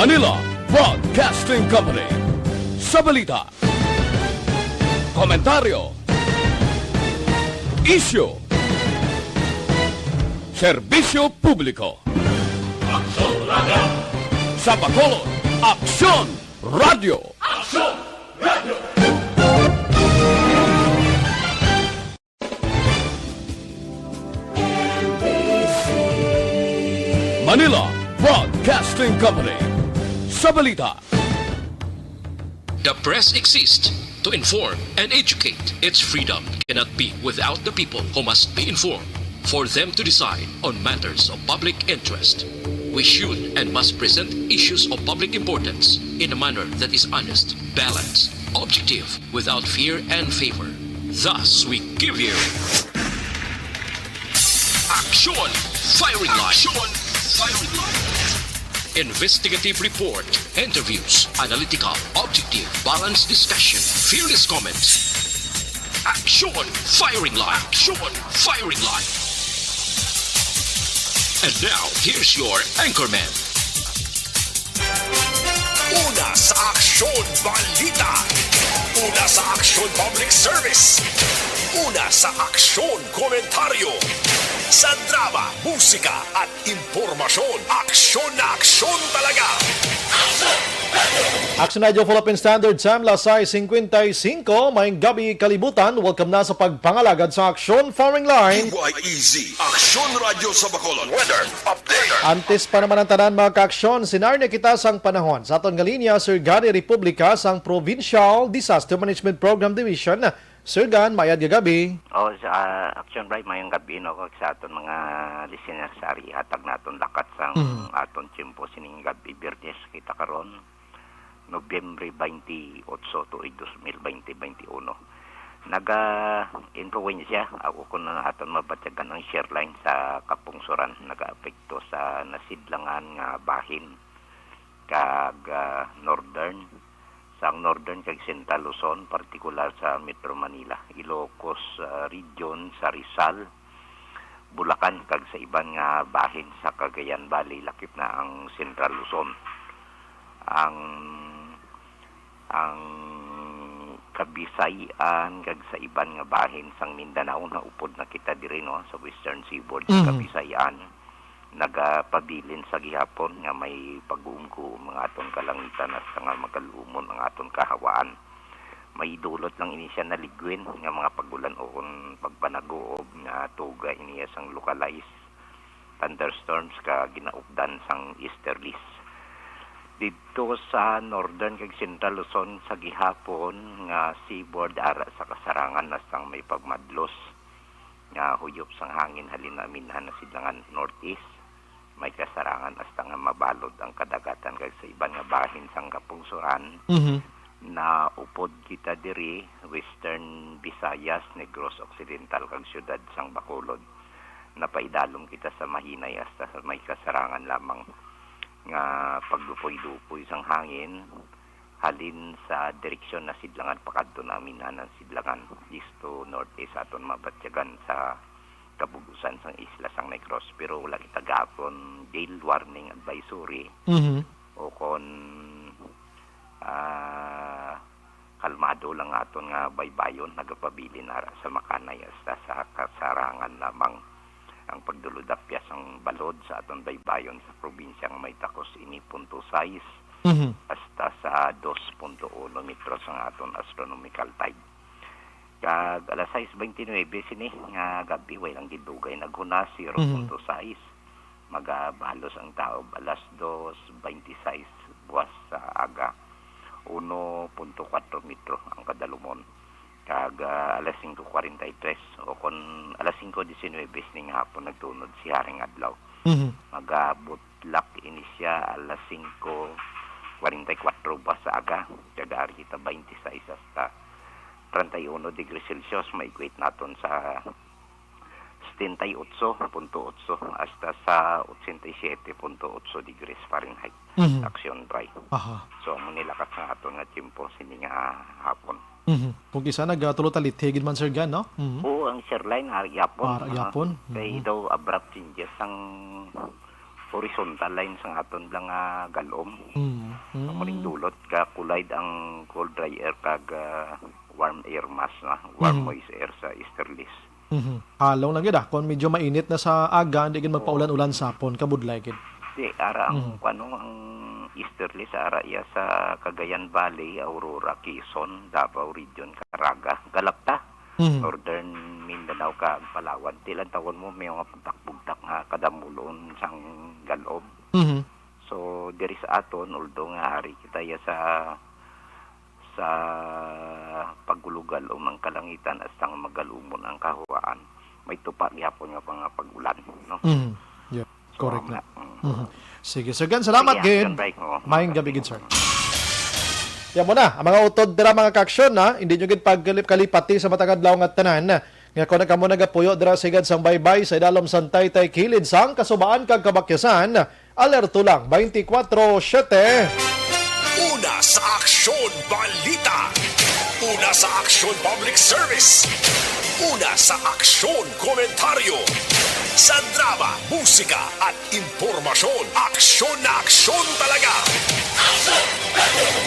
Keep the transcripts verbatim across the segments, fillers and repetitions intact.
Manila Broadcasting Company. Sa balita, komentaryo, isyu, serbisyo publiko. Sa Bacolod, Aksyon Radio. Manila Broadcasting Company. Sa balita. The press exists to inform and educate. Its freedom cannot be without the people who must be informed. For them to decide on matters of public interest, we should and must present issues of public importance in a manner that is honest, balanced, objective, without fear and favor. Thus, we give you Action Firing Line. Action Firing Line. Investigative report, interviews, analytical, objective, balanced discussion, fearless comments. Action Firing Line. Action Firing Line. And now, here's your anchorman. Una sa Aksyon Balita. Una sa Aksyon Public Service. Una sa Aksyon Komentaryo. Sa drama, musika at impormasyon, aksyon na aksyon talaga. Action Radio Philippine Standard Time, las sais cincuenta y cinco. Maayong gabi, kalibutan. Welcome na sa pagpangalagad sa Aksyon Firing Line. D Y E Z, Aksyon Radio sa Bacolod. Weather update. Antes pa naman ang tanan, mga kaaksyon, sinarni kita sang panahon. Sa aton nga linya, Sir Gary Republica sang Provincial Disaster Management Program Division. Sir Gan, mayad nga gabi. Oh, sa Action Bright, mayong gabi, no, kag sa aton mga listeners, ari, hatag naton lakat sang Mm. aton tiyempo sining gabi, Biyernes kita karon, Nobyembre twenty-eight, tuig dos mil twenty, twenty-one. Naga-influensya ako kung aton mabatyagan ang share line sa Kapungsuran, nagaapekto sa nasidlangan nga bahin kag, ah, northern, sang northern kag central Luzon, partikular sa Metro Manila, Ilocos, ah, region, sa Rizal, Bulacan, kag sa iban nga bahin sa Cagayan Valley, lakip na ang central Luzon. Ang, ang Kabisayan kag sa iban nga bahin sang Mindanao, naupod na kita diri, no, sa western seaboard sa Mm. Kabisayan. Nagapabilin sa gihapon nga may pagguom-guom ang aton kalangitan hasta nga magalumon ang aton kahawaan. May idulot lang ini siya na ligwin nga mga pag-ulan o kon pagpanaguob nga tuga ini sang localized thunderstorms ka ginaupdan sang easterlies. Didto sa northern kag central Luzon sa gihapon nga seaboard, ara sa kasarangan na sang may pagmadlos nga huyop sang hangin halin naminhan na sidlangan northeast. May kasarangan hasta nga mabalod ang kadagatan kag sa iban nga bahin sang Kapungsuran. Mhm. Naupod kita diri, Western Visayas, Negros Occidental, kag siyudad sang Bacolod. Napaidalom kita sa mahinay hasta sa may kasarangan lamang nga pagdupoy-dupoy sang hangin halin sa direksyon na sidlangan pakadto namin na sidlangan, east to northeast, aton mabatyagan sa kabug-usan sang isla sang Negros. Pero wala kita gahapon gale warning advisory Mhm. o kon, ah, kalmado lang aton nga baybayon, nagapabilin ara sa makanay hasta sa kasarangan lamang ang pagdulod-apyas sang balod sa aton baybayon sa probinsya nga may takos ini punto sais Mhm. hasta sa dos punto uno metros ang aton astronomical tide. Kag alas sais twenty-nine sini nga gabi, way lang gidugay naghunas, Mhm. zero punto sais. Magabalos ang taob alas dos twenty-sais buwas sa aga, uno punto kuwatro metro ang kadalumon. Kag, ah, alas singko kwarenta y tres, o kon alas singko disinuybe sining hapon, nagtunod si Haring Adlaw. Mhm. Magabutlak ini siya alas singko kwarenta y kuwatro buwas sa aga. Kag ari kita twenty-sais hasta treinta y uno degrees Celsius, ma-equate naton sa setenta y ocho punto ocho hasta sa ochenta y siete punto ocho degrees Fahrenheit. Mhm. Action dry. Aha. So, amo ni lakat nga aton nga tiyempo sini nga hapon. Mhm. Kung kisa nagatulo ta lithi gid man, Sir Gan, no? Mhm. Oo, ang share line, ah, gyapon. Ah, Ah, gyapon. Kay Mhm. daw abrupt changes ang horizontal line sang aton lang nga galom. Mm. Ang muning dulot ka collide ang cold dry air kag ah, warm air mass na, warm Mhm. moist air sa easterlies. Mhm. Halong lang gid ah. Kung medyo mainit na sa aga, hindi gid magpaulan-ulan sa hapon. Kabudlay gid. Di, ara ang Mhm. kuno ang easterlies, ara iya sa Cagayan Valley, Aurora, Quezon, Davao Region, Caraga, Galapta, Mhm. Northern Mindanao kag Palawan. Di lang tawon mo may mga bugtak-bugtak nga kadamulon sang galom. Mhm. So diri sa aton, although nga ari kita ya sa sa pagulugal o ang kalangitan, hasta nga magalumon ang kahuwaan, may tupa gihapon nga mga pag-ulan, no? Mhm. Yeah. So, Correct na. nga, mm. Mhm. Sige, Sir Gan, salamat Sige, gid. Sir Bryce, oo. Maayong gabi gid, sir. Yan mo na, ang mga utod dira, mga kaaksyon, ha? Hindi nyo gid pagkalip-kalipati sa matag adlaw nga tanan. Nga kung kamo nagapuyo dira sa higad sang baybay sa idalom sang taytay kilid sang kasubaan kag kabakyasan, alerto lang twenty-four seven. Una sa Aksyon Balita. Una sa Aksyon Public Service. Una sa Aksyon Komentaryo. Sa drama, musika at impormasyon, aksyon na aksyon talaga.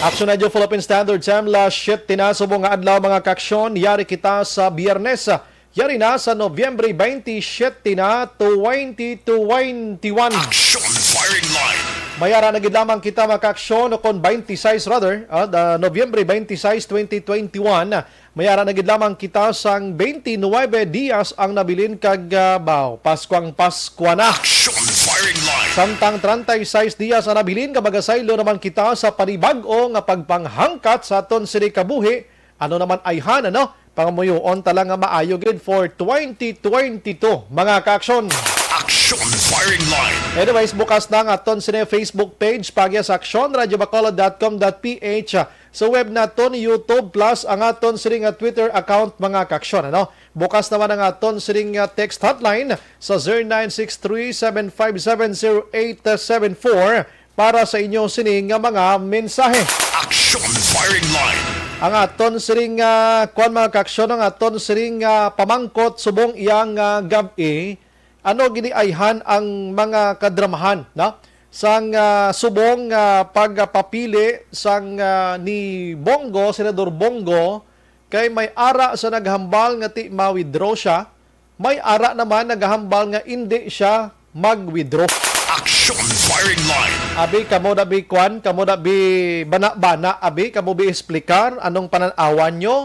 Action Radio Philippine Standard Time, las siyete na subong nga adlaw, mga kaaksyon. Yari kita sa Biyernes. Yari na sa Nobyembre twenty-seven na, twenty twenty-one. Aksyon Firing Line. Mayara na gid lamang kita, mga kaaksyon, o kon twenty-six rather, ah, da- Nobyembre twenty-six, twenty twenty-one. Mayara na gid lamang kita sang twenty-nine dias ang nabilin kag ah, baw, Paskwang Paskwa na. Aksyon Firing Line. Samtang treinta y seis dias ang nabilin, nga magasaylo naman kita sa panibag-o nga pagpanghangkat sa aton sini kabuhi. Ano naman ayhan, ano? Pangamuyoon ta lang nga maayo gid for twenty twenty-two, mga kaaksyon. Aksyon Firing Line. Anyways, bukas na ang aton sini Facebook page, pagya sa aksyon radio bacolod dot com dot ph. Sa web naton, YouTube, plus ang aton sini nga Twitter account, mga kaaksyon, ano? Bukas naman ang aton sini nga text hotline sa zero nine six three seven five seven zero eight seven four para sa inyo sini nga mga mensahe. Aksyon Firing Line. Ang aton sini nga, kuwan, mga kaaksyon, ang aton sini nga pamangkot subong iyang ah, gab-i, ano gini ayhan ang mga kadramahan, no? Sang ah, subong nga pagpapili sang ah, ni Bong Go, Senador Bong Go, kay may ara sa naghambal nga ti ma-withdraw siya, may ara naman nagahambal nga indi siya mag-withdraw. Aksyon Firing Line. Abi, kamo na bi kwan, kamo na bi bana-bana, abi, kamo bi explicar anong panan-awan nyo.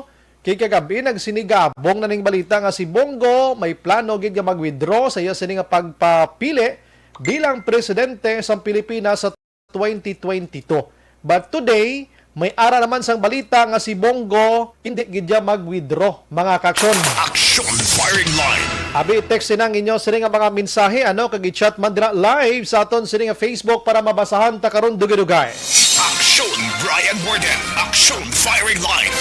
Kay kagab-i nagsinigabong na ning balita nga si Bong Go may plano gid nga mag-withdraw sa iya sini nga pagpapili bilang presidente sa Pilipinas sa twenty twenty-two. But today, may ara naman sang balita nga si Bong Go hindi gid niya mag-withdraw, mga kaaksyon. Aksyon Firing Line. Abi, text na ang inyo sini nga mga mensahe, ano, kag i-chat man dira live sa aton sini nga Facebook para mabasahan ta karon dugay-dugay. Aksyon Brian Warden. Aksyon Firing Line.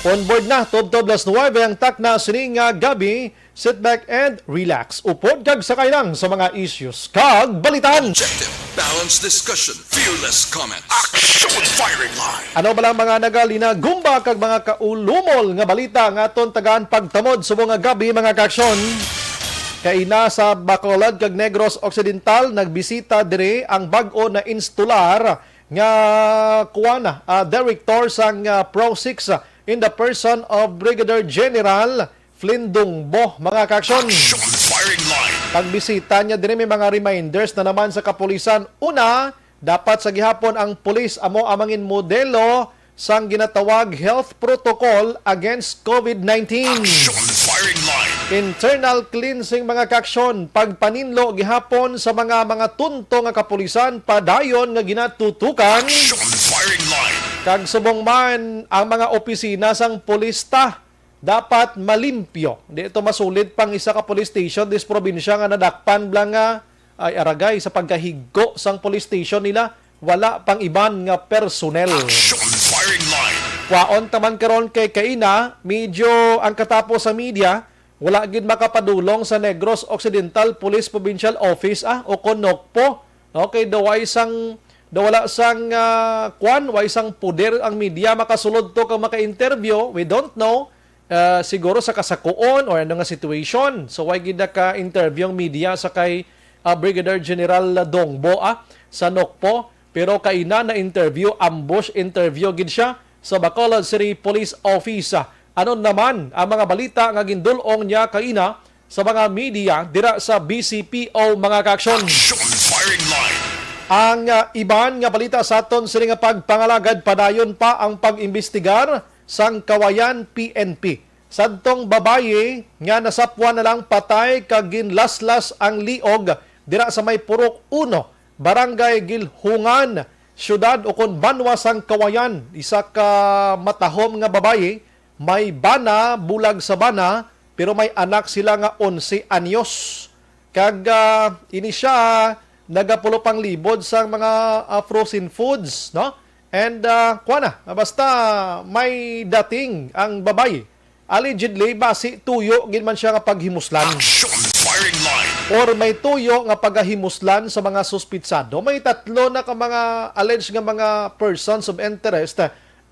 On board na, tubtob las nuwebe ang takna sini nga gabi. Sit back and relax. Upod kag sakay lang sa mga issues kag balitan. Objective, balanced discussion, fearless comment. Aksyon Firing Line. Ano ba lang mga nagalinagumba kag mga kaulumol nga balita nga aton tagaan pagtamod subong nga gabi, mga kaaksyon? Kaina sa Bacolod kag Negros Occidental, nagbisita diri ang bag-o na insular nga kuwan, ah, director sang ah, Pro six, ah, in the person of Brigadier General Flindong Bo, mga kaaksyon. Aksyon Firing Line. Pagbisita niya diri, may mga reminders na naman sa kapulisan. Una, dapat sa gihapon ang pulis amo ang mangin modelo sang ginatawag health protocol against COVID nineteen. Aksyon Firing Line. Internal cleansing, mga kaaksyon, pagpaninlo gihapon sa mga mga tunto nga kapulisan padayon nga ginatutukan. Aksyon Firing Line. Kag subong man ang mga opisina sang pulis ta dapat malimpyo. Di ito masulid pang isa ka police station dis probinsya nga nadakpan bala nga ay aragay sa pagkahigko sang police station nila, wala pang iban nga personnel. Aksyon Firing Line. Kwaon ta man karon kay kaina, medyo ang katapos sa media, wala gid makapadulong sa Negros Occidental Police Provincial Office, ah, o kon NOCPO. Okay, daw way sang daw wala sang ah, kwan, way sang poder ang media makasulod to kag maka-interview. We don't know. Ah, siguro sa kasakuon or ano nga situation. So why gid naka-interview ang media sa kay ah, Brigadier General Dongbo, ah, sa Nokpo. Pero kaina na-interview, ambush interview gid siya sa Bacolod City Police Office. Ah, ano naman ang mga balita nga gindul-ong niya kaina sa mga media dira sa B C P O, mga kaaksyon? Action Firing Line. Ang, ah, iban nga balita sa aton sini nga pagpangalagad, padayon pa ang pag-imbestigar sang Kawayan P N P sadtong babayi nga nasapwan na lang patay kag ginlaslas ang liog dira sa may Purok Uno, Barangay Gilhungan, siyudad ukon banwa sang Kawayan. Isa ka matahom nga babayi, may bana, bulag sa bana, pero may anak sila nga onse anyos. Kag, ah, ini siya nagapulo panglibod sang mga, ah, frozen foods, no? And, ah, kuha na, basta may dating ang babayi. Allegedly, basi tuyo gid man siya nga paghimuslan. Action Firing Line. Or may tuyo nga pagahimuslan sa mga suspitsado. May tatlo na ka mga alleged nga mga persons of interest,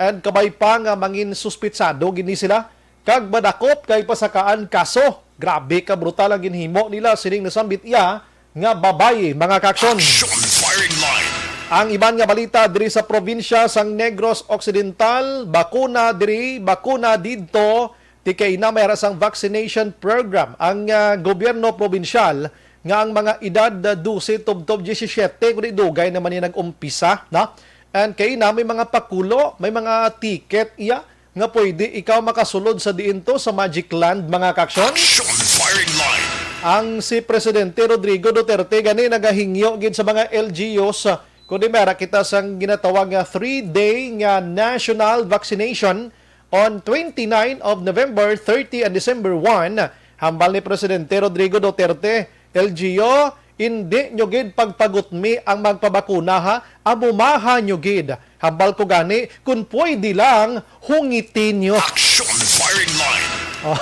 and kabay pa nga mangin suspitsado gid ni sila. Kag madakop kay pasakaan kaso. Grabe ka brutal ang ginhimo nila sining nasambit iya nga babayi, mga kaaksyon. Action Firing Line. Ang iban nga balita diri sa probinsya sang Negros Occidental, bakuna diri, bakuna didto, ti kaina may ara sang vaccination program ang, ah, gobyerno probinsyal nga ang mga edad, ah, dose tubtob diyesisiyete, kundi dugay naman ni nag-umpisa, no? And kaina may mga pakulo, may mga ticket iya nga pwede ikaw makasulod sa diin to sa Magic Land, mga kaaksyon. Action Firing Line. Ang si Presidente Rodrigo Duterte gani nagahingyo gid sa mga L G Us, ah, kundi may ara kita sang ginatawag nga three-day nga national vaccination on twenty-nine of November, thirty and December one. Hambal ni Presidente Rodrigo Duterte, L G U, indi nyo gid pagpagutmi ang magpabakuna, ha. Amumaha nyo gid. Hambal ko gani, kun pwede lang, hungiti nyo. Action Firing Line. Oh.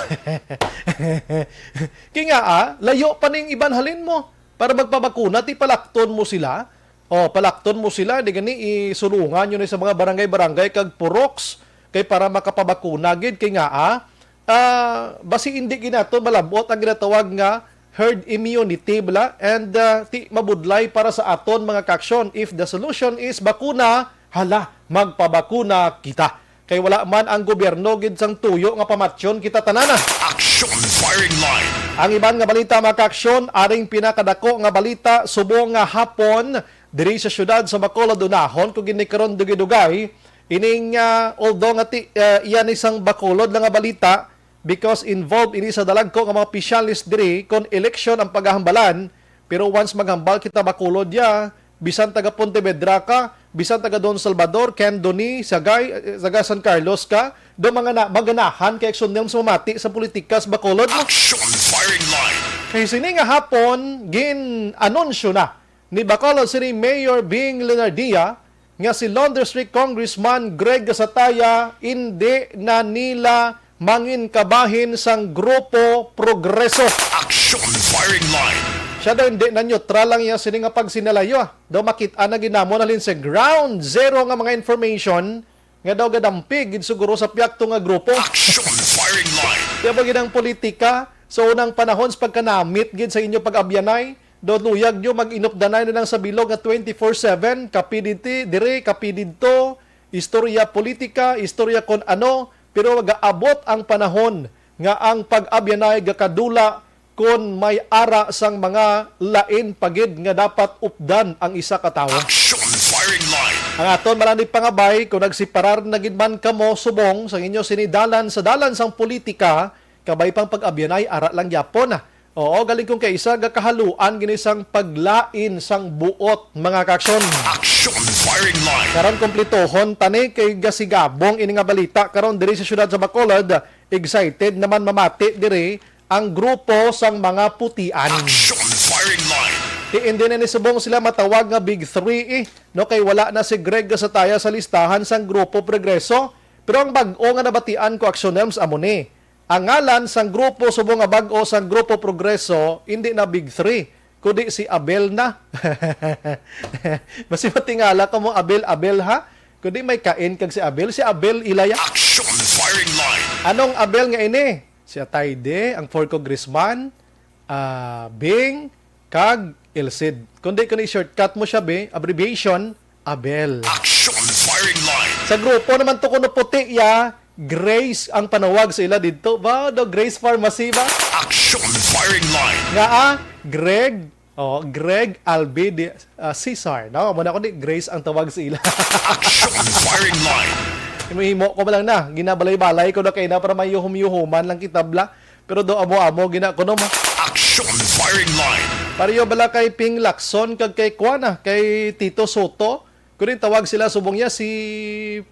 Kay nga, ah, layo pa ning iban halin mo para magpabakuna, ti palakton mo sila. Oh, palakton mo sila, di gani isulungan nyo ni sa mga barangay-barangay kag puroks kay para makapabakuna gid. Kay nga, ah, ah, basi hindi gid nato malabot ang ginatawag nga herd immunity, bala, and, ah, ti mabudlay para sa aton, mga kaaksyon. If the solution is bakuna, hala, magpabakuna kita. Kay wala man ang gobyerno gid sang tuyo nga pamatyon kita tanana. Action Firing Line. Ang iban nga balita, mga kaaksyon, aring pinakadako nga balita subong nga hapon diri sa siyudad sa Bacolod. Unahon ko gid ni karon dugay-dugay ining, ah, although nga ti, ah, iya ni sang Bacolod lang nga balita, because involved ini sa dalagko nga mga opisyales diri kon eleksyon ang pagahambalan. Pero once maghambal kita Bacolod ya, bisan taga Pontevedra ka, bisan taga Don Salvador, Candoni, Sagay, eh, taga San Carlos ka, do mga na, maganahan kay Action News mamati sa politika sa Bacolod. Action Firing Line. Kay sini nga hapon, gin-anunsyo na ni Bacolod City Mayor Bing Leonardia nga si Lone District Congressman Greg Gasataya indi na nila mangin kabahin sang Grupo Progreso. Action Firing Line. Siya daw hindi na, neutral lang iya sini nga pagsinalayo, ah. Daw makit-an na gid namon halin sa ground zero nga mga information nga daw gadampig gid siguro sa piyakto nga grupo. Action Firing Line. Kaya ba gid ang politika sa unang panahon sa pagkanamit gid sa inyo pag-abyanay? Daw luyag nyo mag-inupdanay na lang sa bilog nga twenty-four seven, kapi diti, diri, kapi didto, istorya politika, istorya kon ano, pero gaabot ang panahon nga ang pag-abyanay gakadula kon may ara sang mga lain pa gid nga dapat updan ang isa ka tawo. Action Firing Line. Ang aton man ni pangabay, kung nagseparar na gid man kamo subong sang inyo sini dalan sa dalan sang politika, kabay pang pag-abyanay, ara lang gyapon. Oo, galing kung kaisa gakahaluan gini sang paglain sang buot, mga kaaksyon. Action Firing Line. Karon kumpletohon ta ni kay gasigabong ini nga balita karon diri sa siyudad sa Bacolod. Excited naman mamati diri ang grupo sang mga putian. Action Firing Line. Ti indi na ni subong sila matawag nga Big Three, eh, no, kay wala na si Greg Gasataya sa listahan sang Grupo Progreso. Pero ang bag-o nga nabatian ko, Action News, amo ni. Ang ngalan sang grupo subong nga bag-o sang Grupo Progreso, hindi na Big Three, kundi si Abel na. Basi matingala ka mo, Abel, Abel, ha? Kundi may kain kag si Abel. Si Abel, ilaya. Action Firing Line. Anong Abel nga ini? Si Atayde, ang four congressman, ah, Bing, kag Ilcid. Kundi kung i-shortcut mo siya, be, abbreviation, Abel. Action firing line. Sa grupo naman to kuno puti ya, Grace ang panawag sa ila didto. Ba, do Grace Pharmacy ba? Action firing line. Nga ah, Greg, oh, Greg Albi di, ah, Cesar. No, muna ko ni Grace ang tawag sa ila. Action firing line. Himo-himo ko ba lang na, ginabalay-balay ko na kay na para mayuhom-yuhuman lang kitabla. Pero do amo-amo gina kuno mo. Action firing line. Pareho bala kay Ping Lacson kag kay kuana, kay Tito Soto? Kuning tawag sila subong niya si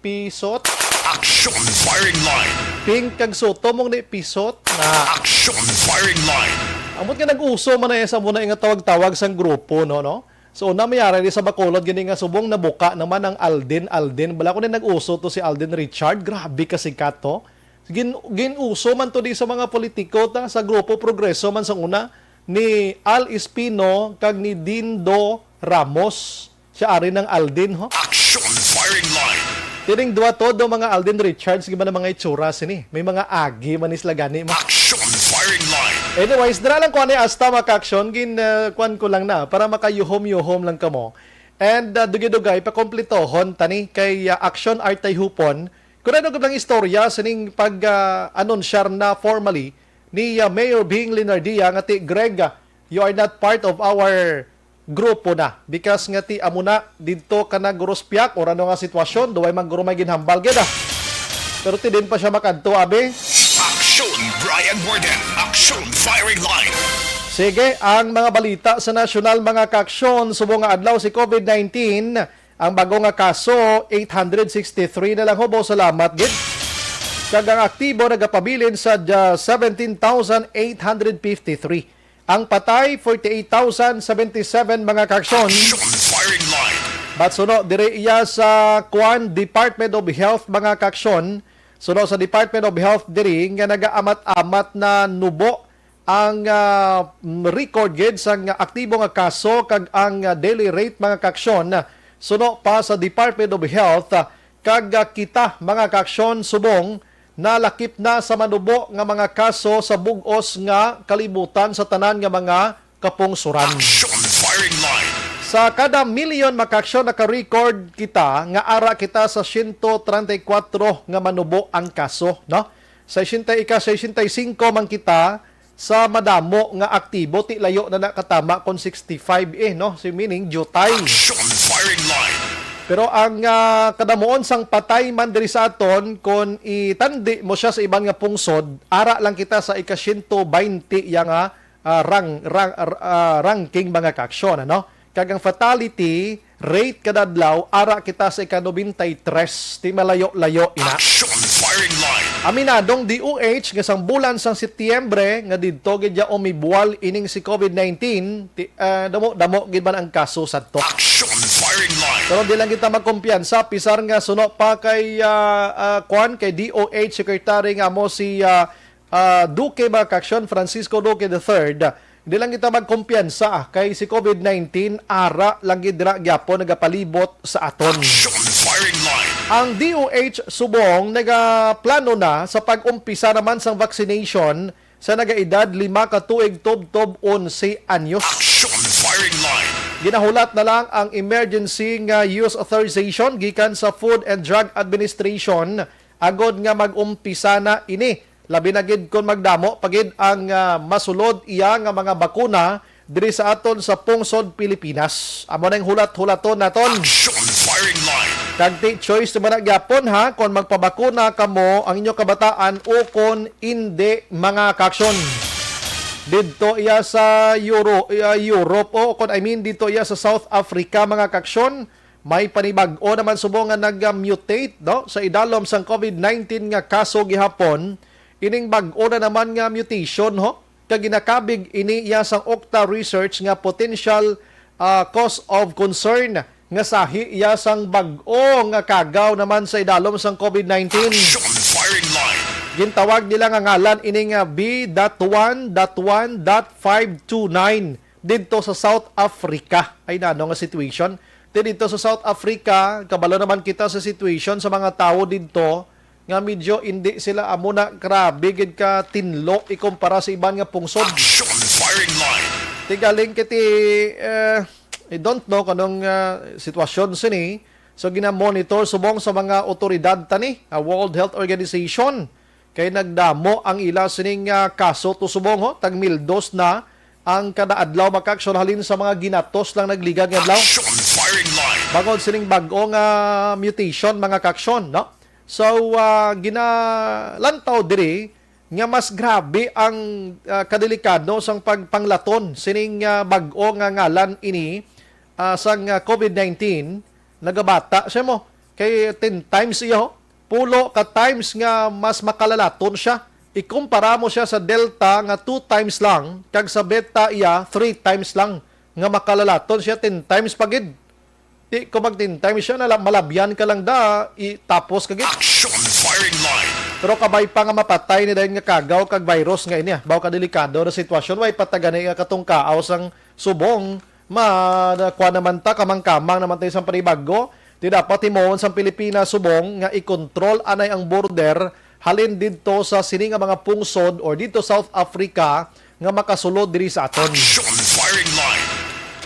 Pisot. Action firing line. Ping kag Soto mong ni Pisot na. Action firing line. Amot nga nag-uso man na sa muna nga tawag-tawag sang grupo, no, no? So, una mayara di sa Bacolod gini nga subong nabuka naman ang Alden, Alden. Bala ko na nag-uso to si Alden Richard. Grabe ka sikat to. Gin, gin-uso man to di sa mga politiko ta sa grupo Progreso man sa una ni Al Espino kag ni Dindo Ramos. Siya ari ng Alden, ho? Action firing line. Tining dua todo mga Alden Richards, giba na mga itsura sini. May mga agi man sila gani mo. Action firing line. Anyways, dira lang ko ani asta mga ka-action, gin uh, kwan ko lang na para makayuhom-yuhom lang kamo. And uh, dugay-dugay pakompletohon tani kay uh, Action Artay Hupon. Kung ano lang istorya sining pag uh, anunsyar na formally ni uh, Mayor Bing Linardia nga ti Greg, uh, you are not part of our grupo na. Because nga ti amo na didto ka na guruspyak or ano nga sitwasyon, duway man guro may ginhambal gid ah. Pero ti din pa siya makadto, abi. Action Brian Warden. Action firing line. Sige, ang mga balita sa nasyonal, mga kaaksyon, subong nga adlaw si COVID nineteen, ang bago nga kaso, eight hundred sixty-three na lang, hubo, salamat gid. Kag ang aktibo nagapabilin sa uh, seventeen thousand eight hundred fifty-three. Ang patay, forty-eight thousand seventy-seven, mga kaaksyon. Action firing line. But suno diri iya sa kuan, Department of Health, mga kaaksyon. Suno sa Department of Health diri nga nagaamat-amat na nubo ang ah, record gid sang aktibo nga kaso kag ang ah, daily rate, mga kaaksyon. Suno pa sa Department of Health, ah, kag ah, kita, mga kaaksyon, subong nalakip na sa manubo nga mga kaso sa bug-os nga kalibutan sa tanan nga mga kapungsoran. Action firing line. Sa kada milyon, mga kaaksyon, naka-record kita nga ara kita sa siyento treinta y cuatro nga manubo ang kaso, no? Sa sesenta, ika sesenta y cinco man kita sa madamo nga aktibo, ti layo na nakatama kon sixty-five eh, no? So, meaning, jutay. Action firing line. Pero ang ah, kadamuon sang patay man diri sa aton, kon itandi mo siya sa iban nga pungsod, ara lang kita sa ika siyento baynte ya nga ah, rang, rang, ah, ranking, mga kaaksyon, ano? Kag ang fatality rate kada adlaw, ara kita sa ika nobenta y tres, ti malayo-layo ina. Action firing line. Aminadong D O H nga sang bulan sang Setyembre nga didto gid ya umibual ining si COVID nineteen, ti, ah, damo damo gid man ang kaso sadto. Action firing line. Pero di lang kita magkumpiyansa, pisar nga suno pa kay ah, ah, kwan, kay D O H Secretary nga mo si ah, ah, Duque, mga kaaksyon, Francisco Duque the third. Di lang kita magkumpiyansa ah, kay si COVID nineteen ara lang gid dira gyapon nagapalibot sa aton. Action firing line. Ang D O H subong nagaplano na sa pag-umpisa naman sang vaccination sa nagaedad lima ka tuig tubtob onse anyos. Action firing line. Ginahulat na lang ang emergency nga use authorization gikan sa Food and Drug Administration agod nga mag-umpisa na ini. Labi na gid kon magdamo pa gid ang ah, masulod iya nga mga bakuna diri sa aton sa pungsod Pilipinas. Amo na ang hulat-hulaton naton. Action firing line. Kag ti choice naman na gyapon ha, kon magpabakuna kamo ang inyo kabataan o kon indi, mga kaaksyon. Didto iya sa Euro, ah, Europe, o kon I mean didto iya sa South Africa, mga kaaksyon, may panibag-o naman subong nga nag-mutate, no, sa idalom sang COVID nineteen nga kaso gihapon. Ining bag-o na naman nga mutation, ho, kag ginakabig ini iya sang Octa Research nga potential ah, cause of concern nga sahi iya sang bag-o nga kagaw naman sa idalom sang COVID nineteen. Action firing line. Gintawag nila nga ngalan ini nga B dot one dot one dot five two nine didto sa South Africa. Ay nano nga situation. Ti didto sa South Africa, kabalo naman kita sa situation sa mga tawo didto nga medyo indi sila amo na grabe gid ka tinlo ikumpara sa iban nga pungsod. Action firing line. Tigaling kiti, eh, I don't know kanong, ah, sitwasyon sini. So, ginamonitor subong sa mga otoridad tani, ah, World Health Organization. Kay nagdamo ang ila sining, ah, kaso to subong, ho. Tag mildos na ang kada adlaw, mga kaaksyon, halin sa mga ginatos lang nagligad nga adlaw. Action firing line. Bangod sining bag-o nga mutation, mga kaaksyon, no? So, ah, ginalantaw diri nga mas grabe ang, ah, kadelikado sang pagpanglaton sining, ah, bag-o nga ngalan ini, ah, sang, ah, covid nineteen. Nagabata siya mo kay ten times iya, ho. Pulo ka times nga mas makalalaton siya. Ikumpara mo siya sa Delta nga two times lang, kag sa Beta iya three times lang nga makalalaton siya, ten times pa gid. Di ko magtintay, Michelle, na la-, malabyan ka lang da, itapos ka gid. Action firing line. Pero kabay pa nga mapatay ni dayon nga kagaw kag virus nga ini, ah. Baw ka delikado na sitwasyon, way patagani nga katungkaaw sang subong, ma, na, kuwan naman ta, kamang-kamang naman tayo sang panibago. Di dapat himuon sang Pilipinas subong nga i-control anay ang border halin didto sa sini nga mga pungsod or didto South Africa nga makasulod diri sa aton. Action firing line.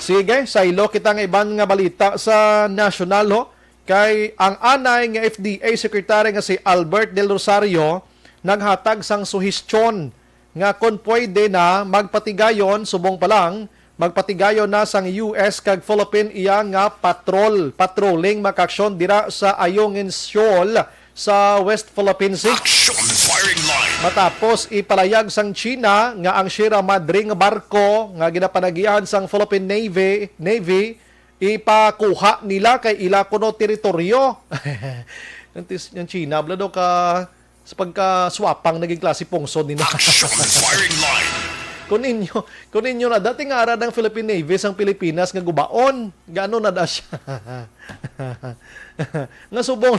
Sige, saylo kita nga iban nga balita sa nasyonal, ho. Kay ang anay nga F D A Secretary nga si Albert Del Rosario naghatag sang suhestyon nga kon pwede na magpatigayon, subong pa lang, magpatigayon na sang U S kag Philippine iya nga patrol, patrolling, mga kaaksyon, dira sa Ayungin Shoal sa West Philippine Sea. Action firing line. Matapos ipalayag sang China nga ang Sierra Madre nga barko nga ginapanagian sang Philippine Navy, Navy, ipakuha nila kay ila kuno teritoryo. Ang tis-, ang China, bala daw ka, sa pagkaswapang naging klase pungsod nila. Action firing line. Kung ninyo, kung ninyo na, dati nga ara ng Philippine Navy sang Pilipinas nga gubaon, gaano na da siya? Nga subong,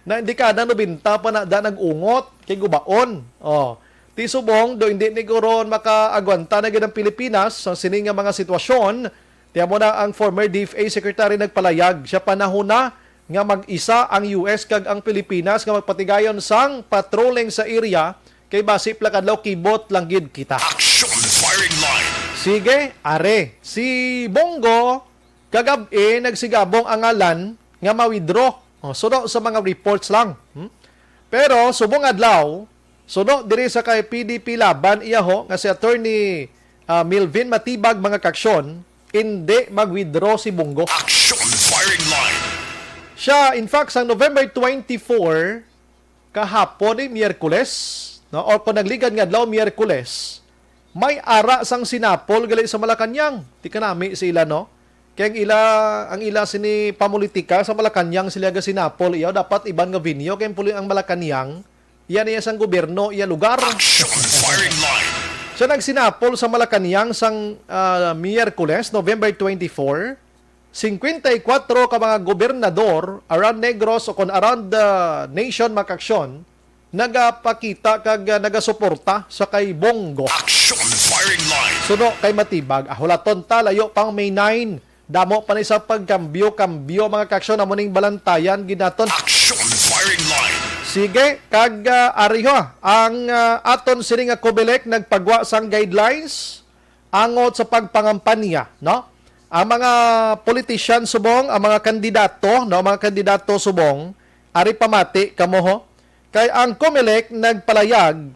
na dekada nobenta pa na da nag-ungot kay gubaon. Oh, ti subong, do hindi ni guron makaagwanta na gid ang Pilipinas sa sini nga mga sitwasyon. Ti amo na ang former D F A secretary nagpalayag, siya panahon na nga mag-isa ang U S kag ang Pilipinas nga magpatigayon sang patrolling sa area, kay basi pila ka adlaw kibot lang gid kita. Action firing line. Sige, are. Si Bongo, kagab-i, nagsigabong ang ngalan nga ma-withdraw. Oh, suno sa mga reports lang. Hmm? Pero subong adlaw, suno diri sa kay P D P Laban, iyaho nga si Attorney, ah, Melvin Matibag, mga kaaksyon, hindi mag-withdraw si Bongo. Action firing line. Siya, in fact, sang November twenty-four, kahapon ni Miyerkules, no? Or kung nagligad nga adlaw, Miyerkules, may ara sang sinapol gali sa Malacañang. Ti kanami sa ila, no? Kay ang ila, ang ila sini pamulitika sa Malacañang sila gasinapol, iya dapat iban nga venue kay ang puli-, ang Malacañang, iya niya sang gobyerno, iya lugar. Action firing line. Siya nagsinapol sa Malacañang sang, ah, Miyerkules, November twenty-four. Singkwenta y kuwatro ka mga gobernador around Negros o kon around the nation, mga kaaksyon, nagapakita kag, ah, nagasuporta sa kay Bongo. Action firing line. Suno kay Matibag, ah, hulaton ta, layo pang May nine. Damo pa ni sa pagkambyo-kambyo, mga kaaksyon, amo ning balantayan gid naton. Action firing line. Sige, kag, ah, ariho, ang, ah, aton sini nga Comelec nagpagwa sang guidelines angot sa pagpangampanya, no? Ang mga politician subong, ang mga kandidato, no, mga kandidato subong, ari pamati kamo, ho. Kay ang Comelec nagpalayag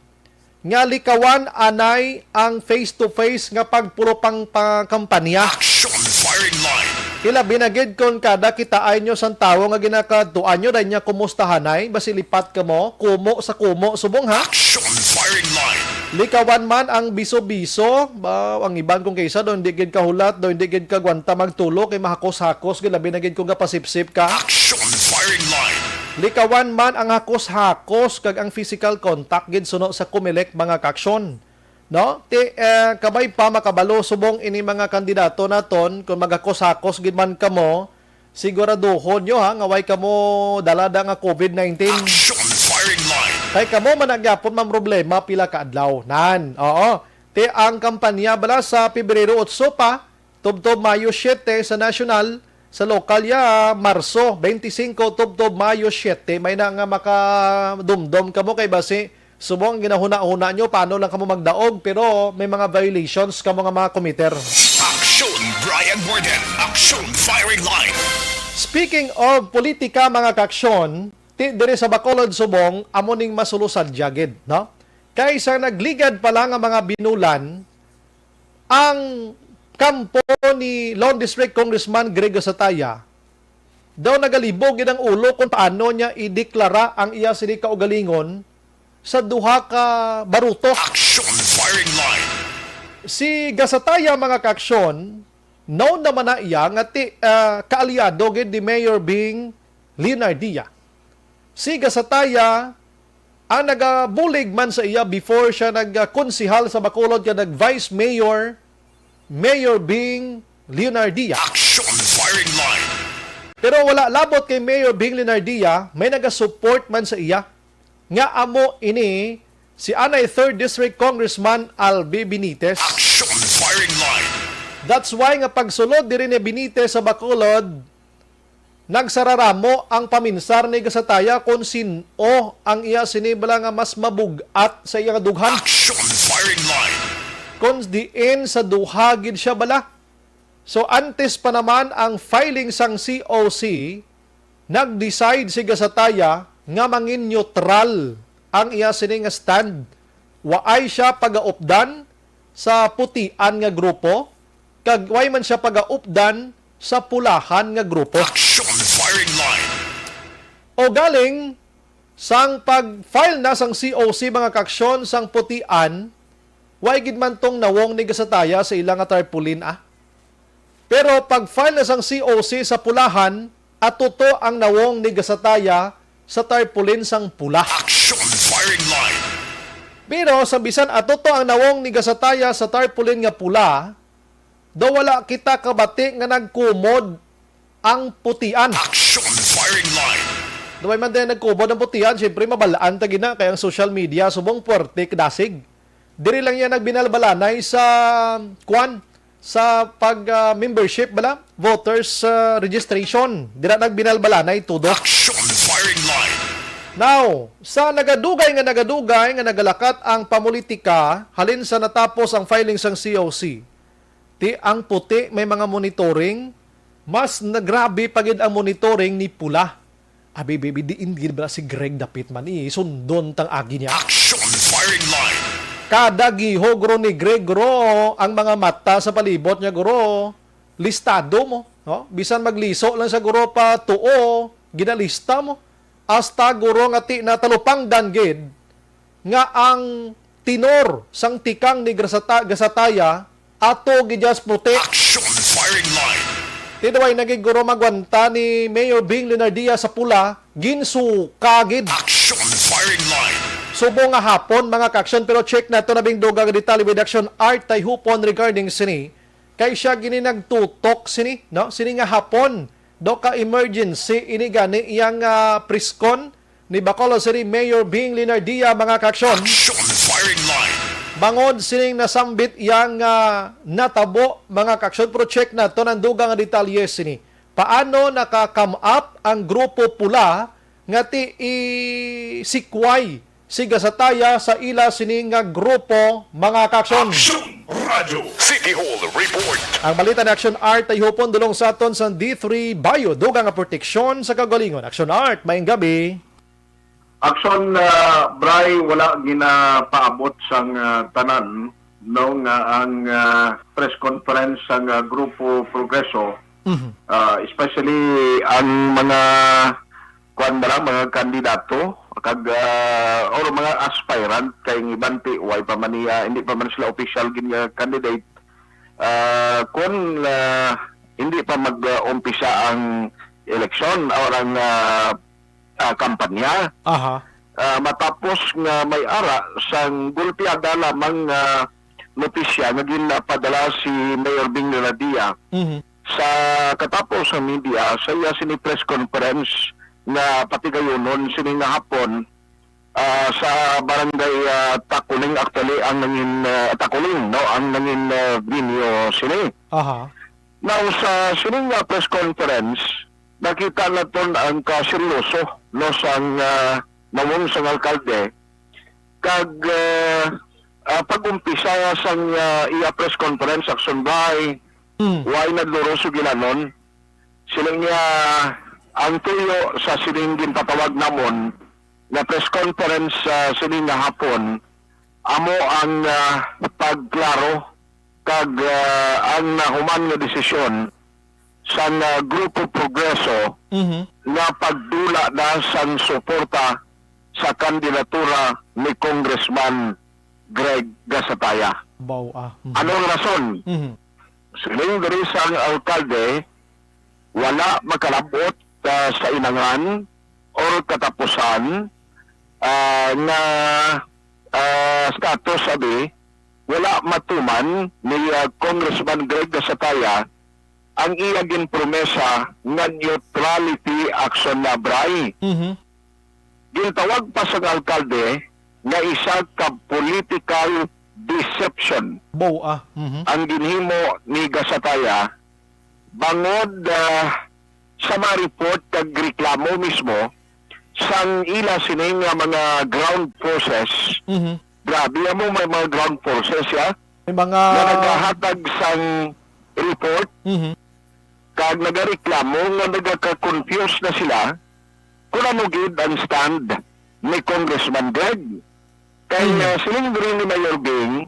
nga likawan anay ang face-to-face nga pagpulopang pangkampanya. Action firing line. Ilabi na gid kon kada kitaay nyo sang tawo nga ginakadtuan nyo, dahil niya kumustahanay, basi lipat kamo, kumo sa kumo, subong, ha? Action firing line. Likawan man ang biso-biso, ba, ang iban kung kaysa do, hindi gid kahulat do, hindi gid kagwanta magtulo, kay mahakos-hakos gid, labi na gid kung gapasipsip ka. Action firing line. Likawan man ang hakos-hakos kag ang physical contact gid suno sa Comelec, mga kaaksyon. No? Ti, eh, kabay pa makabalo subong ini mga kandidato naton, kung maghakos-hakos gid man kamo, siguraduhon nyo, ha, nga way kamo dalada nga covid nineteen. Action firing line. Kay kamo man na gyapon mamroblema pila ka adlaw. Nan, oo. Ti ang kampanya bala sa Pebrero otso pa, tubtob Mayo siete sa nasyonal, sa lokal ya, Marso twenty-five tubtob Mayo siete, may na nga makadumdom kamo kay basi Subong ang ginahuna-huna nyo, paano lang kamo magdaog, pero may mga violations kamo nga mga committer. Aksyon, Brian Warden. Aksyon, Firing Line. Speaking of politika, mga kaaksyon, ti diri sa Bacolod, subong, amo ning masulo sa dyagid, no? Kay sa nagligad pa lang ang mga binulan, ang kampo ni Lone District Congressman Greg Gasataya, daw nagalibog gid ang ulo kung paano niya ideklara ang iya sini kaugalingon sa duha ka baruto. Action Firing Line. Si Gasataya, mga kaaksyon, known naman na iya nga ti, ah, kaalyado gid ni Mayor Bing Leonardia. Si Gasataya ang nagabulig man sa iya before siya nagkonsehal sa Bacolod, nga nag-vice mayor, Mayor Bing Leonardia. Action Firing Line. Pero wala labot kay Mayor Bing Leonardia, may nagasupport man sa iya, nga amo ini si anay third District Congressman Albi Benitez. Action Firing Line. That's why nga pagsulod diri ni Benitez sa Bacolod, nagsararamo ang paminsar ni Gasataya kon sin-o ang iya sini bala nga mas mabug-at sa iya nga dughan. Action Firing Line. Kon diin sa duha gid siya bala. So, antes pa naman ang filing sang C O C, nag-decide si Gasataya nga mangin neutral ang iya sini nga stand. Waay siya pagaupdan sa putian nga grupo, kag way man siya pagaupdan sa pulahan nga grupo. Action Firing Line. O galing, sang pag-file na sang C O C, mga kaaksyon, sang putian, way gid man tong nawong ni Gasataya sa ila nga tarpaulin, ah. Pero pag-file na sang C O C sa pulahan, ato to ang nawong ni Gasataya sa tarpaulin sang pula. Action Firing Line. Pero sa bisan ato to ang nawong ni Gasataya sa tarpaulin nga pula, daw wala kita kabati nga nagkumod ang putian. Action Firing Line. Daw way man tayo nagkumod ang putian, syempre mabalaan ta gina kay ang social media subong puwerte kadasig. Diri lang yan nagbinalbalanay sa, kwan, sa pag, ah, membership bala, voters, ah, registration. Dira nagbinalbalanay tudo. Action Firing Line. Now, sa nagadugay nga nagadugay nga nagalakat ang pamulitika halin sa natapos ang filing sang C O C, ti ang puti may mga monitoring, mas nagrabe pa gid ang monitoring ni pula. Abi, bibi, diin gid ba si Greg dapit man, eh, sundon tang agi niya. Action Firing Line. Kada gihog ro ni Greg ro ang mga mata sa palibot niya, guro, listado mo, no? Bisan magliso lang sa guro pa tuo, ginalista mo. Hasta guro nga ti natalupangdan gid nga ang tenor sang tikang ni Grasata-, Gasataya ato gid sa puti. Action Firing Line. Ti daw way na gid guro magwanta ni Mayor Bing Leonardia sa pula, ginsuka gid. Action Firing Line. Subong nga hapon, mga kaaksyon, pero check nato na bing dugang nga detalye with Action Art Tayhupon regarding sini. Kay siya gini nagtutok sini, no? Sini nga hapon, do ka emergency ini gani iyang, ah, preskon ni Bacolod City Mayor Bing Leonardia, mga kaaksyon. Action Firing Line. Bangod sining nasambit iyang, ah, natabo, mga kaaksyon, pero check nato ang dugang nga detalye sini. Paano naka-come up ang Grupo Pula nga ti isikway si Gasataya sa ila sini nga grupo, mga kaaksyon? Action Radyo City Hall Report. Ang balita ni Action Art Tayhupon dulong sa aton sa D three Bio, dugang nga proteksyon sa kaugalingon. Action Art, maayong gabi. Action, ah, Bry, wala ginapaabot sang, ah, tanan, no, nga ang, ah, press conference sang, ah, Grupo Progreso, Mhm. ah, especially ang mga, kuwan ba lang, mga kandidato, kag, ah, or mga aspirant, kay ang iban ti, way pa man niya, hindi pa man sila official gin nga candidate. Ah, kung, ah, hindi pa mag, ah, umpisa ang eleksyon or ang, ah, ah, kampanya. Aha. Ah, matapos nga may ara sang gulpiada lamang nga notisya nga ginpadala si Mayor Bing Leonardia Mhm. sa katapos sa media sa iya sini press conference nga patigayunon sini nga hapon, ah, sa barangay, ah, Takuling, actually, ang nangin, ah, Takuling, no, ang nangin, ah, venue sini. Aha. Now, sa sini nga press conference, nakita naton ang kaseryoso, no, sang, ah, nawong sang alkalde, Kag, ah, ah, pag-umpisa sang, ah, iya press conference, Action Bay, Mm. way nagluros ug ilanon. Siling niya, ang tuyo sa sining ginpatawag namon nga press conference, ah, sining nga hapon, amo ang, ah, pagklaro kag, ah, ang nahuman nga desisyon sang, ah, Grupo Progreso Mhm. nga pagdula na sang suporta sa kandidatura ni Congressman Greg Gasataya. Baw, ah. Mhm. Ano ang rason? Mhm. Siling diri sang alkalde, wala makalab-ot, ah, sa inangan or katapusan, ah, nga, ah, status, abi, wala matuman ni, ah, Congressman Greg Gasataya ang iya ginpromesa nga neutrality action na, Bray. Mhm. Gintawag pa sang alkalde nga isa ka political deception Bo, ah. Mhm. ang ginhimo ni Gasataya bangod, ah, sa mga report kag reklamo mismo sang ila sini nga mga ground forces. Mhm. Grabe, amo may mga ground forces, ya, May mga nga nagahatag sang report Mhm. kag nagareklamo nga nagaka-confuse na sila kung ano gid ang stand ni Congressman Greg. Kay, Mm. ah, siling diri ni Mayor Bing,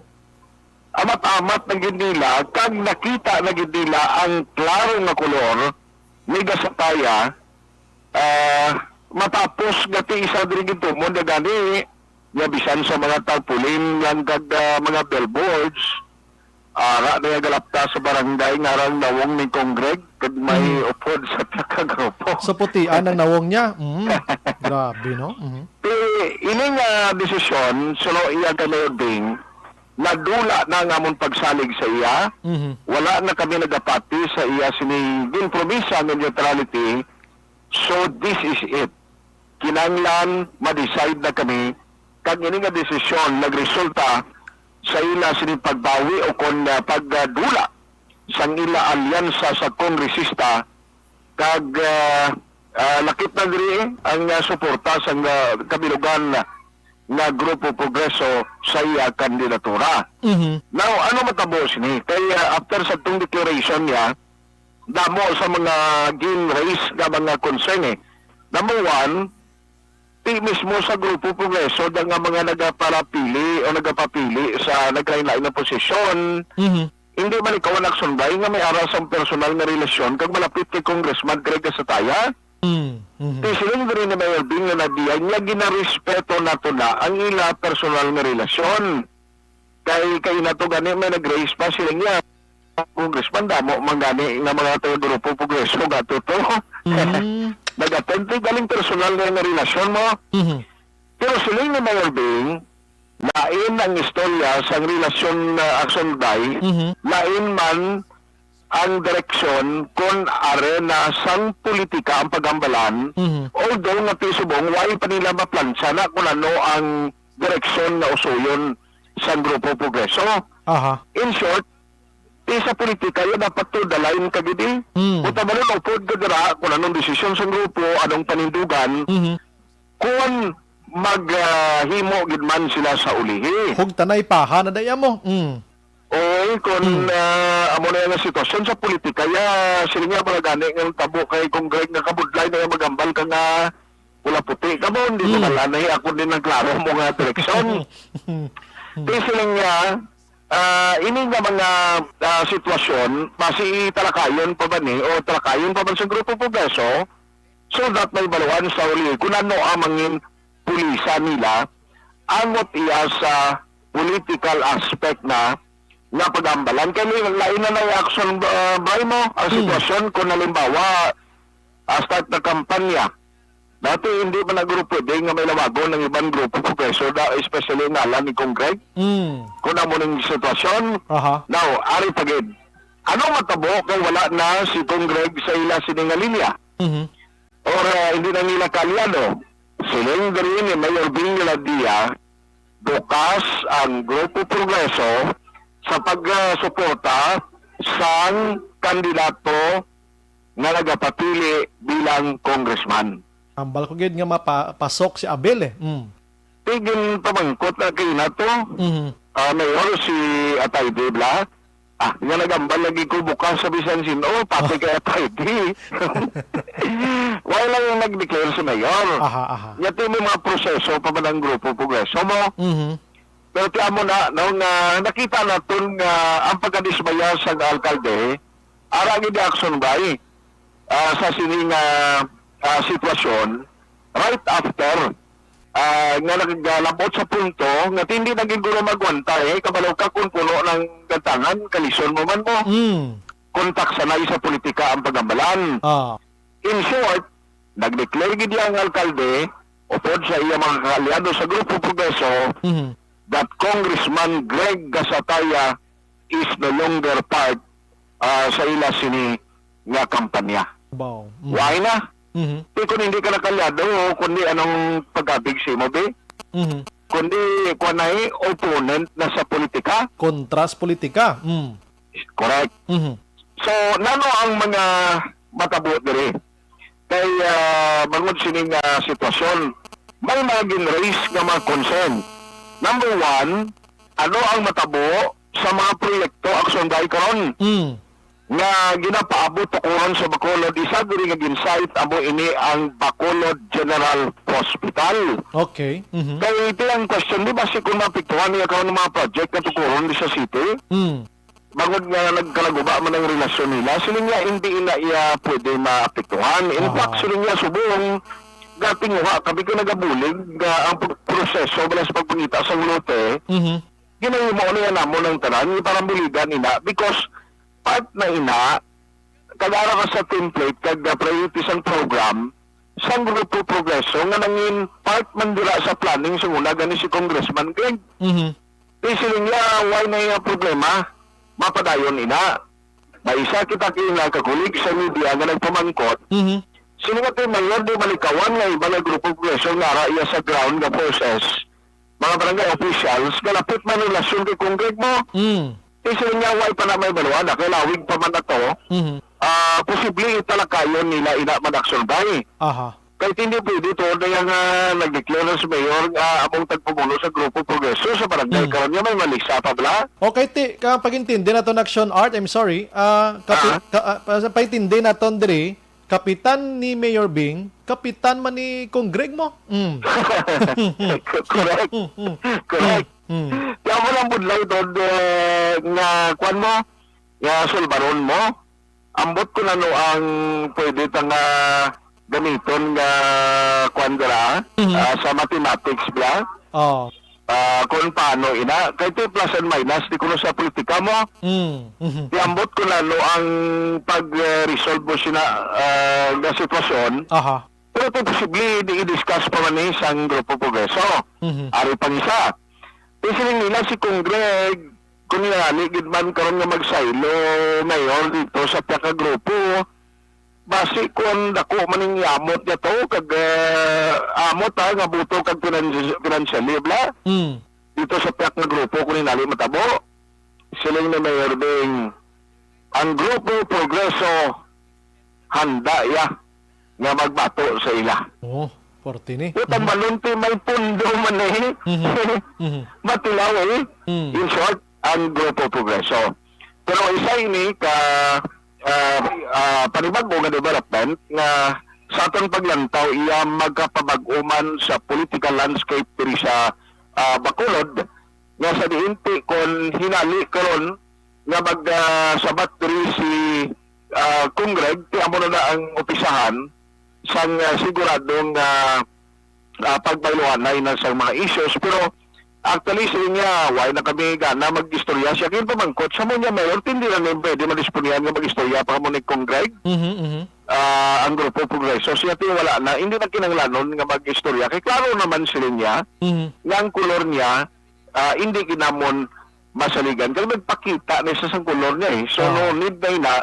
amat-amat na gid nila kag nakita na gid nila ang klaro nga kolor ni Gasataya, ah, matapos nga ti isa diri gitumon nga gani nga bisan sa mga tarpaulin lang kag, ah, mga billboards, ara na iya galapta sa barangay nga arang nawong ni Congreg kag may Mm. upod sa pila ka grupo. Sa putian ang nawong niya. Mm. Grabe, no? Mhm. Ti, ini nga desisyon, suno iya kay Mayor Bing, nadula na ang amon pagsalig sa iya. Mhm. Wala na kami nagapati sa iya sini ginpromisa nga neutrality. So, this is it. Kinahanglan ma-decide na kami, kag ini nga desisyon nagresulta sa ila sini pagbawi o kon, ah, pagdula sang ila alyansa sa kongresista, kag, ah, ah, lakip na diri ang, ah, suporta sang, ah, kabilugan nga Grupo Progreso sa iya kandidatura. Mhm. Now, ano matabo sini? Kay, ah, after sa tong declaration niya, damo sa mga gin-raise nga mga concern, eh. Number one, ti mismo sa Grupo Progreso, da nga mga nagaparapili o nagapapili sa naglain-lain nga posisyon, Mhm. hindi man ikaw ang Action Bay nga may ara sang personal nga relasyon kag malapit kay Congressman Greg Gasataya. Mm, mhm. Ti siling diri ni Mayor Bing nga nadiyan nga ginarespeto nato na ang ila personal nga relasyon. Kay, kay nato gani may nag-raise pa sila niya. Congressman, damo man gani nga mga taga Grupo Progreso nga to to. Mm. Nag-attend to galing personal nga, nga relasyon mo. Mhm. Pero siling ni Mayor Bing, lain ang istorya sang relasyon, ah, Action Bay, Mhm. lain man ang direksyon kon arena sang politika ang pagambalan. Mhm. Although nga ti subong, wala pa nila maplantsa na kung ano ang direksyon nga usuyon sang Grupo Progreso. Aha. In short, ti sa politika, yan dapat to the line ka gid, eh. Mm. Buta ba nun, upod ka dira kung anong desisyon sang grupo, anong panindugan, Mhm. kung mag, ah, himo gid man sila sa ulihi. Hug tanay paha na daya mo. Mm. Oy, kung, Mm. ah, amo na yung sitwasyon sa politika, ya, sila nga mga gani nga tabo kay kung Greg nga kabudlay na yung magambal ka nga pula puti ka mo, hindi mo Mm. nalanahi ako din ang klaro mo nga direksyon. Mm. Kaya sila nga, ah, ini nga mga, ah, sitwasyon, basi talakayon pa ba ni, o talakayon pa man sa Grupo Progreso, so that may baluan sa uli kung ano ang mangin pulisa nila, angot iya sa political aspect na nga pag-ambalan. Kaya lain na na yung action, ah, Bray, mo, ang Hmm. sitwasyon kung halimbawa, ah, start na kampanya. Dati hindi man na grupo pwede nga may lawagon ng ibang grupo, Professor, da, especially ang ngalan ni Congreg. Hmm. Kung amo ning sitwasyon, Aha. now, ari pa gid. Ano matabo kay wala na si Congreg sa ila sining nga linya? Mhm. Or, ah, hindi na nila kaalyado? Siling diri ni Mayor Bing Ladia, bukas ang Grupo Progreso sa pagsuporta sang kandidato nga nagapapili bilang congressman. Ambal ko gid nga mapasok si Abel, eh. Mm. Ti ginpamangkot na kay nato. Mhm. Ah, Mayor, si Atayde bala. Ah, nga nagambal lagi ko bukas sa bisan sin-o, pati Oh. kay Atayde. Wala lang yung nag-declare si Mayor. Aha, aha. Nya ti may mga proseso pa man ang Grupo Progreso mo. Mhm. Pero ti amo na, no, nga nakita naton nga ang pagkadismaya sa alkalde, ara gid action by, ah, sa sini nga, ah, sitwasyon, right after, ah, nga nagalabot sa punto nga hindi na gid guro magwanta, eh, kabalo ka kung puno ng gantangan, kalison mo man mo. Mm. Kontak sanay sa politika ang pagambalan. Ah. In short, nag-declare gid ang alkalde upod sa iya mga kaalyado sa Grupo Progreso Mhm. that Congressman Greg Gasataya is no longer part, ah, sa ila sini nga kampanya. Baw. Mhm. Why na? Mhm. Di kung hindi ka na kaalyado, kundi anong pag-abig sa imo, be? Mhm. Kundi, kuwan na eh, opponent na sa politika. Kontras politika. Mm. Correct. Mhm. So, nano ang mga matabo diri? Kay, ah, bangod sini nga sitwasyon, may mga gin-raise nga mga concern. Number one, ano ang matabo sa mga proyekto action by karon Mm. nga ginapaabot tukuran sa Bacolod? Isa diri nga gin-cite amo ini ang Bacolod General Hospital. Okay. Mhm. Kay ito ang question, di ba, si kung maapektuhan niya karon ng mga project na tukuran di sa city? Mm. Bangod nga nagkalaguba man ang relasyon nila, sila nga hindi na iya pwede maapektuhan. In Aha. fact, sila nga subong, gatinguha kami kung nagabulig nga ang pro-, proseso bala sa pagpangita sang lote, Mhm. ginahimo na yan namon ang tanan, para buligan ina, because part na ina, kag ara ka sa template, kag, ah, priorities ang program, sang Grupo Progreso, nga nangin part man dira sa planning sa una gani si Congressman Greg. Mhm. Di siling niya, why na yung problema? Mapadayon ina. May isa kita kina kakulig sa media nga nagpamangkot. Mhm. Sino nga ti mayor di malikawan nga iba nga grupo progresyon nga ara iya sa ground nga forces, mga barangay officials, nga lapit man ang relasyon kay Congreg mo? Mm. Di siling niya, why pa na may balwa na, kay lawig pa man na to. Mhm. Ah, posible italakayon nila ina man action by. Aha. Kay hindi pwede to, daya nga nag-declare na si Mayor nga among tagpamuno sa Grupo Progreso sa barangay. Mm. Karon nga may malisa pa bala. Okay, ti, ka, pag-intindi naton Action Art, I'm sorry. Ah, kapi-, Ah? ka, ah, pa-, sa paintindi naton diri, kapitan ni Mayor Bing, kapitan man ni Congreg mo. Mm. Correct. Mm, mm. Correct. Mm, mm. Kaya mo lang budlaw to, eh, nga, kwan mo, nga sulbaron mo. Ambot ko na no ang pwede ta nga gamiton nga kwan dira, Mhm. ah, sa mathematics bala. Oh. Ah, kung paano ina. Kay ti plus and minus, di kuno sa politika mo. Mm, mhm. Di ambot ko na no ang pag, eh, resolve mo sina, ah, nga sitwasyon. Aha. Pero ti posible, di i-discuss pa man ni sang Grupo Progreso. Mhm. Ari pang isa. Ti siling nila si Congreg, kung nilali gid man karon nga magsaylo mayor dito sa piyaka grupo, basi kung dako man ning yamot niya to, kag, eh, amot, ha, nga buto kag finan-, financially, bla. Mm. Dito sa piyak nga grupo, kung nilali matabo, siling ni Mayor Bing, ang Grupo Progreso, handa iya nga magbato sa ila. Oh, forte ni. Ito Mhm. malunti may pundo man eh. Mhm. Mhm. Matilaw eh. Mm. In short, ang Grupo Progreso. Pero isa ini ka, ah, ah, panibago nga development nga sa aton paglantaw iya magkapabag-o man sa political landscape diri sa, ah, Bacolod, nga sa diin ti kon hinali karon nga mag, ah, sabat diri si, ah, Congreg, ti amo na na ang umpisahan sang, ah, siguradong, ah, ah, pagbayluhanay na sang mga issues. Pero actually, siling niya, why na kami gana mag-istorya siya. Kaya pamangkot, sa mo niya, Mayor, hindi na niya pwede madisponihan nga mag-istorya pa mo ni Congreg. Mhm, mhm. Ah, ang Grupo Progreso, siya ti wala na, hindi na kinanglanon nga mag-istorya. Kay klaro naman siling niya, Mhm. nga ang kolor niya, ah, hindi ginamon masaligan. Kaya nagpakita na siya sa kolor niya eh. So, Ah. no need na ina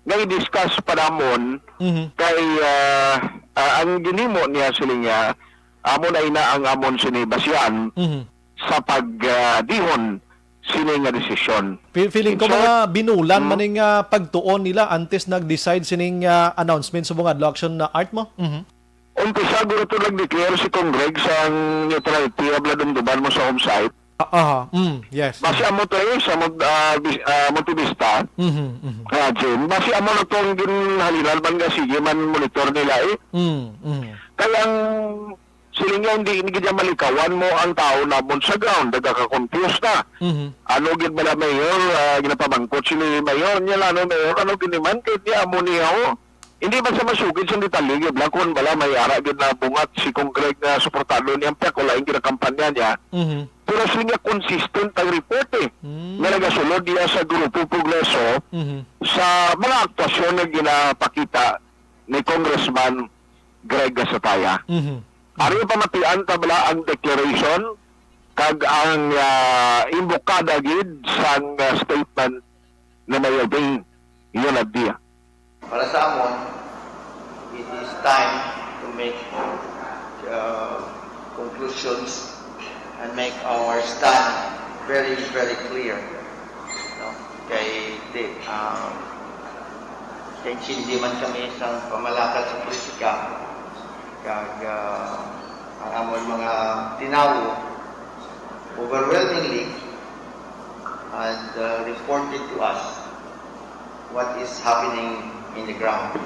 nga i-discuss pa namon Mhm. kay, ah, ah, ang ginimo niya siling niya, amo na ina ang amon sini basihan Mhm. sa pag, ah, dihon sini nga desisyon. Feel-, feeling ko So, mga binulan mm. man ning, ah, pagtuon nila antes nag-decide sining, ah, announcement sa mga adlaw action na art mo. Mhm. umpisa guro to nag-declare si Congreg sang neutrality, abla dumduman mo sa home site. Ah, aha, mm, yes. Basi amo to eh, sa Mont-, ah, Bis-, ah, Montevista. Mhm, mhm. Ah, Jim. Basi amo na to ang ginhalinan man nga sige man monitor nila eh. Mm, mhm. Kaya ang siling niya, hindi, hindi niya malikawan mo ang tao namon sa ground, nagaka-confuse na. Mhm. Ano gid bala, Mayor, ah, ginapamangkot sila, Mayor, niya lano, Mayor, ano gid ni man, kay niya amo niya, oh. Hindi man sa masugid sa detalye gid lang kung bala may ara gid na bungat si Congreg nga suportado niya ang pihak o lain ginakampanya niya. Mhm. Pero siling niya consistent ang report eh. Mm. Nga nagasulod niya sa Grupo Progreso Mhm. sa mga aktwasyon nga ginapakita ni Congressman Greg Gasataya. Mhm. Ari pamatian ta bala ang declaration kag ang, ah, imbokada gid sang, ah, statement ni Mayor Ding Leonardia. Para sa amon, it is time to make, uh, conclusions and make our stand very, very clear. No? Kay, di, um, kay hindi man kami sa pamalakad sa politika, kag, uh, ang amon mga tinawo, overwhelmingly, had, uh, reported to us what is happening in the ground.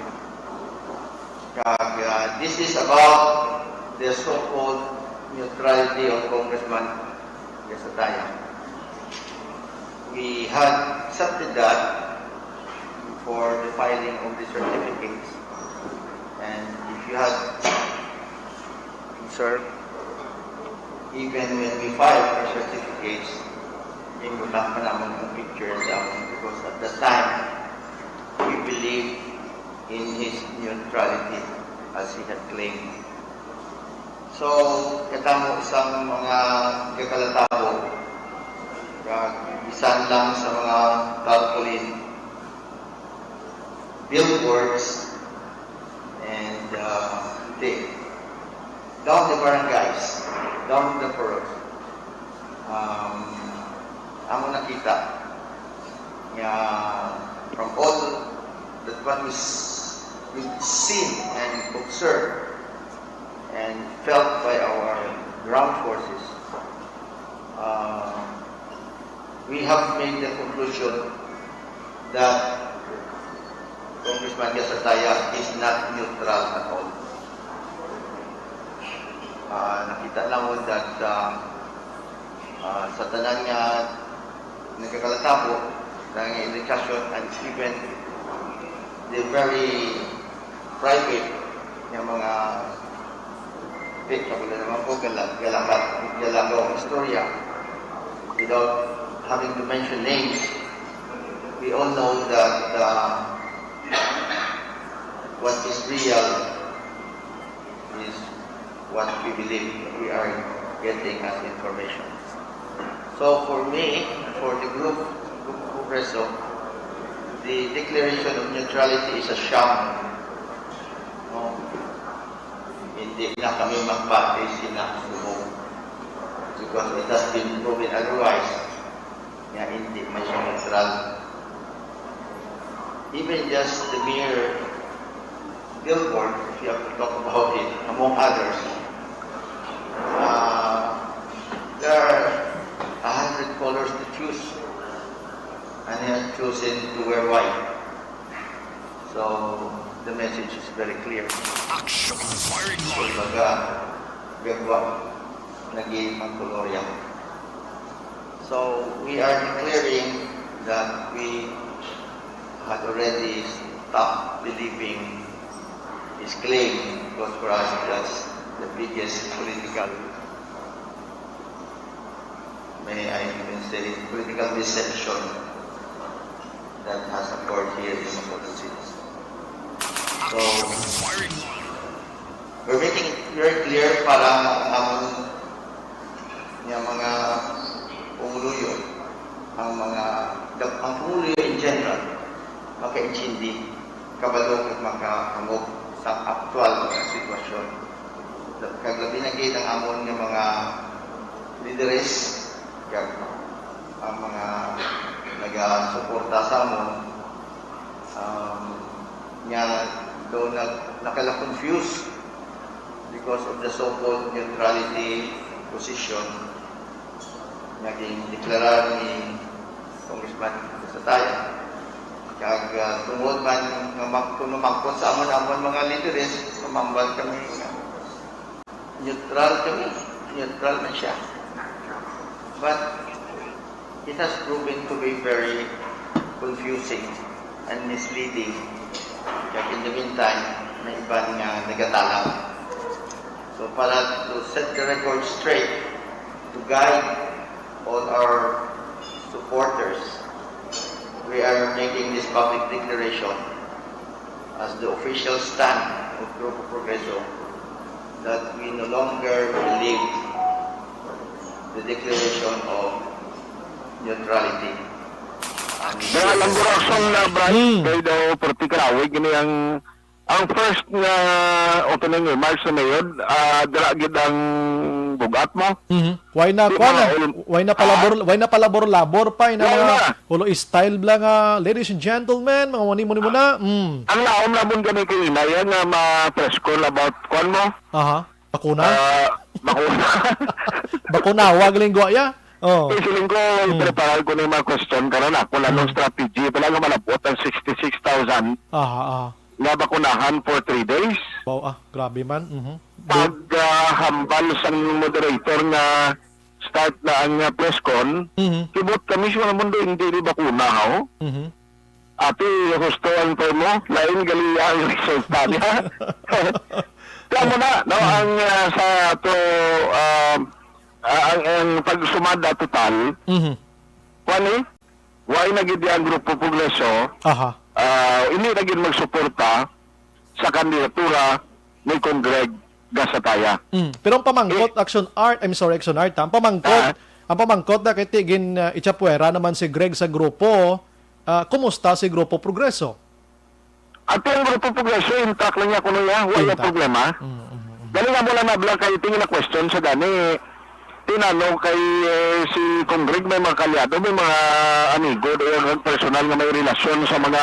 Kag, uh, this is about the so-called neutrality of Congressman Gasataya. We had accepted that for the filing of the certificates. And if you had observed, even when we filed our certificates, ginbutang pa namon ang picture sa amon because at that time, we believe in his neutrality as he had claimed. So, kita mo isang mga kakalatawo, kag bisan lang sa mga tarpaulin, billboards, and, uh, the, down the barangays, down the purok. Um, amo nakita nga from all that what we s-, we've seen and observed and felt by our ground forces, uh, we have made the conclusion that Congressman Gasataya is not neutral at all. Ah, nakita namon that, ah, ah, sa tanan nga nagkakalatapo, sa nga indikasyon, and even the very private nga mga, di, sabi na naman po, gala-, galakat, galagaw ang istorya. Without having to mention names, we all know that, uh, what is real is what we believe we are getting as information. So for me, for the group, Grupo Progreso, the declaration of neutrality is a sham. No? Hindi na kami magpati sina subong because it has been proven otherwise. Nga hindi man siya neutral. Even just the mere billboard, if you have to talk about it, among others, uh, there are a hundred colors to choose, and he has chosen to wear white. So, the message is very clear. Action firing line. Kumbaga, gagwa, naging ang kolorya. So, we are declaring that we had already stopped believing his claim, because for us, that's the biggest political, may I even say, political deception that has occurred here in Bacolod City. So, we're making it very clear para ang amon nga mga pumuluyo, ang mga, ang pumuluyo in general, makaintindi, kabalo kag makahangop sa aktual nga sitwasyon. Kag labi na gid ang amon nga mga lideres, kag ang mga nagasuporta sa amon, um, nga daw nag-, nakala-confuse Because of the so-called neutrality position nga gindeklarar ni Congressman Gasataya. Kag, ah, tungod man nga mag-, kung mamangkot sa amon, amon mga lideres, mamangkot kami nga neutral kami. Neutral man siya. But it has proven to be very confusing and misleading. Kag in the meantime, may iban nga nagatalang. So para to set the record straight, to guide all our supporters, we are making this public declaration as the official stand of Grupo Progreso that we no longer believe the declaration of neutrality. And Kaya lang gurason na, Brian, Hmm. kay daw perti ka rawig ini ang, ang first nga opening remarks sa Mayor, ah, dira gid ang bugat mo. Mhm. Why na, Di kwan ba, na? ul- Why na palabor, Ha? why na palabor-labor pa? Ina Why mga na? Hulo style bla nga, ladies and gentlemen, mga wani mo ni mo na. Mm. Ang laom namon gani kay inaya nga ma-press call about kwan mo. Aha. Bakuna? Ah, bakuna. Bakuna, wag linggo ya. Oh. Kay siling ko, Mm. i-prepare ko na yung mga question karon ako lang Mm. strategy. Pala nga malabot ang sixty-six thousand Aha, aha. nga bakunahan for three days. Wow, ah, grabe man. Mhm. Pag, ah, hambal sang moderator nga start na ang, ah, press con, Mhm. kibot kami sa mga mundo, hindi ni bakuna, ho. Mhm. Ati, husto ang termo, lain gali ang resulta niya. Kaya mo na, no, Mm. ang, ah, sa ato, ah, ah, ang, ang pagsumada total, Mhm. kuwan eh, why na gid ang Grupo Progreso, Aha. ah, hindi na gid magsuporta sa kandidatura ni Congreg Gasataya. Mm. Pero ang pamangkot, Eh. Action Art, I'm sorry, Action Art, ha? Ang pamangkot, Ah. ang pamangkot na kay Tigin, ah, Ichapuera naman si Greg sa grupo. Ah, kumusta si Grupo Progreso? At ang Grupo Progreso, intact lang niya kuno niya. Wala Intact. problema. Mm, mm, mm. Dali nga mo lang nabla kay tingin na question sa gani. Tinano kay, eh, si Congreg may mga kalyado, may mga amigo, may mga personal nga may relasyon sa mga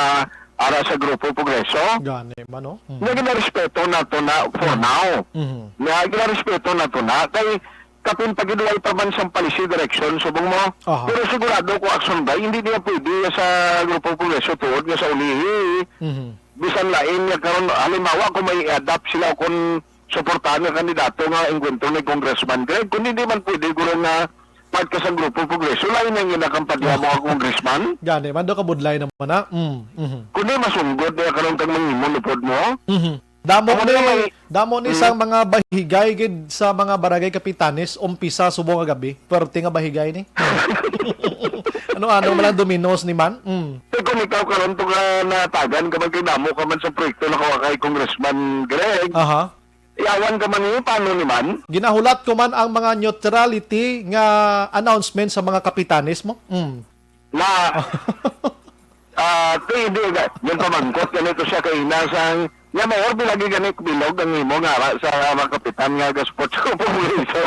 ara sa Grupo Progreso. Gani man, no? Mm. Nga ginarespeto nato na for Mm. now. Mhm. Nga ginarespeto nato na kay kapin pagiduway pa man sang policy direction, subong mo. Aha. Pero sigurado ko, Action Bay, hindi niya pwede sa Grupo Progreso tuod nga sa ulihi. Mhm. Bisan lain nga karon, halimbawa, kung may i-adapt sila o kung suportahan nga kandidato nga engkwentro ni Congressman Greg, kung hindi man pwede, guro nga part ka sa Grupo Progreso, lain ang ginakampanya mo nga congressman. Gani, man daw kabudlay naman na. Mm, mhm. Kundi masunggod niya karon kang manghimo lupod mo. Mhm. Damo Amo ni, naman. damo ni Mm. sang mga bahigay gid sa mga barangay kapitanes, umpisa subong nga gabi. Pwerte nga bahigay ni. Ano-ano man ang dominos ni man? Mm. Te, kung ikaw karon to ka natagan ka man kay damo ka man sa proyekto na kay Congressman Greg. Aha. Yawan ka man ni, paano ni man? Ginahulat ko man ang mga neutrality nga announcement sa mga kapitanes mo. Mm. Na, ah, ti, hindi, ga-, yung pamangkot, ganito siya kaina sang, nga mayor, bilagi gani bilog ang imo nga ara sa mga kapitan nga gaspot sa Kongreso.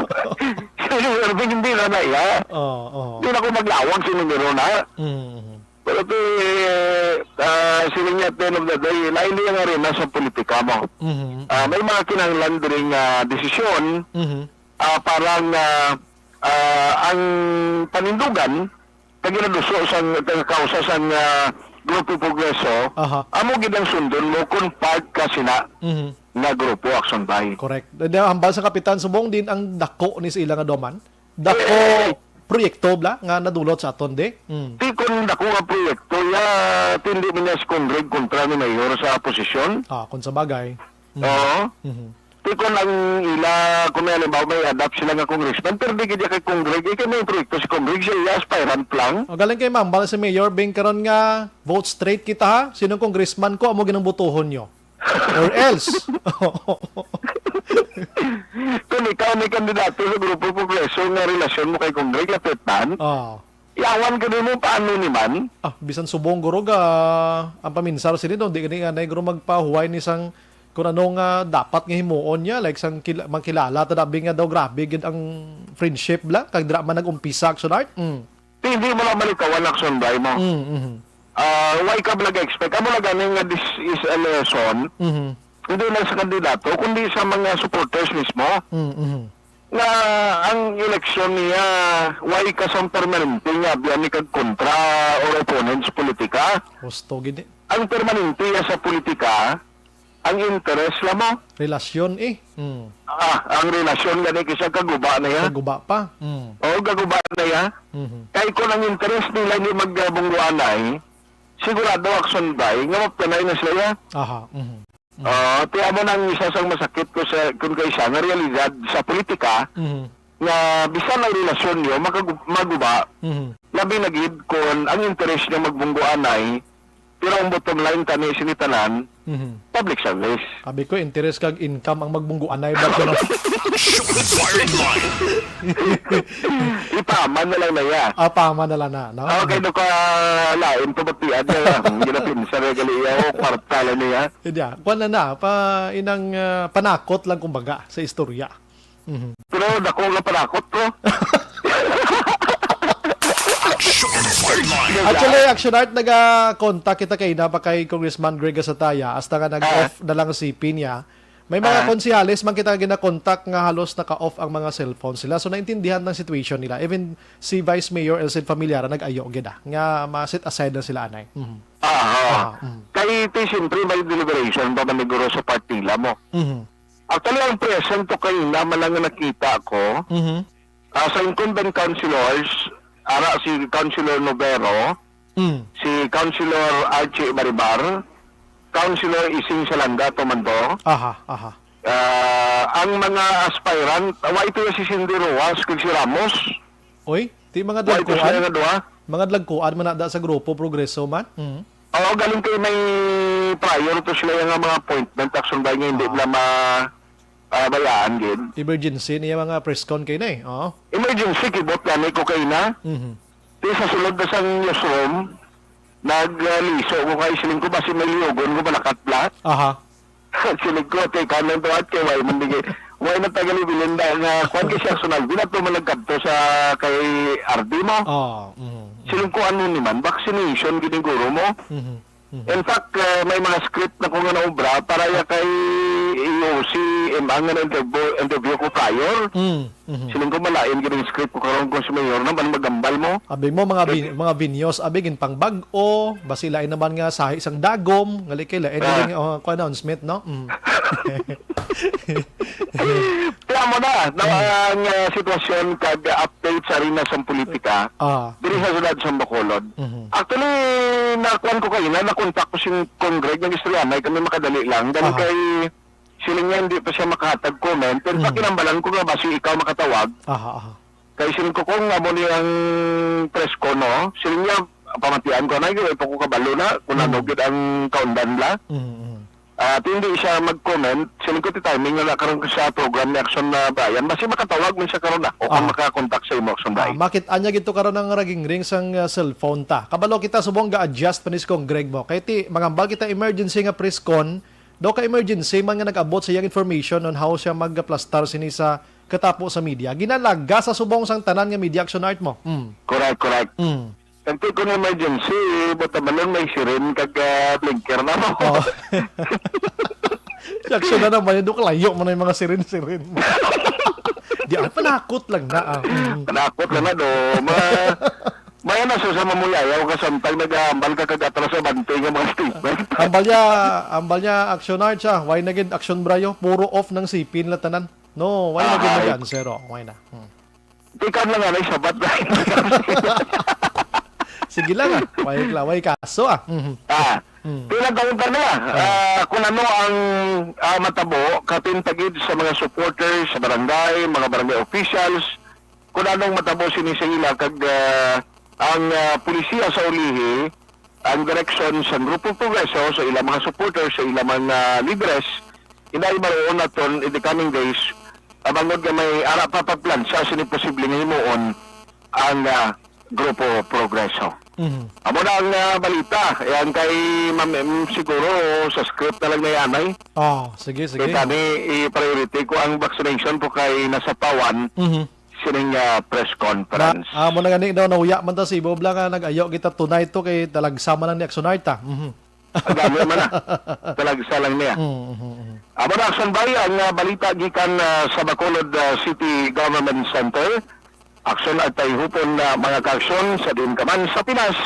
Sige, Irving, hindi na na iya. Oo, oo. Hindi na ko maglawag sa numero na. Mm. Pero ti, ah, sila niya, at the end of the day, lain din ang arena sa politika mo. Mhm. Ah, may mga kinahanglan diri nga desisyon, Mhm. ah, para nga, ah, ang panindugan, kag ginaduso sang, kag kausa sang, ah, Grupo Progreso, Aha. amo gid ang sundon mo kung part ka sina Mhm. nga grupo, Action Bay. Correct. Di, hambal sa Kapitan Subong din ang dako ni sa ila nga duman. Dako Eh. proyekto bla nga nadulot sa aton, di? Mm. Di kun dako nga proyekto, ya, tindi man niya si Congreg kontra ni Mayor sa posisyon. Ah, kung sa bagay. Mm. Oo. Mhm. Di kun ang ila, kung may halimbawa, may adapt sila nga congressman, pero di gid kay Congreg, eh, kay may proyekto si Congreg, siya aspirant lang. O, galing kay ma'am, bala si Mayor Bing karon nga, vote straight kita ha, sinong congressman ko, amo ginang botohon nyo. Or else. Kung ikaw may kandidato sa Grupo Progreso nga relasyon mo kay Congreg, lapit man, Oh. yawan ka din mo, paano ni man? Ah, bisan subong guro ga ang paminsar sini, no? Di gani nga na guro magpahuway ni sang kung ano nga dapat nga himuon niya, like sang kila-, magkilala ta dabi nga daw grabe gid ang friendship bla kag dira man nag-umpisa, Action Art. Mm. Hindi mo lang malikawan, Action Bay mo. Mm, mhm. Ah, why ka ba nag-expect? Amo na gani nga this is a lesson Mhm. hindi lang sa kandidato, kundi sa mga supporters mismo, Mm, mhm. nga ang eleksyon niya, way ka sang permanente nga biya ni kag kontra or opponent sa politika. Husto gid eh. Ang permanente ya sa politika, ang interes la mo. Relasyon eh. Mm. Ah, ang relasyon gani kisa kaguba na ya. Kaguba pa. Mm. O, kaguba na ya. Mhm. Kay kung ang interes nila ni magbungguanay, sigurado action by nga maptanay na sila ya. Aha. Mhm. Mm. Ah, ti amo nang isa sang masakit ko sa, kun kay siya nga realidad sa politika, Mhm. nga bisan ang relasyon niyo makagu-, maguba, Mhm. labi na gid kun ang interes niya magbungguanay, pero ang bottom line tani sini tanan, Mhm. public service. Abi ko, interes kag income ang magbungguanay ba, pero Shots fired line. Ipaman na lang na ya. Ah, paman na lang na, no? Okay, no ka lain, pabatian na ya. Ang ginapinsa na gali ya, o kwarta lang niya. Hindi ah, kuwan na na, pa, inang, ah, panakot lang kumbaga sa istorya. Mhm. Pero dako nga panakot ko. Action Frontline. Actually, Action Art, naga-contact kita kay na pa kay Congressman Greg Gasataya, hasta nga nag-off Ah. na lang si Piña. May mga Ah. konsehales man kita gina-contact nga halos naka-off ang mga cellphone sila. So, naintindihan ang situation nila. Even si Vice Mayor Elcid Familiara nag-ayo gid ah, nga ma-set aside na sila anay. Mhm. Ah, oo. Ah, mm. Kay ti siyempre may deliberation pa man siguro sa part nila mo. Mhm. Actually, ang present to kanina man lang nga nakita ko, Mhm. ah, sa incumbent councilors, ara si Councilor Novero, Mm. si Councilor Archie Baribar, Councilor Ising Salanga, Tomando. Aha, aha. Ah, ang mga aspirant, ah, wa ito si Cindy Rojas, kag si Ramos. Oy, ti mga Wa ito sila dagkuan? nga duha. Mga dagkuan man na da sa grupo, Progreso man? Mm. Oo, galing kay may prior to sila yung mga appointment, action by nga hindi Ah. na ma-, ah, bayaan gid. Emergency niya mga press con kayo na eh. Oo. Emergency, kibot gani ko kayo na. Mhm. Di sa sulod na sang newsroom, nag-, ah, liso ko kay siling ko, basi may liyogon ko, malakat lahat. Aha. Siling ko, "Te, kanan to at kay why man di kay, why man tagal ibilin da nga, kwan kay siya sunal, di na to malagkadto sa kay R D mo." Oo, mhm, mhm. Siling ko, "Ano ni man, vaccination, giniguro mo?" Mhm, mhm. In fact, ah, may mga script na ko nga naubra para ya kay E O C, M ang nga na-interview, interview ko prior. Mm, mhm. Siling ko, "Malain gid ang script ko karon kung si Mayor naman magambal mo." Abi mo, mga Kay vi-, mga vinyos, abi, ginpangbag-o, basi lain naman nga sahi sang dagom, ngali kay lain Ah. galing, oh, ko announcement, no? Mm. Kaya mo na, na Mm. ang, ah, sitwasyon kag update sa arena sang politika, Ah. diri sa siyudad sang Bacolod. Mhm. Actually, nakuan ko kayo na, nakontak ko si Congreg, nag-istorya na kami makadali lang. Dahil Aha. kay siling niya, hindi pa siya makahatag comment. Pero Mm. pakinambalan ko nga, basi ikaw makatawag. Aha, aha. Kay siling ko, kung amo ni ang press ko, no? Siling niya, pamatian ko na, hindi pa ko kabalo na, kung ano Mm. gid ang kaundan nila. Mm, mm. At hindi siya mag-comment, siling ko, ti timing na lang karon sa program ni Action na Bayan. Basi makatawag man siya karon na, o kung Ah. makakontak sa imo, Action Ah, Bayan. makit-an niya gid to karon ang raging ring sang, ah, cellphone ta. Kabalo kita subong ga-adjust pa ni si Congreg mo. Kay ti, mangambal kita emergency nga press con, daw ka emergency man nga nag-abot sa iyang information on how siya magplastar sini sa katapo sa media. Ginalaga sa subong sang tanan nga media, Action Art mo. Mm. Correct, correct. Mm. Kag ti kun emergency, butabalon may siren kag, ah, blinker na mo. Oh. Si Action na naman, yung kalayo mo na yung mga siren-siren mo. Di, ang panakot lang na, ah. Mm. Panakot lang na, do. Ma-, may na sa, sa mamuyayaw ka, samtang nag-aambal ka kag atras sa bante nga mga statement. Ambal niya, ambal niya, Action Art siya. Why na gid, Action Brayo? Puro off ng sipin la tanan. No, why na gid Ah, mag-answer, oh? Why na? Hmm. Ikaw lang nga, may sabat na. Sige lang, ah. Why, why kaso, ah? Mhm. Ah, Mm. Pinagkauntan na, Ah. ah, kung ano ang, ah, matabo, kapin tagid sa mga supporters, sa barangay, mga barangay officials, kung anong matabo sini sa ila, kag, ah, ang, ah, pulisiya sa ulihi, ang direksyon sa Grupo Progreso, sa ilang mga supporters, sa ilang mga leaders, inay maroon naton in the coming days, ah, bangod nga may ara pa pagplansa sini posible nga himuon ang, ah, Grupo Progreso. Mhm. Amo na ang, ah, balita. Yan kay Ma'am M, siguro sa script na lang na yan, ay. Oh, sige, sige. Kaya tani, i-priority ko ang vaccination po kay nasapawan Mhm. sining, ah, press conference. Na, amo na gani daw, nauya man ta si Bob lang nga nag-ayo kita tonight to kay talagsa man lang ni Action Art, ah. Mhm. Ang gani man na. Talagsa lang niya. Mm, mm, mm. Amo na, Action Bay, ang, ah, balita gikan, ah, sa Bacolod, ah, City Government Center. Action, atayhupon na mga kaaksyon sa diin ka man sa Pinas.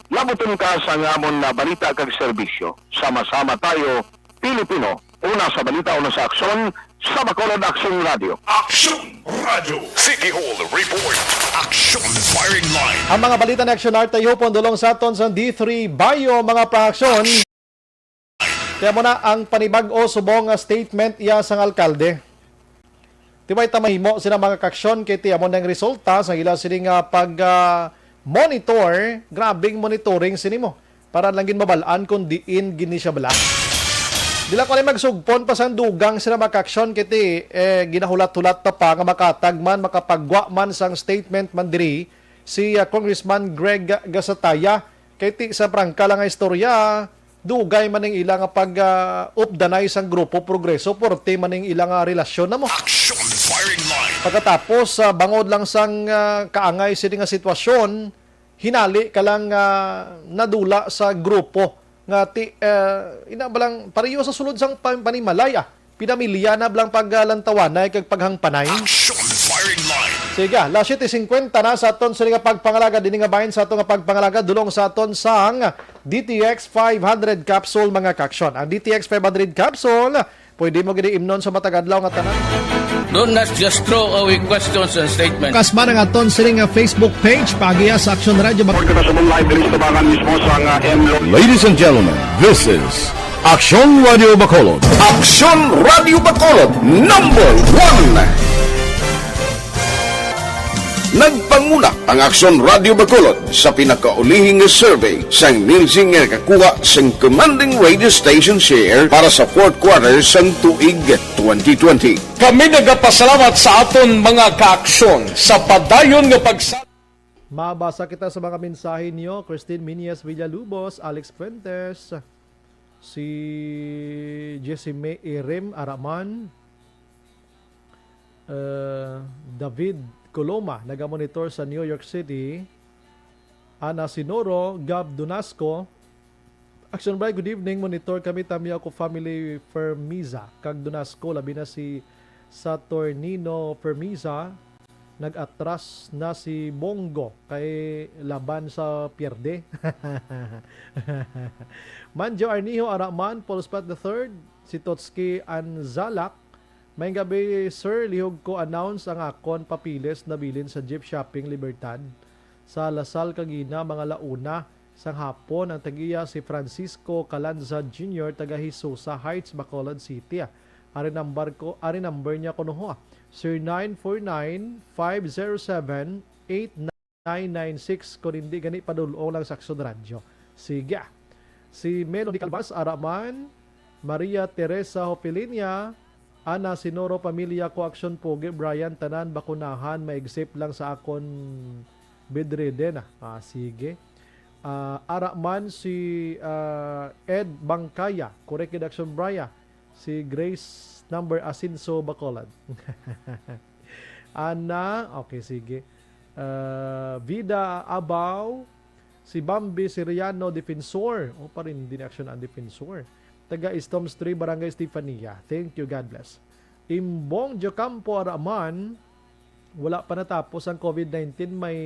Labuton ka sa nga amon na balita kag serbisyo. Sama-sama tayo, Pilipino. Una sa balita, una sa aksyon, sa Bacolod Aksyon Radio. Aksyon Radio. City Hall Report. Aksyon Firing Line. Ang mga balita ni Action Art ay hupon dulong sa aton sa D three Bayo, mga paaksyon. Kaya mo na ang panibag-o subong nga statement iya sang alkalde. Tibay ta mahimo sila mga kaaksyon kay ti amo nang resulta sa ila sini nga pag, ah, monitor. Grabing monitoring sini mo para lang gid mabal-an kung diin gini siya bala. Dila ko lang magsugpon pa sang dugang sila mga kaaksyon kay ti, eh, ginahulat-hulat ta pa nga makatag man, makapagwa man sang statement man diri si, ah, Congressman Greg Gasataya. Kay ti sa prangka lang nga istorya, dugay man ning ila nga pag, ah, updanay sang Grupo Progreso, porte man ning ila nga relasyon na mo. Action Firing Line. Pagkatapos, ah, bangod lang sang, ah, kaangay sini nga sitwasyon, hinali ka lang, ah, nadula sa grupo nga ti, ah, ina ba lang, pareho sa sulod sang pan-, panimalay, ah. Pinamilya na blang paglantawanay kag paghangpanay. Action Firing Line. Sige, alas siyete cincuenta na sa aton sini nga pagpangalaga, dini nga bahin sa aton nga pagpangalaga, dulong sa aton sang D T X five hundred capsule, mga kaaksyon. Ang D T X five hundred capsule, pwede mo gid imnon sa matag adlaw nga tanan. Don't not just throw away questions and statements. Kasma ang aton sini nga Facebook page, pagiya sa Action Radio Bacolod. Report kita sa mong live diri sa Tabangan mismo sa nga M Lo- Ladies and gentlemen, this is Aksyon Radio Bacolod. Aksyon Radio Bacolod, number one. Nagpanguna ang Aksyon Radio Bacolod sa pinakaulihi nga survey sang Nielsen nga nakakuha sang commanding radio station share para sa fourth quarter sang tuig twenty twenty. Kami nagapasalamat sa aton mga kaaksyon sa padayon nga pagsa- Mabasa kita sa mga mensahe niyo, Christine Miñez Villalubos, Alex Fuentes, si Jessime Irim Araman, uh, David Coloma, nagamonitor sa New York City, Ana Sinoro, Gab Dunasco, Action Bright, good evening. Monitor kami, Tamyo ako family, Fermiza kag Dunasco, labi na si Saturnino Fermiza. Nag-atras na si Bongo kay laban sa pierde. Manjo Arnijo Araman, Paul Spot the third, si Totski Anzalak. May gabi, sir, lihog ko announce ang akon papilis na bilin sa Jeep Shopping Libertad sa Lasal kagina, mga launa sang hapon. Ang tag-iya si Francisco Calanza Junior, taga Hisusa Heights, Bacolod City, ah. Ari number ko, ari number niya kuno ho, ah. Zero nine four nine, five zero seven, eight nine nine six, kung hindi gani, padulong lang sa Aksyon Radyo. Sige, ah. Si Melody Calvas, Araman, Maria Teresa Hopilinia, Ana Sinoro, pamilya ko, Aksyon Pogi, Brian, tanan bakunahan, maigsit lang sa akon bedridden, ah. Ah, sige. Ah, ara man si, ah, Ed Bangkaya, correct gid, Aksyon Brian. Si Grace number Asinso Bacolod. Ana, okay, sige. Ah, Vida Abaw, si Bambi Siriano Defensor. O, pa rin din action ang Defensor. Taga Istom Street, Barangay Estefania. Thank you, God bless. Imbong Jocampo Araman, wala pa natapos ang covid nineteen, may,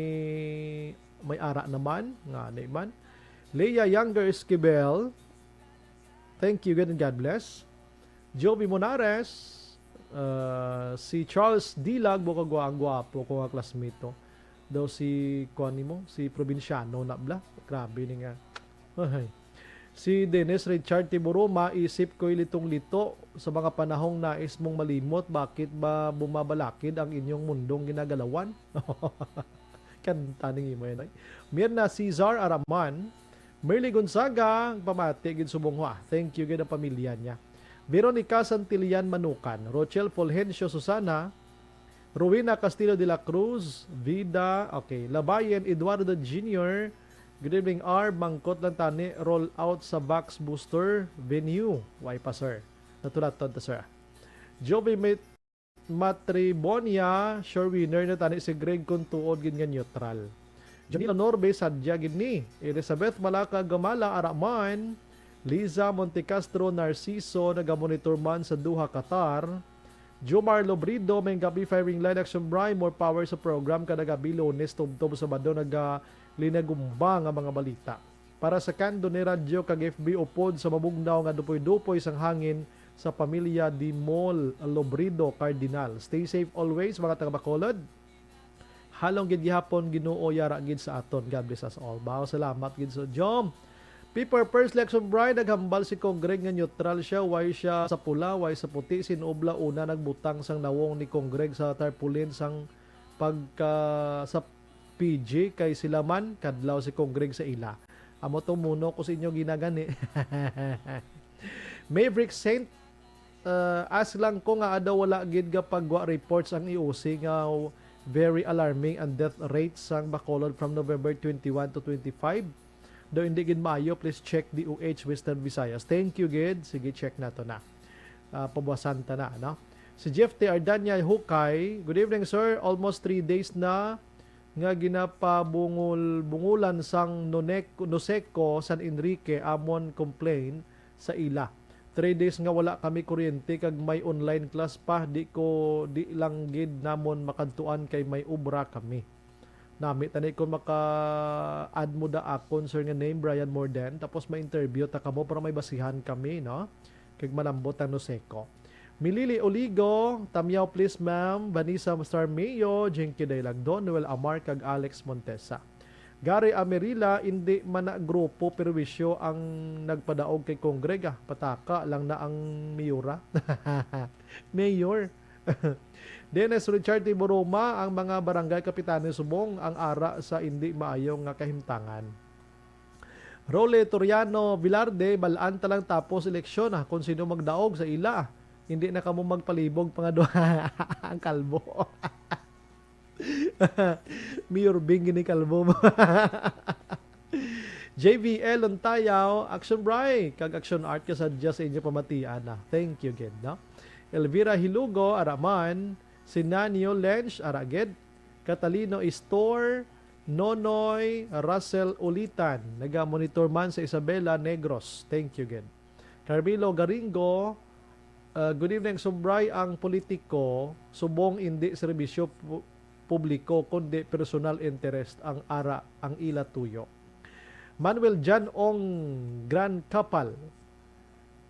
may ara naman, nga ano man. Leia Younger Esquivel, thank you, good and God bless. Jovi Monares, ah, si Charles Dilag, bukag wa-, ang gwapo ko nga classmate to. Daw si, kuan nimo, si Probinsyano na bla. Grabe ni nga. Ay. Si Dennis Richard Tiburuma, isip ko'y litong-lito sa mga panahong nais mong malimot, bakit ba bumabalakid ang inyong mundong ginagalawan? Kanta ning imo yan, ay. Mirna Cesar Araman, Merly Gonzaga, pamati gid subong ho, ah. Thank you gid ang pamilya niya. Veronica Santillan Manukan, Rochelle Fulgencio Susana, Rowena Castillo de la Cruz, Vida, okay, Labayen Eduardo Junior, good evening, R. Mangkot lang tani, roll out sa Vax Booster venue. Why pa, sir? Natulaton ta, sir. Jovi Met-, Matribonia, sure winner na tani si Greg kung tuod gid nga neutral. Janila Norbe, sadya gid ni. Elizabeth Malaka Gamala, ara man. Liza Montecastro Narciso, nagamonitor man sa Doha, Qatar. Jomar Lobrido, may gabi, firing line, Action Bri, more power sa program kada gabi, Lunes tubtob Sabado, nagalinagumba nga mga balita. Para sa Kando ni Radyo kag F B, upod sa mabugnaw nga dupoy-dupoy sang hangin sa pamilya Dimol Lobrido Cardinal. Stay safe always, mga taga Bacolod. Halong gid gihapon, Ginoo yara gid sa aton. God bless us all. Baw, salamat gid sa Jom. People, first election bride, naghambal si Congreg nga neutral siya, why siya sa pula, why sa puti, sin-o bala una nagbutang sang nawong ni Congreg sa tarpaulin sang pagka sa P G, kay sila man kadlaw si Congreg sa ila. Amo to muno ko sa inyo ginagani. Maverick Saint, uh, ask lang ko nga adaw wala gid gapagwa reports ang E O C nga very alarming ang death rate sang Bacolod from November twenty-one to twenty-five. Daw hindi gid maayo, please check D O H Western Visayas. Thank you gid. Sige, check nato na. Ah, pabuwasan ta na, no? Si Jeff T. Ardania Hukay, "Good evening, sir. Almost three days na nga ginapabungol-bungulan sang Nonek-, Noseco San Enrique amon complain sa ila. Three days nga wala kami kuryente kag may online class pa, di ko, di lang gid namon makadtuan kay may obra kami." Nami tani kung maka-add mo da akon, sir, nga name, Brian Morden, tapos ma-interview ta kamo para may basihan kami, no? Kag malambot ang Noseco. Milili Oligo, Tamyaw, please, ma'am. Vanessa Starmio, Jinky Daylagdon, Noel Amar, kag Alex Montesa. Gary Amerila, indi man na grupo, perwisyo ang nagpadaog kay Congreg, ah. Pataka lang na ang mayora. Mayor. Dennis Richard Tiburuma, ang mga barangay kapitanes subong ang ara sa indi maayo nga kahimtangan. Role Toriano Velarde, bal-an ta lang tapos eleksyon, ah, kung sino magdaog sa ila. Hindi na kamo magpalibog pa nga duha. Ang kalbo. Mayor Bing gini kalbo mo. J V L Lontayaw, Action Bri, kag Action Art ka sa Diyos sa inyo pamatian na. Thank you gid, no? Elvira Hilugo, ara man. Sinanio Lench, ara gid. Catalino Istor, Nonoy Russell Ulitan, naga-monitor man sa Isabela, Negros. Thank you gid. Carmelo Garingo, uh, good evening, Sumbray, ang politiko, subong indi serbisyo pu-, publiko, kundi personal interest ang ara, ang ila tuyo. Manuel John Ong Gran Kapal,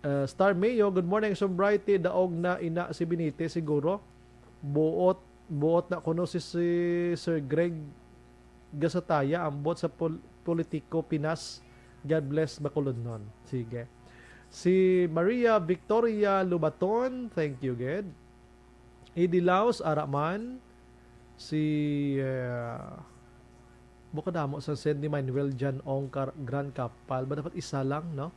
uh, Star Mayo, good morning, Sumbray, ti daog na ina si Benitez siguro. Buot, buot na kuno si, si Sir Greg Gasataya, ambot sa pol-, politiko Pinas. God bless, Bacolodnon. Sige. Si Maria Victoria Lubaton, thank you gid. Eddie Laos, ara man. Si, uh, bukod damo sa send ni Manuel John Ong Car-, Gran Kapal. Ba dapat isa lang, no?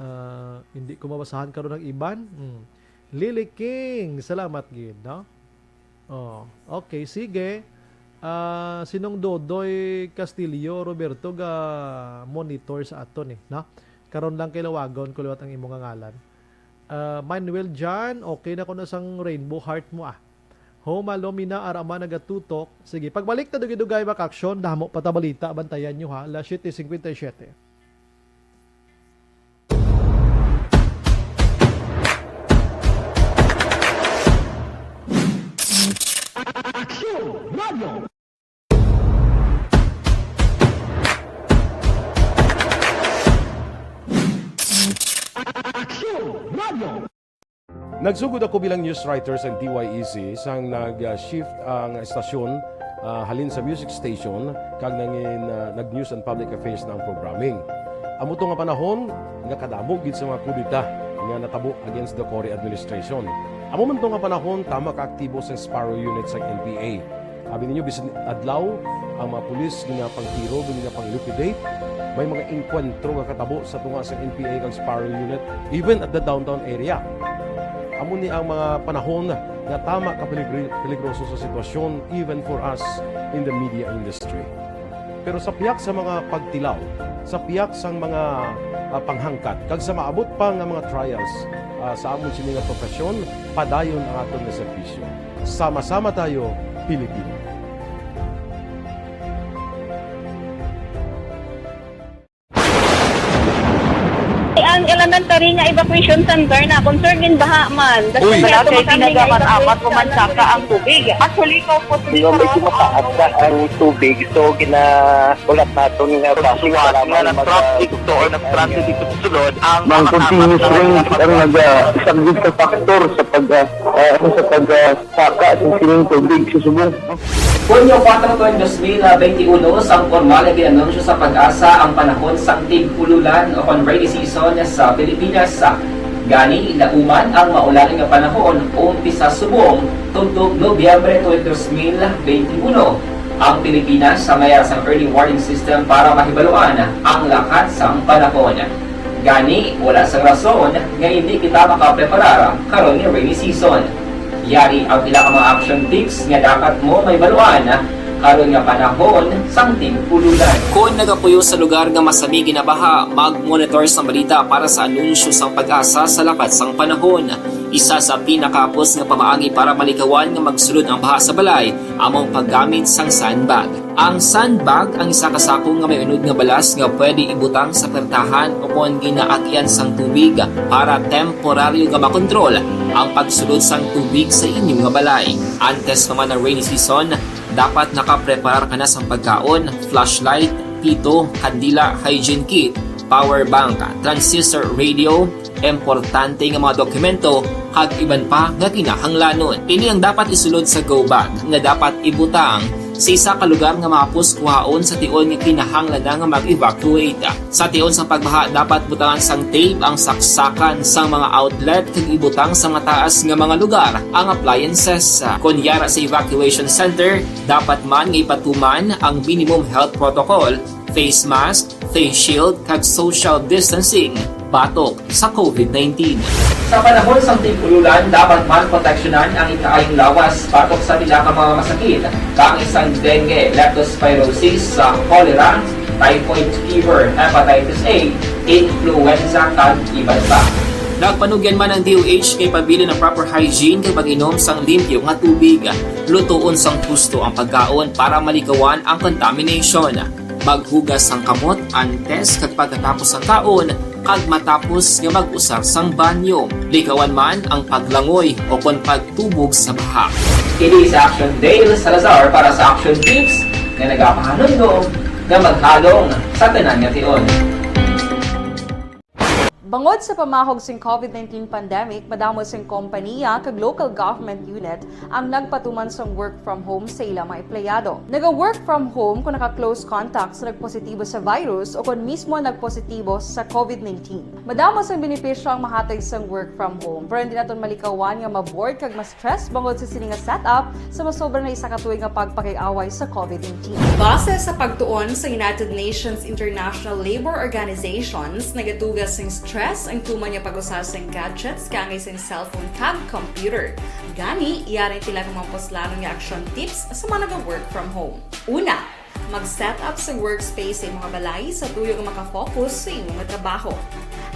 Ah, hindi ko mabasahan karon ang iban. Hmm. Lily King, salamat gid, no? Oh, okay, sige. Ah, sinong Dodoy Castillo Roberto ga monitor sa aton eh, no? Karon lang kay lawagon ko liwat ang imo nga ngalan. Ah, Manuel John, okay na ko na sang rainbow heart mo ah. Homa Lomina, ara man nagatutok. Sige, pagbalik ta dugay-dugay, mga aksyon, damo pa ta balita, bantayan nyo ha, alas siyete cincuenta y siete. Aksyon Radio. Aksyon Radio. Nagsugod ako bilang news writer sa D Y E C sang nag-shift ang estasyon, ah, halin sa music station kag nangin, ah, nag-news and public affairs na ang programming. Amo to nga panahon nga kadamo gid sa mga kudeta nga natabo against the Cory administration. Amo man to nga panahon tama ka aktibo sang Sparrow Unit sang N P A. Abi ninyo, bisan adlaw, ang mga pulis ginapangtiro, ginapang-liquidate. May mga engkwentro nga katabo sa tunga sa N P A kag Sparrow Unit, even at the downtown area. Amo ni ang mga panahon nga tama ka peligri-, peligroso sa sitwasyon, even for us in the media industry. Pero sa pihak sa mga pagtilaw, sa pihak sang mga, ah, panghangkat, kag sa maabot pa nga mga trials, ah, sa amon sini nga profesyon, padayon ang aton nga serbisyo. Sama-sama tayo, Pilipino. Ang elementary nga evacuation center na concern din baha man. Uy. Wala kay tinaga man apat o man saka ang tubig. Actually, ko po. Di ba, medyo mataas na ang tubig, so gina-, ulat naton nga basi nga nag-traffic to or nag-transit dito sa sulod ang mga continuous rains ang nag-, ah, isang big factor sa pag, ah, ah, ano, sa pag, ah, saka sa sining tubig sa subong. Hunyo kuwatro tuig dos mil benti uno, sang pormal nga gin-anunsyo sa PAGASA ang panahon sang tig-ululan o kon rainy season sa Pilipinas. Gani, nauman ang maulan nga panahon umpisa subong tubtob Nobyembre tuig dos mil benti uno. Ang Pilipinas sa mayara sang early warning system para mahibaluan ang lakat sang panahon. Gani, wala sang rason nga hindi kita makapreparar karon nga rainy season. Yari ang pila ka mga action tips nga dapat mo mahibaluan karon nga panahon sang tig-ululan. Kon nagapuyo sa lugar nga masami ginabaha, mag-monitor sang balita para sa anunsyo sang PAGASA sa lakat sang panahon. Isa sa pinakahapos nga pamaagi para malikawan nga magsulod ang baha sa balay amo ang paggamit sang sandbag. Ang sandbag ang isa ka sako nga may unod nga balas nga pwede ibutang sa pertahan o kon ginaagyan sang tubig para temporaryo nga makontrol ang pagsulod sang tubig sa inyo nga balay. Antes pa man ang rainy season, dapat nakapreparar ka na sang pagkaon, flashlight, pito, kandila, hygiene kit, power bank, transistor radio, importante nga mga dokumento, kag iban pa nga kinahanglanon. Ini ang dapat isulod sa go bag nga dapat ibutang sa isa ka lugar nga mahapos kuhaon sa tion nga kinahanglan na nga mag-evacuate. Sa tion sa pagbaha, dapat butangan sang tape ang saksakan sang mga outlet kag ibutang sa mataas nga mga lugar ang appliances. Kon yara sa evacuation center, dapat man nga ipatuman ang minimum health protocol, face mask, face shield, kag social distancing batok sa COVID nineteen. Sa panahon sang tig-ululan, dapat man proteksyonan ang ikaayong lawas batok sa pila ka mga masakit, kaangay sang dengue, leptospirosis, sa cholera, typhoid fever, hepatitis A, influenza, kag iban pa. Nagpanugyan man ang D O H kay pabilin ang proper hygiene kag pag-inom sang limpyo nga tubig. Lutoon sang husto ang pagkaon para malikawan ang contamination. Maghugas sang kamot antes kag pagkatapos sang kaon, kag matapos nga mag-usar sang banyo. Likawan man ang paglangoy o kon pagtubog sa baha. Kini si Action Dale Salazar para sa Action Tips nga nagapahanumdom nga maghalong sa tanan nga tion. Bangod sa pamahog sing COVID nineteen pandemic, madamo sing kompaniya kag local government unit ang nagpatuman sang work from home sa ila mga empleyado. Naga-work from home kung naka-close contact sa nagpositibo sa virus o kon mismo nagpositibo sa COVID nineteen. Madamo sang benepisyo ang mahatag sang work from home, pero hindi naton malikawan nga ma-bored kag ma-stress bangod sa sini nga setup sa masobra na isa ka tuig nga pagpakig-away sa COVID nineteen. Base sa pagtuon sa United Nations International Labor Organizations, nagatuga sing stress ang tuman nga pag-usa sing gadgets kaangay sing cellphone kag computer. Gani, yari ang pila ka mga puslanon nga action tips sa mga naga-work from home. Una, mag-set up sa workspace sa imong balay sa tuyo nga makafocus sa imong trabaho.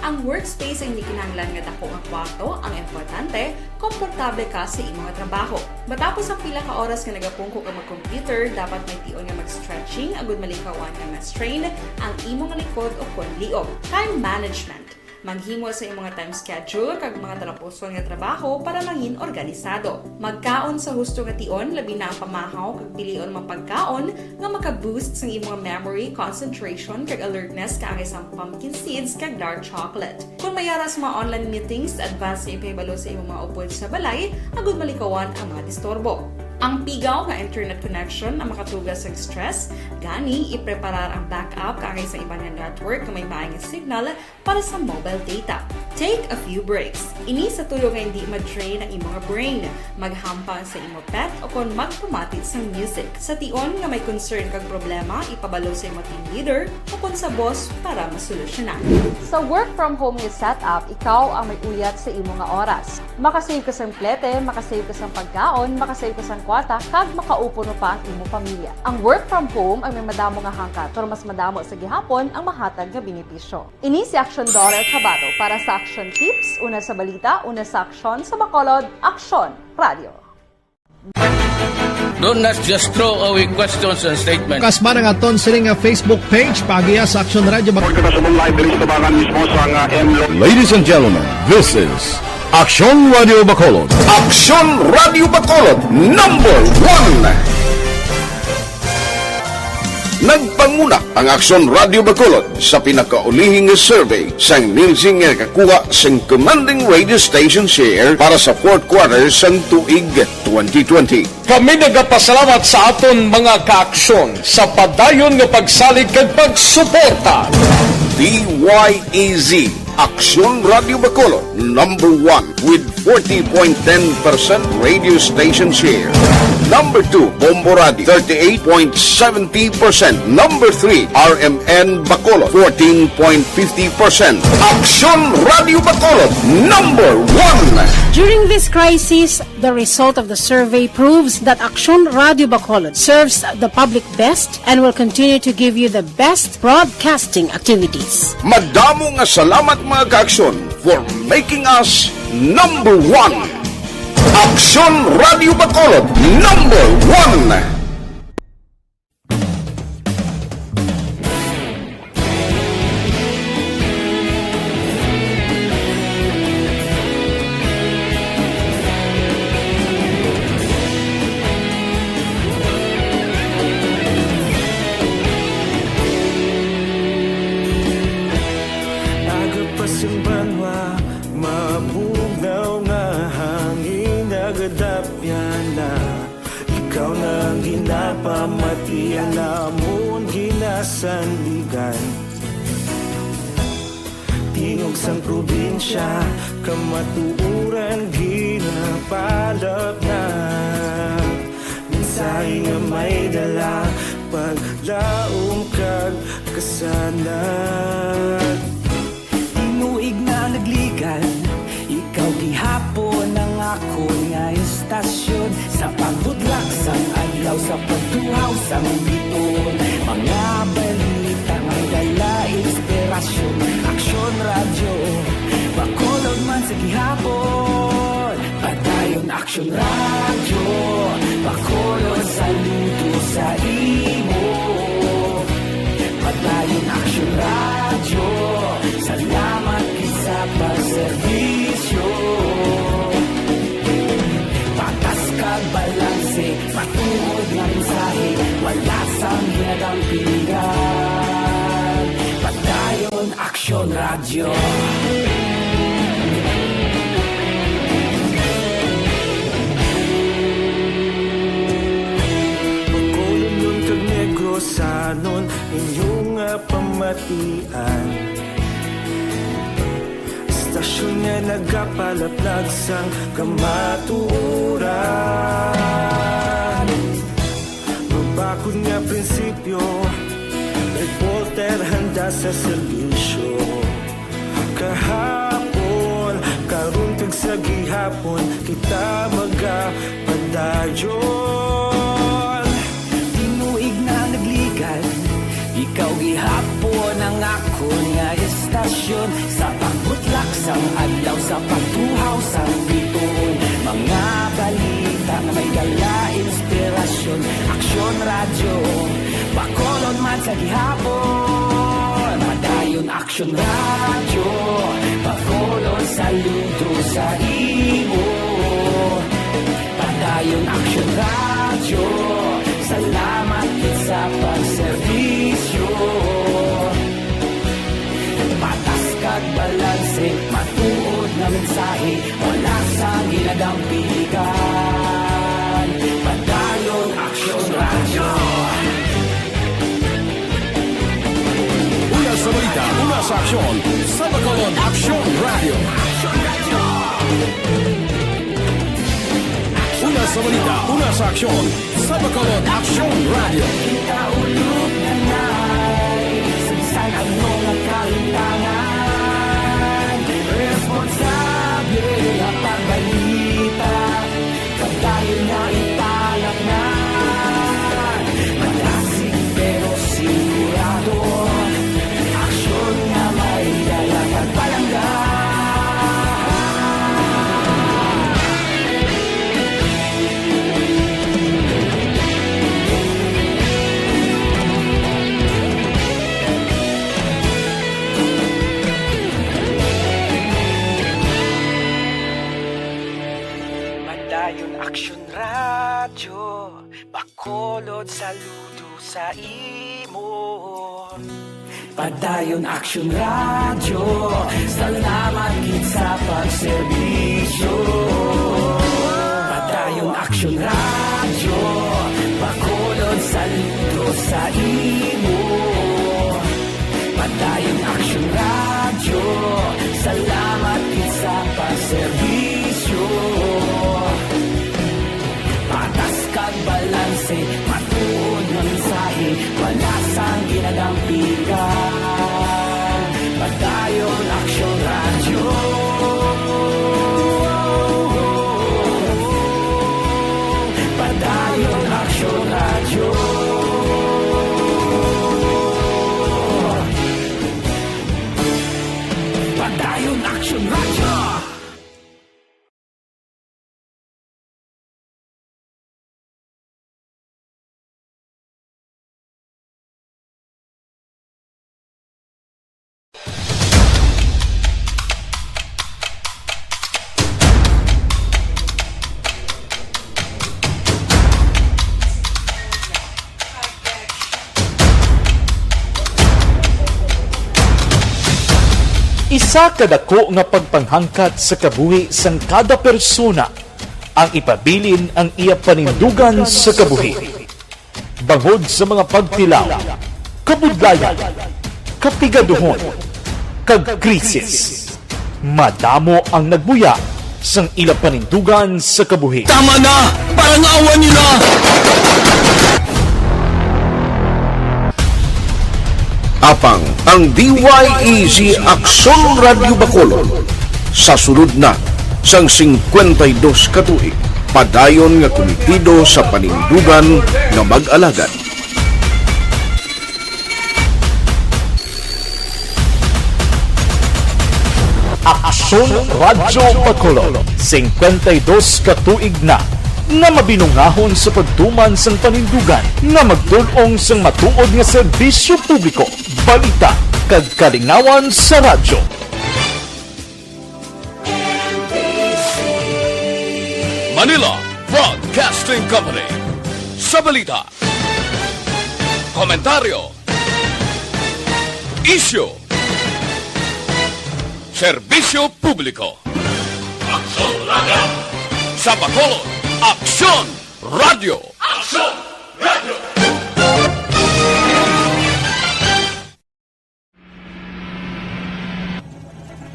Ang workspace ang hindi kinahanglan nga dako nga kwarto, ang importante, komportable ka sa imong trabaho. Matapos ang pila ka oras nga nagapungko ka mag-computer, dapat may tion nga mag-stretching agud malikawan nga ma-strain ang imong likod o kon liog. Time management. Maghimo sa imong time schedule kag mga talapuson nga trabaho para mangin organisado. Magkaon sa husto nga tion, labi na ang pamahaw kag pilion mga pagkaon nga maka-boost sang imong memory, concentration, kag alertness kaangay sang pumpkin seeds kag dark chocolate. Kung may ara sa mga online meetings, advance nga ipahibalo sa imong mga upod sa balay agud malikawan ang mga disturbo. Ang pigaw nga internet connection ang makatuga sang stress, gani ipreparar ang backup kaangay sa iban nga network nga may maayong signal para sa mobile data. Take a few breaks. Ini sa tuyo nga hindi ma-drain ang imong brain. Maghampang sa imo pet o kon magpamati sang music. Sa tion nga may concern kag problema, ipabalo sa imo team leader o kon sa boss para masolusyonan. Sa work from home nga setup, ikaw ang may uyat sa imo nga oras. Makasave ka sang plete, makasave ka sang pagkaon, makasave ka sang kwarta, kag makaupod pa ang imo pamilya. Ang work from home ang may madamo nga hangkat, pero mas madamo sa gihapon ang mahatag nga benepisyo. Ini si Action Daughter Chavado para sa Action Tips, una sa balita, una sa aksyon, sa Bacolod, Action Radio. Do not just throw away questions and statements. Bukas man ang aton sini nga Facebook page, paagiha sa Aksyon Radyo. Pagkakasabong live diri sa Tabangan mismo sa nga M Lo- Ladies and gentlemen, this is Aksyon Radio Bacolod. Aksyon Radio Bacolod, number one. Nagpanguna ang Aksyon Radio Bacolod sa pinakaulihing survey sang Nielsen nga nakakuha sang commanding radio station share para sa fourth quarter sang tuig twenty twenty. Kami nagapasalamat sa aton mga kaaksyon sa padayon nga pagsalig kag pagsuporta. D Y E Z, Aksyon Radio Bacolod, number one with forty point ten percent radio station share. Number two, Bombo Radio, thirty-eight point seventy percent. Number three, R M N Bacolod, fourteen point fifty percent. Aksyon Radio Bacolod, number one. During this crisis, the result of the survey proves that Aksyon Radio Bacolod serves the public best and will continue to give you the best broadcasting activities. Madamo nga salamat, mga kaaksyon, for making us number one. Aksyon Radio Bacolod, number one. Aga pa sing banwa, mabugnaw nga hangin nagadapyan na. Ikaw na ang ginapamati, ang amon ginasandigan. Tingog sang probinsya, kamatuoran ginapalapnat. Mensahe nga may dala, paglaom kag kasanag. Tinuig na nagligan, ikaw gihapon ang akon nga istasyon. Sa pagbudlak sang adlaw, sa pagtuhaw sang bituon, mga balita nga dala inspirasyon. Aksyon Radyo, Bacolod man sa gihapon. Padayon Aksyon Radyo, Bacolod, saludo sa imo. Padayon Aksyon Radyo, salamat gid sa pagserbisyo. Patas kag balanse, matuod nga mensahe, wala sang ginadampigan. Padayon Aksyon Radyo. Bacolodnon kag Negrosanon, inyo nga pamatian. Istasyon nga nagapalaplag sang kamatuoran. Mabakod nga prinsipyo, reporter handa sa serbisyo. Kahapon, karon kag sa gihapon, kita magapadayon. Tinuig na nagligan, ikaw gihapon ang akon nga istasyon. Sa pagbutlak sang adlaw, sa pagtuhaw sang bituon, mga balita nga may dala inspirasyon. Aksyon Radyo, Bacolod man sa gihapon. Padayon Aksyon Radyo, Bacolod, saludo sa imo. Padayon Aksyon Radyo, salamat gid sa pagserbisyo. Patas kag balanse, matuod nga mensahe, wala sang ginadampigan. Padayon Aksyon Radyo. Una sa balita, una sa aksyon, sa Bacolod Aksyon Radyo. Una sa balita, una sa aksyon, sa Bacolod Aksyon Radyo. Kita ulog na nai, sa bisan ano nga kahimtangan, responsable nga pagbalita. Padayon nga italaknan, malasig pero sigurado. Aksyon nga may dala kag palangga. Lord, saludo sa imo. Padayon Action Radio, salamat gid sa pagserbisyo. Padayon Action Radio, Bacolod, saludo sa imo. Padayon Action Radio, salamat gid sa pagserbisyo. Patas kag balanse, matuod nga mensahe, wala sang ginadampigan. Padayon Action Radio. Padayon Action Radio. Padayon Action Radio. Isa ka dako nga pagpanghangkat sa kabuhi sang kada persona ang ipabilin ang iya panindugan sa kabuhi. Bangod sa mga pagtilaw, kabudlayan, kapigaduhon, kag krisis, madamo ang nagbuya sang ila panindugan sa kabuhi. Tama na! Parang awa nila! Apang ang D Y E Z Aksyon Radyo Bacolod sa sulod na sang singkwenta y dos ka tuig, padayon nga kumitido sa panindugan nga mag-alagad. Aksyon Radyo Bacolod, singkwenta y dos ka tuig na nga mabinungahon sa pagtuman sang panindugan nga magdul-ong sang matuod nga serbisyo publiko, balita, kag kalingawan sa radyo. Manila Broadcasting Company. Sa balita, komentaryo, isyu, serbisyo publiko. Aksyon Radyo. Sa Bacolod, Aksyon Radyo. Aksyon Radyo.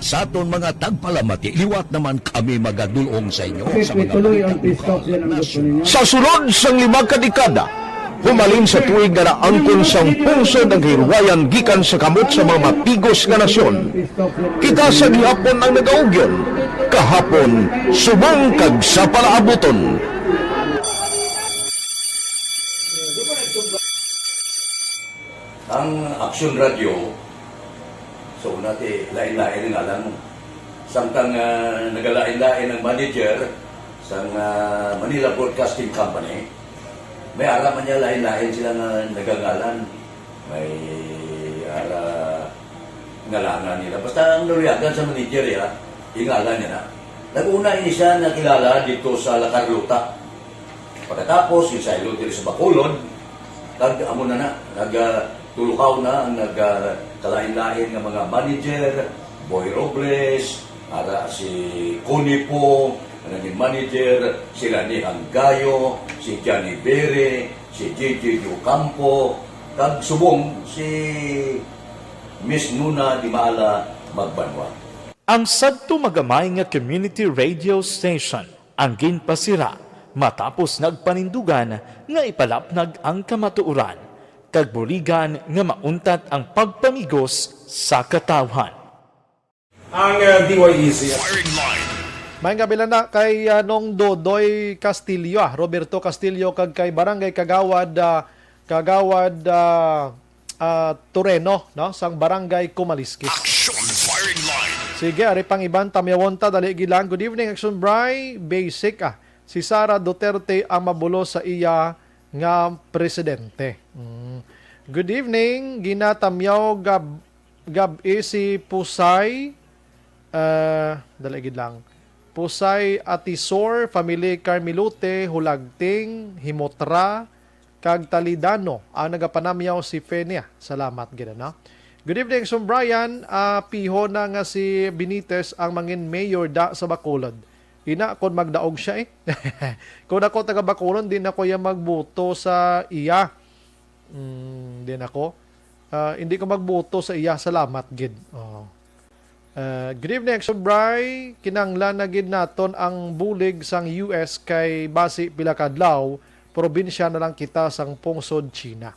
Sa aton mga tagpalamati, liwat naman kami magadul-ong sa inyo sa mga balita. Sa sulod sang lima ka dekada, humalin sa tuig nga naangkon sang pungsod ang kahilwayan gikan sa kamot sa mga matigos nga nasyon. Kita sa gihapon ang nagaugyon, kahapon subong kag sa palaabuton. Ang Aksyon Radyo, sa una, ti, lain-lain ang ngalan mo. Samtang, ah, nagalain-lain ang manager sang, ah, Manila Broadcasting Company, may ara man niya lain-lain sila nga nagangalan. May ara ngalanan nila. Basta ang naluyagan sa manager, ya, ingalan niya na. Nag-una ini siya nakilala dito sa La Carlota. Pagkatapos, yung saylo diri sa Bacolod, kag amo na na, nag, ah, tulukaw na ang nag, ah, kalain-lain nga mga manager, Boy Robles, ara si Connie po, ang naging manager, sila ni Hanggayo, si Johnny Bere, si J J Ocampo, kag subong si Miss Nuna Di Maala Magbanwa. Ang sadto magamay nga community radio station ang ginpasira matapos nagpanindugan nga ipalapnag ang kamatuoran kag buligan nga mauntat ang pagpamigos sa katawhan. Ang, uh, D Y E Z. Firing line. Maayong gabi lang na kay, uh, Nong Dodoy Castillo, ah, Roberto Castillo, kag kay Barangay Kagawad, uh, Kagawad, uh, uh, Toreno, no, sang Barangay Kumaliskis. Action firing line. Sige, ari pang iban, tamyawon ta, dali gid lang. Good evening, Action Bry. Basic, ah. Si Sara Duterte ang mabulos sa iya nga presidente. Mm. Good evening, ginatamyaw gab-, gab-i si Pusay, ah, dali gid lang. Pusay Atisor, family Carmilote, Hulagting, Himotra, kag Talidano ang nagapanamyaw si Fenia. Salamat gid, ano? Good evening, Sir Brian. Ah, piho na nga si Benitez ang mangin mayor da sa Bacolod. Ina, kon magdaog siya eh. Kung ako taga Bacolod, di na ko iya magboto sa iya. Mm, di na ko. Ah, hindi ko magboto sa iya. Salamat gid. Oh. Ah, good evening, Action Bray. Kinanglan na gid naton ang bulig sang U S kay basi pila ka adlaw, probinsya na lang kita sang pungsod China.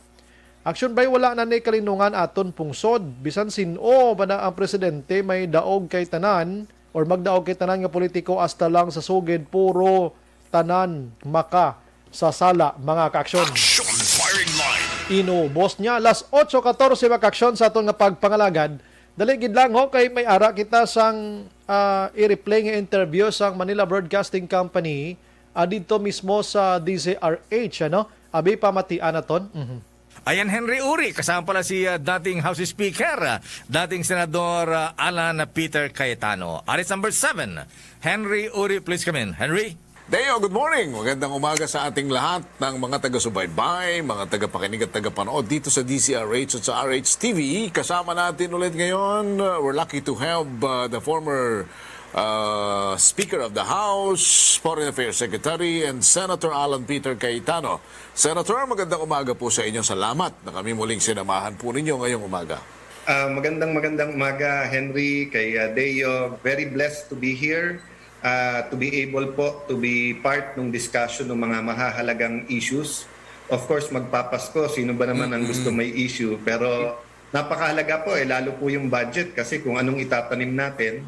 Action Bray, wala na ni kalinungan aton pungsod. Bisan sin-o ba na ang presidente may daog kay tanan or magdaog kay tanan nga politiko, hasta lang sa sugid puro tanan maka sa sala, mga kaaksyon. Action Firing Line. Inubos niya alas otso katorse, mga kaaksyon, sa aton nga pagpangalagad. Dali gid lang, ho, kay may ara kita sang, ah, i-replay nga interview sang Manila Broadcasting Company, ah, didto mismo sa D Z R H, ano? Abi, pamatian naton. Mhm. Ayan, Henry Uri, kasama pala si, ah, dating House Speaker, ah, dating Senador, ah, Alan Peter Cayetano. Aris number seven, Henry Uri, please come in. Henry? Deo, good morning. Magandang umaga sa ating lahat ng mga taga-subaybay, mga tagapakinig at tagapanood dito sa D Z R H at sa R H T V. Kasama natin ulit ngayon, uh, we're lucky to have, uh, the former, uh, Speaker of the House, Foreign Affairs Secretary, and Senator Alan Peter Cayetano. Senator, magandang umaga po sa inyo. Salamat na kami muling sinamahan po ninyo ngayong umaga. Ah, magandang, magandang umaga, Henry, kay, ah, Deo. Very blessed to be here, ah, to be able po to be part ng discussion ng mga mahahalagang issues. Of course, magpapasko, sino ba naman ang gusto Mm-mm. may issue? Pero napakahalaga po eh, lalo po yung budget kasi kung anong itatanim natin,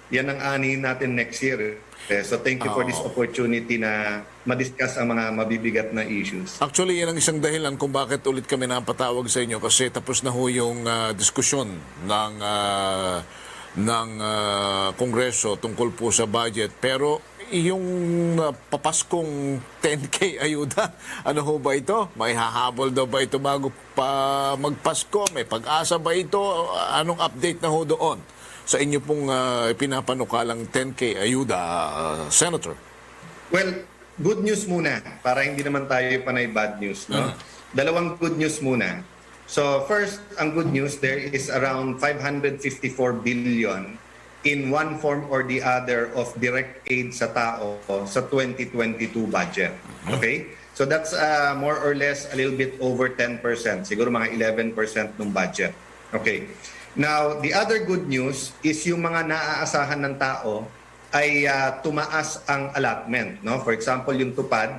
yan ang anihin natin next year. Eh, so thank you for this Oo. opportunity na ma-discuss ang mga mabibigat na issues. Actually, yan ang isang dahilan kung bakit ulit kami napatawag sa inyo kasi tapos na ho yung, ah, diskusyon ng, ah, ng, ah, Kongreso tungkol po sa budget. Pero yung, ah, papaskong ten K ayuda, ano ho ba ito? May hahabol daw ba ito bago pa magpasko? May pag-asa ba ito? Anong update na ho doon sa inyo pong, ah, pinapanukalang ten K ayuda, ah, Senator? Well, good news muna para hindi naman tayo panay bad news, no? Mm. Dalawang good news muna. So first, ang good news, there is around five hundred fifty-four billion in one form or the other of direct aid sa tao sa twenty twenty-two budget. Mhm. Okay? So that's, uh, more or less a little bit over ten percent, siguro mga eleven percent ng budget. Okay. Now, the other good news is yung mga naaasahan ng tao ay, ah, tumaas ang allotment, no? For example, yung TUPAD,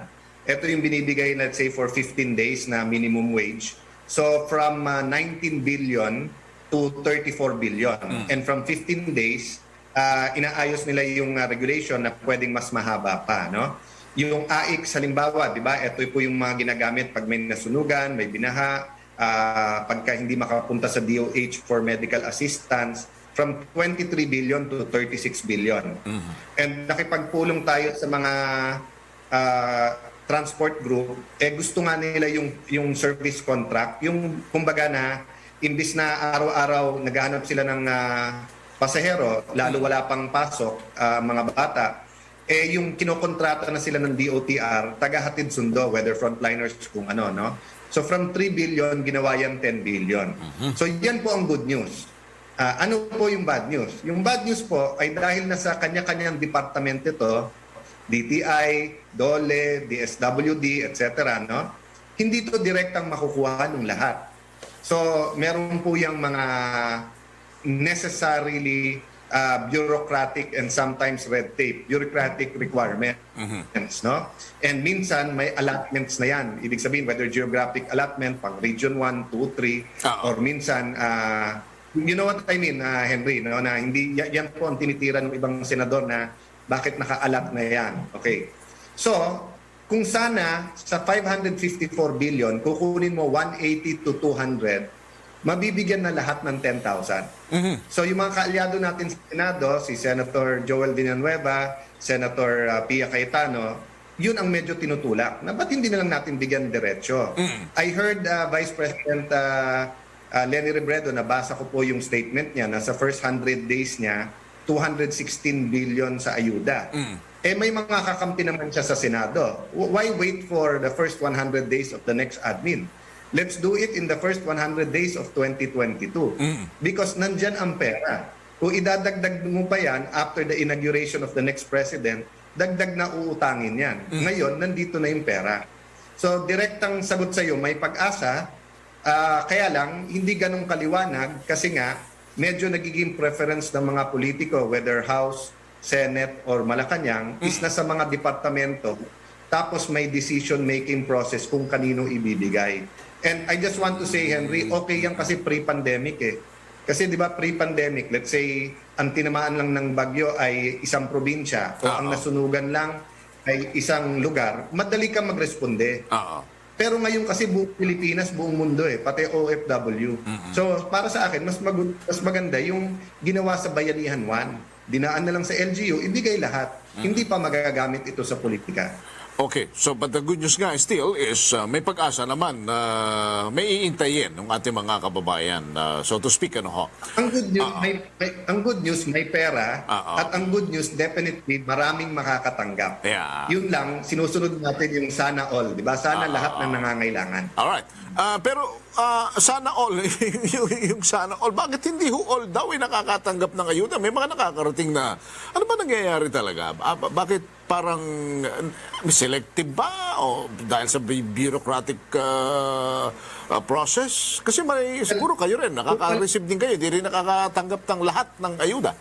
ito yung binibigay, let's say, for fifteen days na minimum wage. So, from, ah, nineteen billion to thirty-four billion. Mm. And from fifteen days, ah, inaayos nila yung, ah, regulation na pwedeng mas mahaba pa, no? Yung AICS, halimbawa, di ba? Ito po yung mga ginagamit pag may nasunugan, may binaha, ah, pagka hindi makapunta sa D O H for medical assistance, from twenty-three billion to thirty-six billion. Mhm. And nakipagpulong tayo sa mga, ah, transport group, eh, gusto nga nila yung, yung service contract, yung kumbaga na imbis na araw-araw naghahanap sila ng, ah, pasahero, lalo wala pang pasok, ah, mga bata, eh, yung kinokontrata na sila ng D O T R, tagahatid sundo, whether frontliners, kung ano, no? So, from three billion, ginawa yan ten billion. Mhm. So, yan po ang good news. Ah, ano po yung bad news? Yung bad news po ay dahil nasa kanya-kanyang departamento ito, D T I, DOLE, D S W D, et cetera, no? Hindi ito direktang makukuha ng lahat. So, meron po yung mga necessarily, ah, bureaucratic and sometimes red tape, bureaucratic requirements, Mhm. no? And minsan may allotments na yan. Ibig sabihin, whether geographic allotment, pang region one, two, three, Oo. or minsan, ah, you know what I mean, ah, Henry, no? Na hindi, ya-, yan po ang tinitira ng ibang senador na bakit naka-allot na yan. Okay. So, kung sana sa five hundred fifty-four billion, kukunin mo one eighty to two hundred, mabibigyan na lahat ng ten thousand. Mhm. So, yung mga kaalyado natin sa Senado, si Senator Joel Villanueva, Senator, ah, Pia Cayetano, yun ang medyo tinutulak. Na ba't hindi na lang natin bigyan diretso? Mm. I heard, ah, Vice President, ah, ah, Leni Robredo, nabasa ko po yung statement niya na sa first hundred days niya, two hundred sixteen billion sa ayuda. Mm. Eh, may mga kakampi naman siya sa Senado. W- Why wait for the first one hundred days of the next admin? Let's do it in the first one hundred days of twenty twenty-two. Mm. Because nandyan ang pera. Kung idadagdag mo pa yan after the inauguration of the next president, dagdag na uutangin yan. Mm. Ngayon, nandito na yung pera. So, direktang sagot sa'yo, may PAGASA, ah, kaya lang, hindi ganong kaliwanag kasi nga, medyo nagiging preference ng mga politiko, whether House, Senate, or Malacañang, is Mm. na sa mga departamento, tapos may decision-making process kung kanino ibibigay. And I just want to say, Henry, okay yan kasi pre-pandemic eh. Kasi di ba pre-pandemic, let's say, ang tinamaan lang ng bagyo ay isang probinsya o ang Oo. nasunugan lang ay isang lugar, madali ka magresponde. Oo. Pero ngayon kasi buong Pilipinas, buong mundo eh, pati O F W. Mm-mm. So para sa akin, mas, magu- mas maganda yung ginawa sa Bayanihan One. Dinaan na lang sa L G U, ibigay lahat. Mm-mm. Hindi pa magagamit ito sa politika. Okay, so but the good news nga still is uh, may PAGASA naman na may iintayin ng ating mga kababayan, uh, so to speak, ano ho. Ang good news, Oo. may, may- ang good news, may pera, Oo. at ang good news, definitely, maraming makakatanggap. Yeah. Yun lang, sinusunod natin yung sana all, di ba? Sana Oo. lahat ng nangangailangan. Alright. Ah, pero ah, sana all, yung, yung sana all, bakit hindi ho all daw ay nakakatanggap ng ayuda? May mga nakakarating na, ano ba nangyayari talaga? Ah, ba- bakit parang uh, selective ba? O dahil sa bu- bureaucratic uh, uh, process? Kasi may, siguro kayo rin, nakaka-receive din kayo, di rin nakakatanggap ng lahat ng ayuda.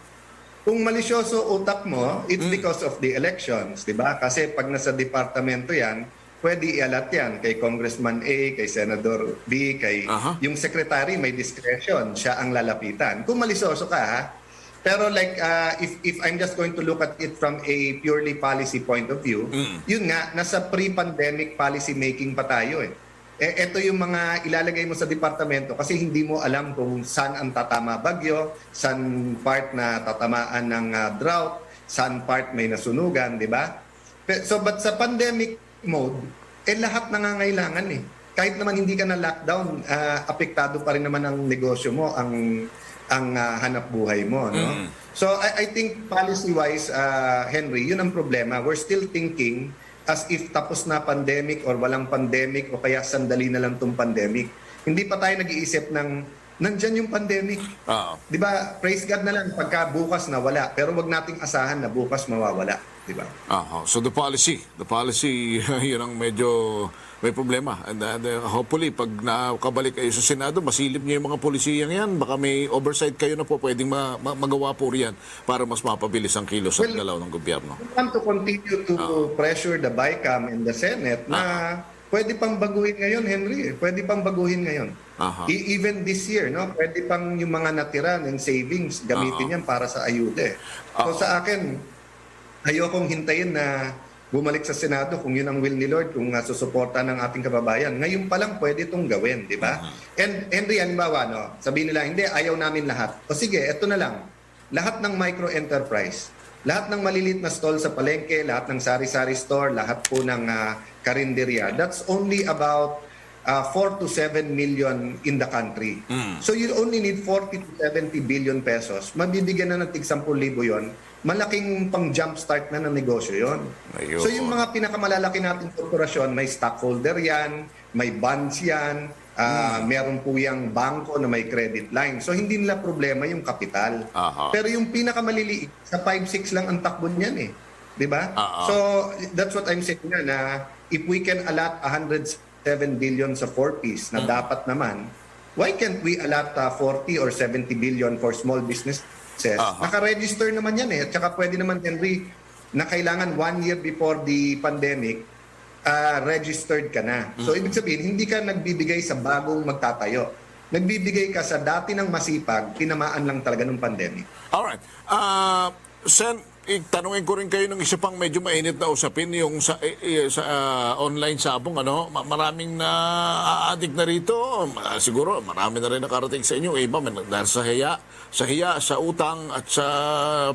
Kung malisyoso utak mo, it's Mm. because of the elections, di ba? Kasi pag nasa departamento yan, pwede i-allot yan kay Congressman A, kay Senador B, kay Aha. yung secretary may discretion, siya ang lalapitan. Kung malisyoso ka, ha? Pero like, uh, if, if I'm just going to look at it from a purely policy point of view, Mm. yun nga, nasa pre-pandemic policy making pa tayo eh. Eh, eto yung mga ilalagay mo sa departamento kasi hindi mo alam kung saan ang tatama bagyo, saan part na tatamaan ng ah, drought, saan part may nasunugan, di ba? Pe- So, but sa pandemic mode, eh lahat nangangailangan eh. Kahit naman hindi ka na lockdown, ah, apektado pa rin naman ang negosyo mo, ang ang ah, hanap buhay mo, no? Mm. So I, I think policy-wise, ah, Henry, yun ang problema. We're still thinking as if tapos na pandemic or walang pandemic o kaya sandali na lang tong pandemic. Hindi pa tayo nag-iisip ng nandyan yung pandemic. Oo. Di ba? Praise God na lang pagka bukas nawala. Pero wag nating asahan na bukas mawawala. Di ba? Aha. So the policy, the policy, yun ang medyo may problema. And uh, the- hopefully, pag nakabalik kayo sa Senado, masilip niyo yung mga polisiyang yan. Baka may oversight kayo na po pwedeng ma- ma- magawa po riyan para mas mapabilis ang kilos at Well, galaw ng gobyerno. We want to continue to Oo. pressure the BICAM and the Senate na Aha. pwede pang baguhin ngayon, Henry. Eh. Pwede pang baguhin ngayon. Aha. E- even this year, no? Pwede pang yung mga natira ng savings, gamitin Oo. yan para sa ayuda. Eh. So Oo. sa akin, ayokong hintayin na bumalik sa Senado kung yun ang will ni Lord, kung uh, susuporta ng ating kababayan. Ngayon pa lang pwede itong gawin, di ba? Mhm. And Henry, halimbawa, no, sabihin nila, hindi, ayaw namin lahat. O sige, eto na lang. Lahat ng micro-enterprise, lahat ng maliliit na stall sa palengke, lahat ng sari-sari store, lahat po ng ah, karinderya, that's only about ah, four to seven million in the country. Mm. So you only need forty to seventy billion pesos. Mabibigyan na ng tig sampung libo yon. Malaking pang jumpstart na ng negosyo yon. Ayun. So yung mga pinakamalalaki nating korporasyon, may stockholder yan, may bonds yan, ah, Mm. meron po yung bangko na may credit line. So hindi nila problema yung kapital. Aha. Pero yung pinakamaliliit, sa five six lang ang takbo niyan eh. Di ba? Oo. So that's what I'm saying nga na if we can allot a hundred seven billion sa four Ps na Mm. dapat naman, why can't we allot uh, forty or seventy billion for small businesses? Aha. Naka-register naman yan eh. At saka pwede naman, Henry, na kailangan one year before the pandemic, uh, registered ka na. So, Mm. ibig sabihin, hindi ka nagbibigay sa bagong magtatayo. Nagbibigay ka sa dati ng masipag, tinamaan lang talaga ng pandemic. Alright. Uh, Sen, Itanungin ko rin kayo ng isa pang medyo mainit na usapin, yung sa, eh, eh, sa, ah, online sabong, ano? Ma-, maraming na-a-addict na rito. Ah, siguro, marami na rin nakarating sa inyo. Iba, may nag-, dahil sa hiya, sa hiya, sa utang, at sa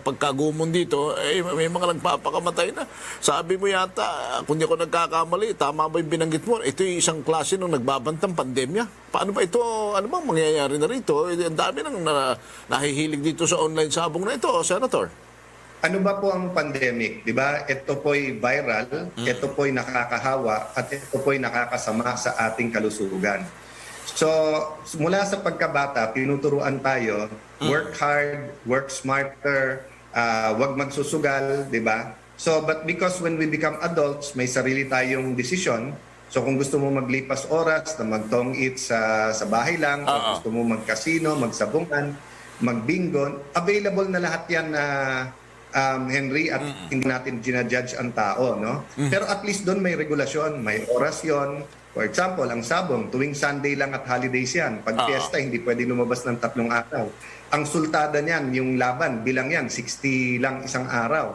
pagkagumon dito, eh, may mga nagpapakamatay na. Sabi mo yata, kung di ako nagkakamali, tama ba yung binanggit mo? Ito yung isang klase ng nagbabantang pandemya. Paano ba ito? Ano bang mangyayari na rito? Eh, ang dami nang na-, nahihilig dito sa online sabong na ito, Senator. Ano ba po ang pandemic, di ba? Ito po'y viral, Mm. ito po'y nakakahawa, at ito po'y nakakasama sa ating kalusugan. So, mula sa pagkabata, tinuturuan tayo, Mm. work hard, work smarter, ah, wag magsusugal, di ba? So, but because when we become adults, may sarili tayong desisyon. So, kung gusto mo maglipas oras na mag-tong-it sa, sa bahay lang, kung Oo. gusto mo magkasino, magsabungan, magbingo, available na lahat yan na, um, Henry, at Mm-mm. hindi natin ginajudge ang tao, no? Mm. Pero at least doon may regulasyon, may oras yon. For example, ang sabong, tuwing Sunday lang at holidays yan. Pag Oo. fiesta, hindi pwede lumabas ng tatlong araw. Ang sultada niyan, yung laban, bilang yan, sixty lang isang araw.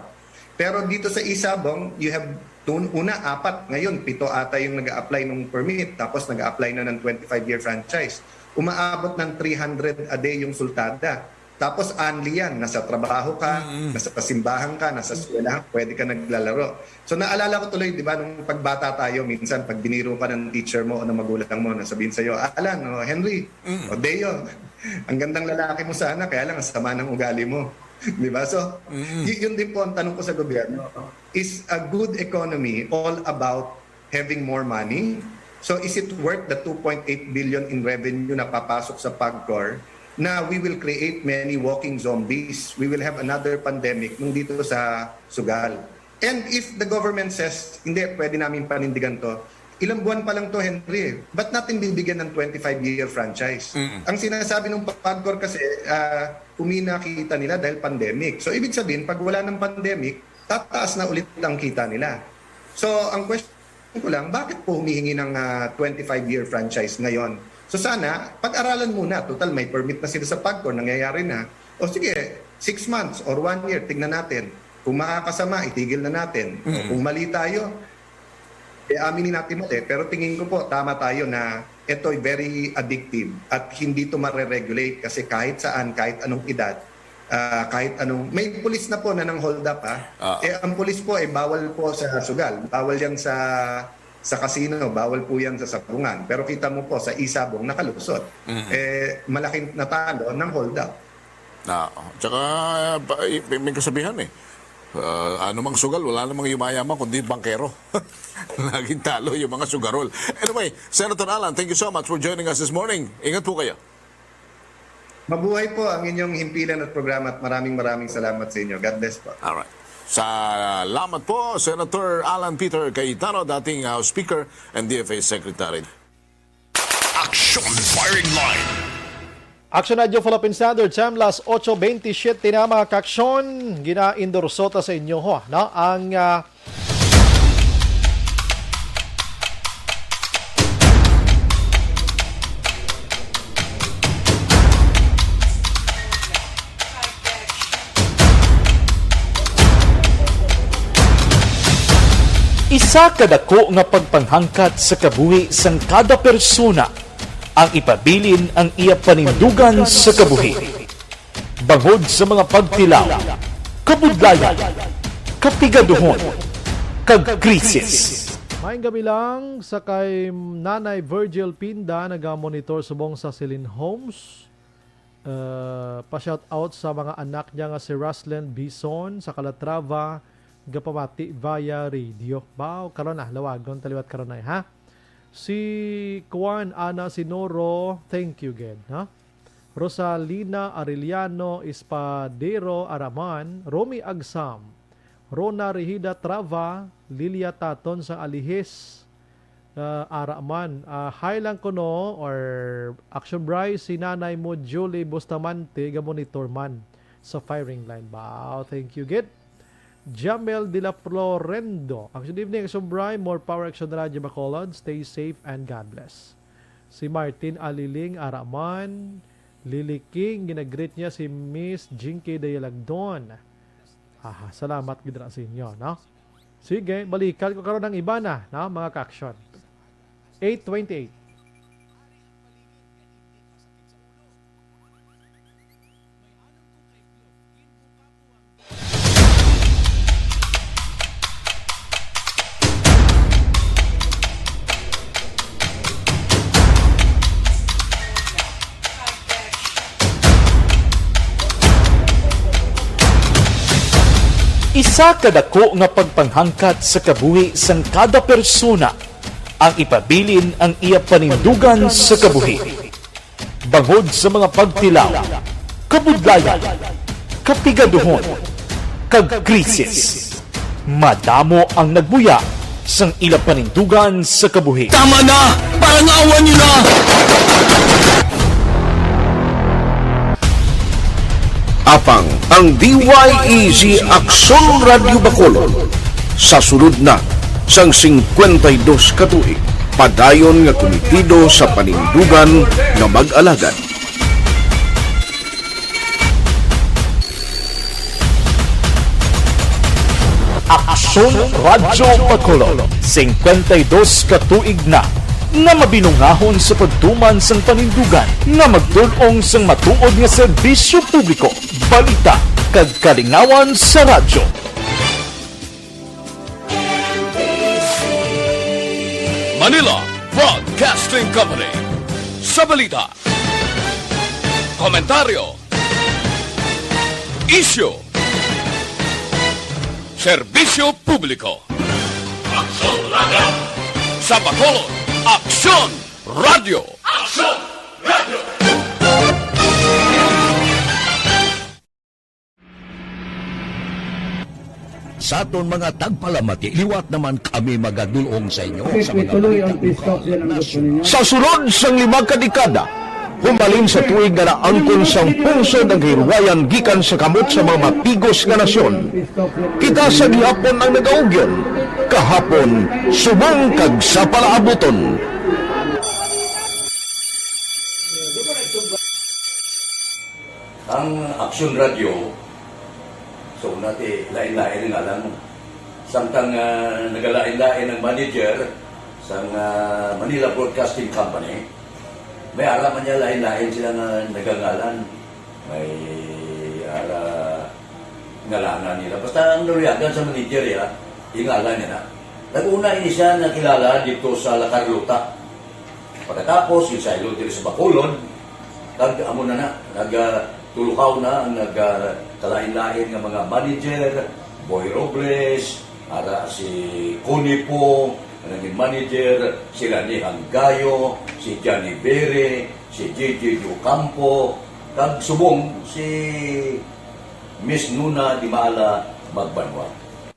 Pero dito sa e-sabong, you have, tun-, una, apat. Ngayon, pito ata yung nag-a-apply ng permit, tapos nag-a-apply na ng twenty-five-year franchise. Umaabot ng three hundred a day yung sultada. Tapos, only yan. Nasa trabaho ka, Mm-mm. nasa simbahan ka, nasa eskwelahan, pwede ka naglalaro. So, naalala ko tuloy, di ba, nung pagbata tayo, minsan, pag biniro ka ng teacher mo o ng magulang mo, nasabihin sa'yo, "Alan, o Henry, Mm. o Deo, ang gandang lalaki mo sana, kaya lang, ang sama ng ugali mo." Di ba? So, Mm-mm. y-, yun din po ang tanong ko sa gobyerno. Is a good economy all about having more money? So, is it worth the two point eight billion in revenue na papasok sa PAGCOR na we will create many walking zombies? We will have another pandemic nung dito sa Sugal. And if the government says, "Hindi, pwede namin panindigan to," ilang buwan pa lang to, Henry, eh. Ba't natin bibigyan ng twenty-five-year franchise? Mm-mm. Ang sinasabi ng PAGCOR kasi, ah, humina kita nila dahil pandemic. So, ibig sabihin, pag wala ng pandemic, tataas na ulit ang kita nila. So, ang question ko lang, bakit po humihingi ng, ah, twenty-five-year franchise ngayon? So, sana, pag-aralan muna. Total, may permit na sila sa PAGCOR, nangyayari na. O sige, six months or one year, tignan natin. Kung makakasama, itigil na natin. O Mm. kung mali tayo, eh, aminin natin mali. Pero tingin ko po, tama tayo na ito'y very addictive at hindi to mare-regulate kasi kahit saan, kahit anong edad, ah, kahit anong, may pulis na po na nang hold up, ah. Ah. Eh, ang pulis po ay bawal po sa sugal. Bawal yan sa, sa casino, bawal po yan sa sabungan. Pero kita mo po, sa e-sabong, nakalusot. Mhm. Eh, malaking natalo ng hold up. Ah, tsaka, pa-, i-, may kasabihan eh. Ah, anumang sugal, wala namang yumayaman kundi bankero. Laging talo yung mga sugarol. Anyway, Senator Alan, thank you so much for joining us this morning. Ingat po kayo. Mabuhay po ang inyong himpilan at programa at maraming, maraming salamat sa inyo. God bless po. Alright. Salamat po, Senator Alan Peter Cayetano, dating House Speaker and D F A Secretary. Action Firing Line. Action Radio Philippine Standard Time, las ocho veintisiete na, mga kaaksyon. Gina-endorso ta sa inyo, ho, no? Ang, ah, Isa ka dako nga pagpanghangkat sa kabuhi sang kada persona ang ipabilin ang iya panindugan sa kabuhi. Bangod sa mga pagtilaw, kabudlayan, kapigaduhon, kag krisis. Maayong gabi lang sa kay Nanay Virgil Pinda, naga-monitor subong sa Celine Homes. Uh, pa-shout out sa mga anak niya nga si Ruslan Bison sa Calatrava, gapamati via radio. Baw, karon na, lawagon ta liwat karon na, ha? Si Kuan Ana Sinoro, thank you gid, ha? Rosalina Arellano Espadero Araman, Romy Agsam, Rona Rehida Trava, Lilia Taton sang Alihis, ah, ara man. Ah, hi lang kuno or Action Bry, si Nanay mo Julie Bustamante, ga-monitor man sa firing line. Wow, thank you gid. Jamel de la Florendo. Action evening, Action Bry. More power, Action Radyo Bacolod. Stay safe and God bless. Si Martin Aliling, ara man. Lily King, ginagreet niya si Miss Jinky Dayalagdon. Aha, salamat gid ra sa inyo, no? Sige, balikan ko karon ang iba na, no, mga ka-aksyon. Eight twenty-eight. Isa ka dako nga pagpanghangkat sa kabuhi sang kada persona ang ipabilin ang iya panindugan sa kabuhi. Bangod sa mga pagtilaw, kabudlayan, kapigaduhon, kag krisis, madamo ang nagbuya sang ila panindugan sa kabuhi. Tama na! Parang awan niyo na! Apang ang D Y E Z Aksyon Radyo Bacolod sa sulod na sang singkwenta y dos ka tuig, padayon nga kumitido sa panindugan nga mag-alagad. Aksyon Radyo Bacolod, singkwenta y dos ka tuig na nga mabinungahon sa pagtuman sang panindugan nga magtul-ong sang matuod nga serbisyo publiko, balita, kag kalingawan sa radyo. Manila Broadcasting Company. Sa balita, komentaryo, isyu, serbisyo publiko. Aksyon Radyo. Sa Bacolod, Aksyon Radyo. Aksyon Radyo. Sa aton mga tagpalamati, liwat naman kami magadulong sa inyo sa mga balita lugar, nasyon. Sa sulod sang lima ka dekada, humalin sa tuig nga naangkon sang pungsod ang kahilwayan gikan sa kamot sa mga matigos nga nasyon. Kita sa gihapon ang nagaugyon, kahapon, subong kag sa palaabuton. Ang Aksyon Radyo, so, una ti, lain-lain ang ngalan. Samtang, ah, nagalain-lain ang manager sang, ah, Manila Broadcasting Company, may ara man niya lain-lain sila nga nagangalan. May ara ngalanan nila. Basta ang naluyagan sa manager, ya, ingalan niya na. Nag-una ini siya nakilala dito sa La Carlota. Pagkatapos, yung saylo diri sa Bacolod, kag amo na na, nag, ah, tuluhaw na ang nag, ah, kalain-lain nga mga manager, Boy Robles, ara si Connie Pong, ang naging manager, si Rani Hanggayo, si Johnny Bere, si J J Ocampo, kag subong si Miss Nuna Dimala Magbanwa.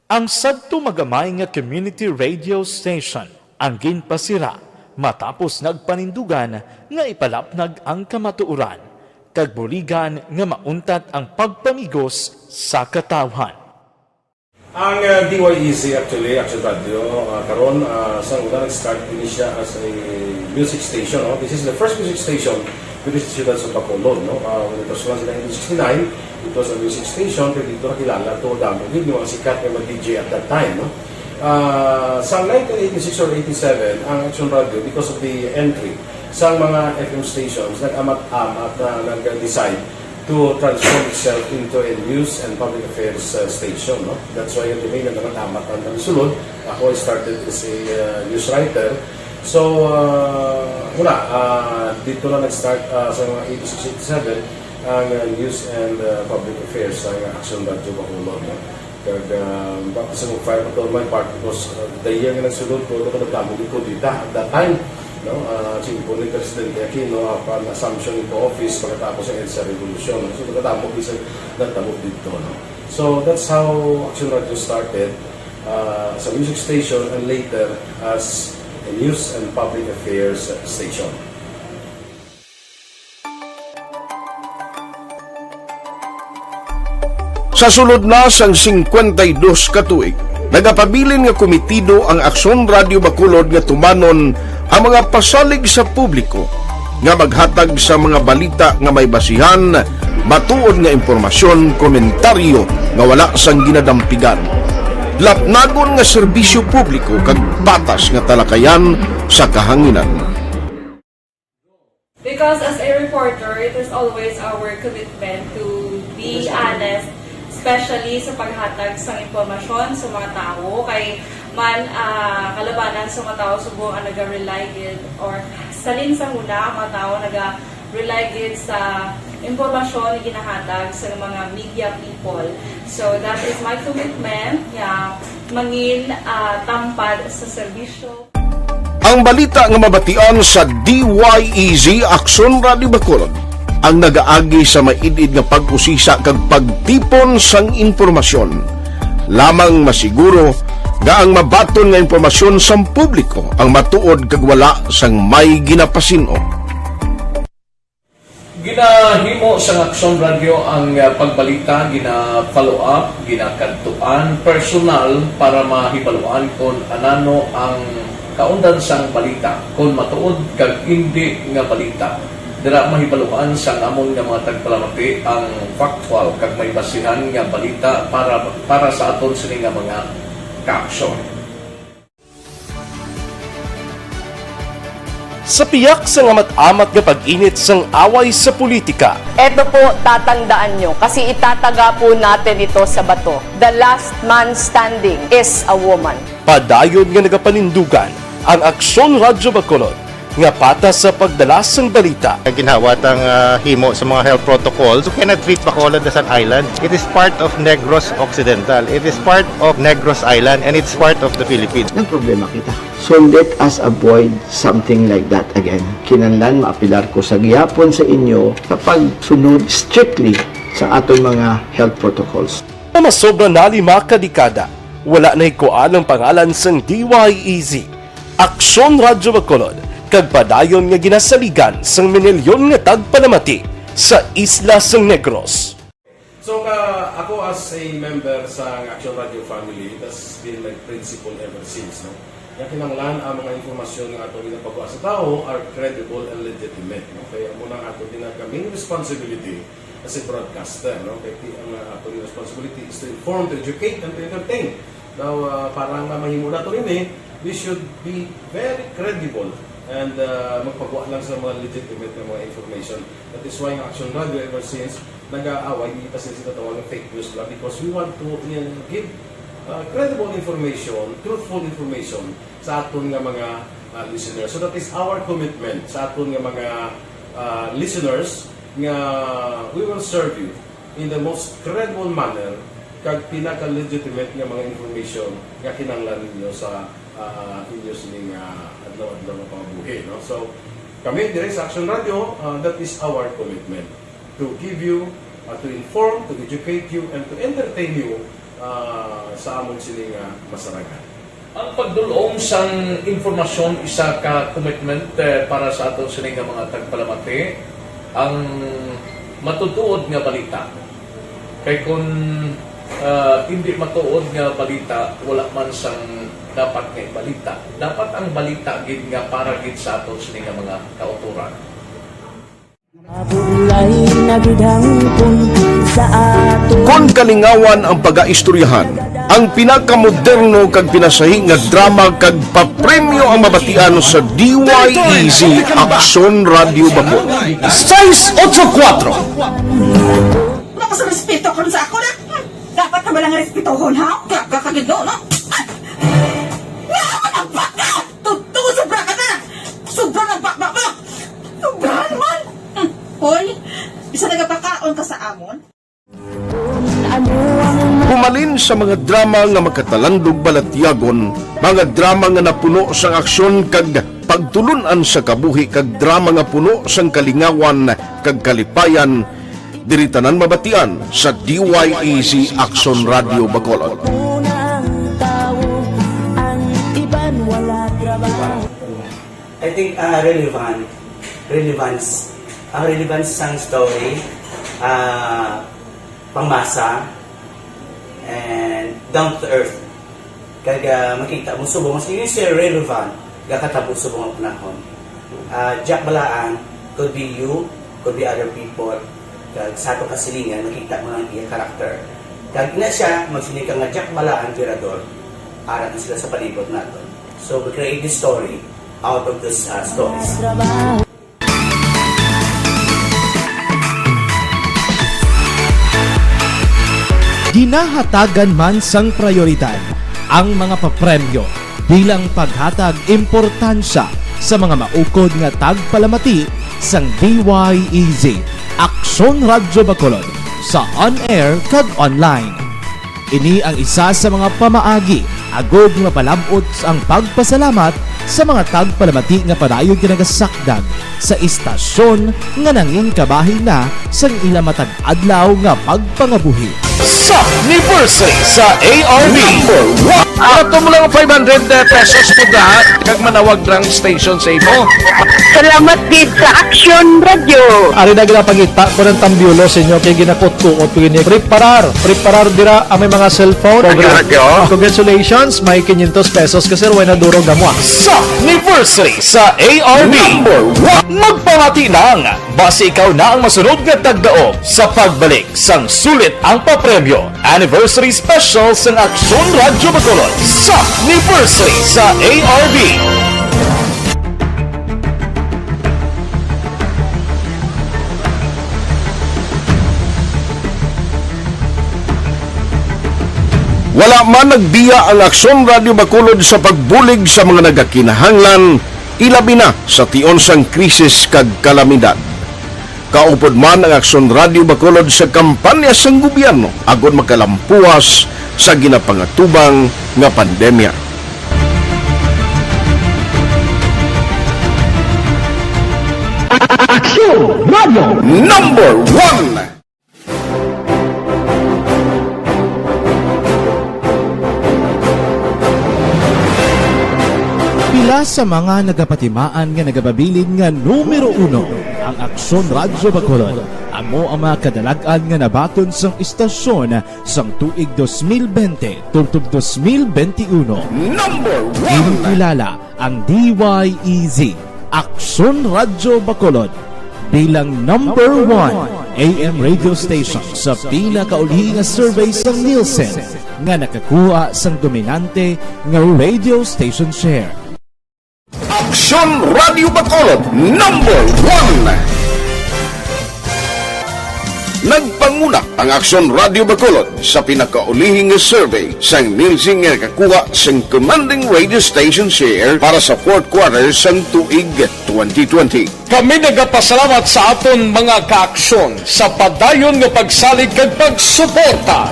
Ang sadto magamay nga community radio station ang ginpasira matapos nagpanindugan nga ipalapnag ang kamatuoran kag buligan nga mauntat ang pagpamigos sa katawhan. Ang, uh, D Y E Z, actually, Action Radio, uh, karon, uh, sa una nag-start din siya as a music station, no? This is the first music station diri sa siyudad sa Bacolod, no? Uh, when it was launched in nineteen sixty-nine, it was a music station, pero dito nakilala to, damo gid yung mga sikat nga mga D J at that time, no? Uh, sa nineteen eighty-six or eighty-seven, ang Action Radio, because of the entry sa mga F M stations, nag-amat-amat na nag-decide to transform itself into a news and public affairs, uh, station, no? That's why yung domain na naman amat ang sulod. Ako, I started as a, uh, news writer. So, uh, una, uh, dito na nag-start, uh, sa mga eighty-six, eighty-seven, ang, uh, news and, uh, public affairs sa Action Radio Bacolod, no? Kag, ah, baka sa mag-fire pa to my part because, ah, the year nga nagsulod ko, ito ko nagdamo gid ko dita at that time, no? Ah, siyempre ni Presidente Aquino, ah, upon assumption into office pagkatapos ng EDSA Revolution. So, nagdamo gid sa nagdamo dito, no? So, that's how Action Radio started, ah, as a music station and later as a news and public affairs station. Sa sulod na sang singkwenta y dos ka tuig, nagapabilin nga komitido ang Aksyon Radio Bacolod nga tumanon ang mga pasalig sa publiko nga maghatag sa mga balita nga may basihan, matuod nga impormasyon, komentaryo, nga wala sang ginadampigan, lapnagon nga serbisyo publiko kag patas nga talakayan sa kahanginan. Because as a reporter, it is always our commitment to be honest, especially sa paghatag sang impormasyon sa mga tawo, kay man, ah, kalabanan sa mga tawo subong ang naga-rely gid, or salin sa huna ang mga tawo naga-rely gid sa impormasyon nga ginahatag sa mga media people. So that is my commitment nga mangin, ah, tampad sa serbisyo. Ang balita nga mabatian sa D Y E Z Aksyon Radio Bacolod ang nagaagi sa maid-id nga pag-usisa kag pagtipon sang impormasyon. Lamang masiguro nga ang mabaton nga impormasyon sang publiko ang matuod kag wala sang may ginapasin-o. Ginahimo sang Aksyon Radyo ang, ah, pagbalita, gina-follow up, ginakadtuan personal para mahibaluan kon anano ang kaundan sang balita, kon matuod kag indi nga balita. Dira mahibaluan sang amon nga mga tagpalamati ang factual kag may basihan nga balita para, para sa aton sini nga mga kaaksyon. Sa piyak sang amat-amat nga pag-init sang away sa politika, Eto po, tatandaan nyo, kasi itataga po natin ito sa bato. The last man standing is a woman. Padayon nga nagapanindugan ang Aksyon Radyo Bacolod nga patas sa pagdala sang balita. Ginhawa tang, ah, himo sa mga health protocols. You cannot treat Bacolod as an island. It is part of Negros Occidental. It is part of Negros Island, and it's part of the Philippines. Nagproblema kita. So let us avoid something like that again. Kinahanglan maapilar ko sa gihapon sa inyo sa pagsunod strictly sa aton mga health protocols. Nga masobra na lima ka dekada, wala nahikuan ang pangalan sang D Y E Z, Aksyon Radyo Bacolod, kag padayon nga ginasaligan sang minilyon nga tagpalamati sa isla sang Negros. So, ka, ako as a member sa Action Radio family, that's been my principle ever since, no? Nga kinahanglan ang mga impormasyon nga ato ginapagawa sa tawo are credible and legitimate, no? Kaya mo nang ato gina-, main responsibility as a broadcaster, no? Kaya ti-, ang, uh, ato responsibility is to inform, to educate, and to entertain. Now, uh, para nga mahimo nato ini, we should be very credible and, uh, magpagawa lang sa mga legitimate nga mga information. That is why ang Action Radio ever since nag-aaway, hindi pa sila sinatawag ng fake news lang because we want to, uh, give, uh, credible information, truthful information sa aton nga mga, uh, listeners. So that is our commitment sa aton nga mga, uh, listeners nga we will serve you in the most credible manner kag pinaka-legitimate nga mga information nga kinahanglan ninyo sa, uh, inyo sining, uh, adlaw-adlaw nga pangabuhi, no? So, kami diri sa Action Radio, uh, that is our commitment to give you, uh, to inform, to educate you, and to entertain you, uh, sa amon sini nga masarangan. Ang pagdul-ong sang impormasyon isa ka commitment, eh, para sa aton sini nga mga tagpalamati, ang matutuod nga balita. Kay kun, ah, indi matuod nga balita, wala man sang dapat nga ibalita. Dapat ang balita gid nga para gid sa aton sini nga mga kautoran. Kon kalingawan ang pagaistoryahan, ang pinakamoderno kag pinasahi nga drama kag papremyo ang mabatian sa D Y E Z Aksyon Radio Bacolod. Sais otso kuwatro. Wala ka sa respeto karon sa ako na. Dapat na ba lang respetohon, ha? Grabe ka gid, no? Nga naman ang baka! Totoo, sobra ka na! Sobra na baka mo! Sobra naman! Hmm. Hoy, isa nagapakaon ka sa amon? Humalin sa mga drama nga magkatalandog balatyagon, mga drama nga napuno sang aksyon kag pagtulun-an sa kabuhi kag drama nga puno sang kalingawan kag kalipayan, diri tanan mabatian sa D Y E Z Aksyon Radio Bacolod. I think, ah, relevant, relevance, ang relevance sang story, ah, pangmasa, and down to earth. Kag, ah, makita mo subong, mas yun siya relevant, gakatabo subong ang panahon. Ah, Jack Balaan, could be you, could be other people. Kag sa atong kasilingan, makita mo ang iya character. Kag ina siya, magsiling ka nga, "Diak bala ang emperador," ara na sila sa palibot naton. So, we create this story out of these, uh, stories. Ginahatagan man sang prayoridad ang mga papremyo bilang paghatag importansya sa mga maukod nga tagpalamati sang D Y E Z, Aksyon Radyo Bacolod, sa on-air kag online. Ini ang isa sa mga pamaagi agod nga mapalab-ot ang pagpasalamat sa mga tagpalamati nga padayon nga nagasakdag sa istasyon nga nangin kabahin na sang ila matag adlaw nga pagpangabuhi. Sa anniversary sa A R B. Number one. Ato mo lang five hundred pesos mo da, kag manawag lang station sa imo. Salamat gid sa Aksyon Radyo. Ari na ginapangita ko ng tambyulo sa inyo kay ginakutkuot ko ini. Preparar, preparar dira ang may mga cellphone. Radyo, radyo. Congratulations, may quinientos pesos ka, sir, way na duro gamwa. Sa anniversary sa A R B. Number one. Magpamati lang. Basi ikaw na ang masunod nga tagdaog sa pagbalik sang sulit ang papremyo. Anniversary Special sang Aksyon Radyo Bacolod sa anniversary sa A R B. Wala man nagbiya ang Aksyon Radyo Bacolod sa pagbulig sa mga nagakinahanglan, ilabi na sa tion sang krisis kag kalamidad. Kaupod man ang Aksyon Radyo Bacolod sa kampanya sang gobyerno agod makalampuas sa ginapangatubang nga pandemya. Aksyon Radyo Number One. Pila sa mga nagapatimaan nga nagapabilin nga numero uno ang Aksyon Radyo Bacolod, amo ang mga kadalag-an nga nabaton sang istasyon sang tuig dos mil bente tubtob dos mil bente uno. Number one. Ginkilala ang D Y E Z, Aksyon Radyo Bacolod, bilang number one A M radio station sa pinakauli nga survey sang Nielsen nga nakakuha sang dominante nga radio station share. Aksyon Radyo Bacolod, number one. Nagpanguna ang Aksyon Radyo Bacolod sa pinakaulihi nga survey sang Nielsen nga nakakuha sing commanding radio station share para sa fourth quarter sang tuig twenty twenty. Kami nagapasalamat sa aton mga kaaksyon sa padayon nga pagsalig kag pagsuporta.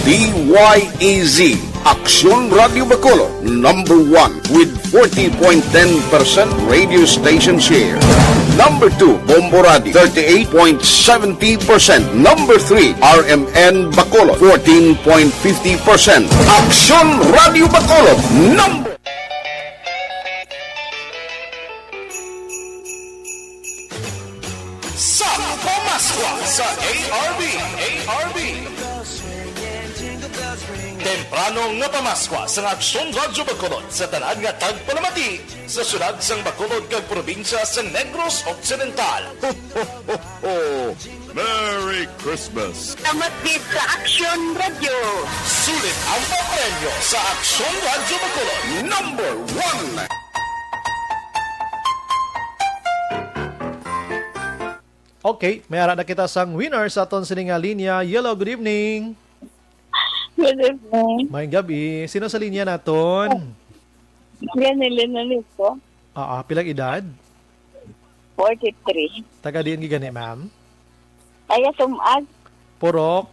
D Y E Z, Aksyon Radyo Bacolod, number one with forty point ten percent radio station share. Number two, Bombo Radio, thirty-eight point seventy percent. Number three, R M N Bacolod, fourteen point fifty percent. Aksyon Radyo Bacolod, number Sa Pamaskwa sa A R B, A R B. Temprano nga pamaskwa sa Aksyon Radyo Bacolod sa tanan nga tagpalamati sa siyudad sang Bacolod kag probinsya sang Negros Occidental. Ho, ho, ho, ho! Merry Christmas! Salamat gid sa Aksyon Radyo. Sulit ang papremyo sa Aksyon Radyo Bacolod. Number one. Okay, may ara na kita sang winner sa aton sini nga linya. Hello, good evening. Good evening. Maayong gabi. Sino sa linya naton? Ganilin Nolito. Ah, ah, pilang edad? Forty-three. Taga diin gid gani, ma'am? Taga Sumag. Purok?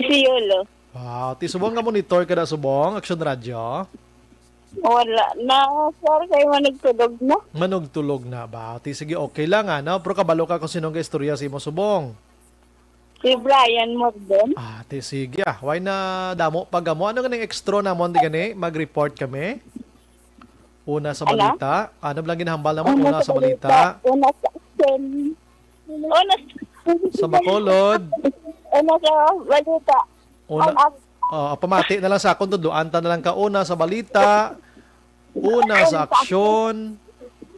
Iloilo. Wow, ti subong nga monitor ka da subong, Aksyon Radyo? Wala na, sir, kay manugtulog na. Manugtulog na ba? Ti sige, okay lang, ano? Pero kabalo ka kung sino ang istorya sa imo subong? Si Brian Morden. Ah, ti sige, ah. Why na damo pag amo? Ano ganing extra namon di gani? Mag-report kami? Una sa Ano? balita. Ano lang ginahambal naman? Una Una sa sa balita. balita. Una sa action. Una sa Sa Bacolod. Una sa balita. Una, Ang ak- ah, pamati na lang sa akon, tudloan ta na lang ka. Una sa balita, una sa aksyon,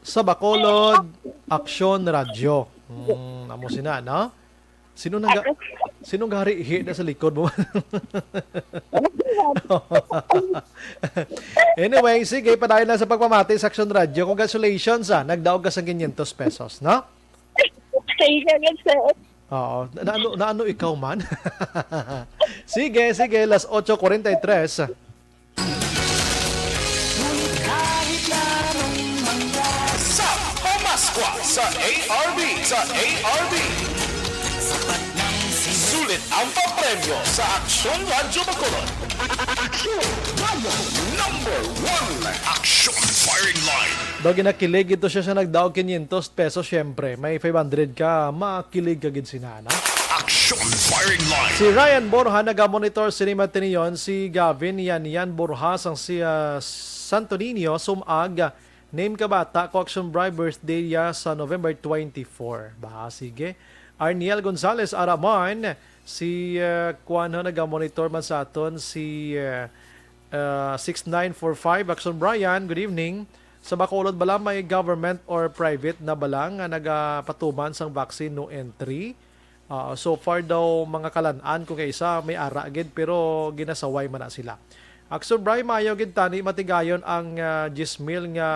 sa Bacolod, Aksyon Radyo. Hmm, amo sina, no? Sino nang ga- Ako, Sinong gari hi na sa likod mo? Anyway, sige, padayon lang sa pagpamati sa Action Radio. Congratulations, ah. Nagdaog ka sa quinientos pesos, no? Thank you, good sir. Oo. Na, na, ano, na ano ikaw man? Sige, sige. Las ocho cuarenta y tres. Ngunit kahit na anong mangyari, Sa Pamaskwa sa A R B, sa A R B. Sulit ang papremyo sa Aksyon Radyo Bacolod. Aksyon Radyo number one. Aksyon Firing Line. Daw ginakilig ito siya sa nagdaog quinientos pesos, syempre. May five hundred ka, makilig ka gid sinana. Aksyon Firing Line. Si Ryan Borja naga-monitor sini matiniyon, si Gavin Yan Yan Borja sang si ah, Santo Niño sumag, name ka bata ko, Action Bri, birthday ya sa November twenty-four. Ba, sige. Arniel Gonzalez Araman, si ah, kuan ho, naga-monitor man sa aton si ah, ah, six nine four five. Action Brian, good evening. Sa Bacolod bala may government or private na bala nga nagapatuman sang vaccine no entry? Ah, so far daw, mga kalan-an ko kay isa may ara gid, pero ginasaway man na sila. Action Bri, maayo gid tani matigayon ang ah, diyes mil nga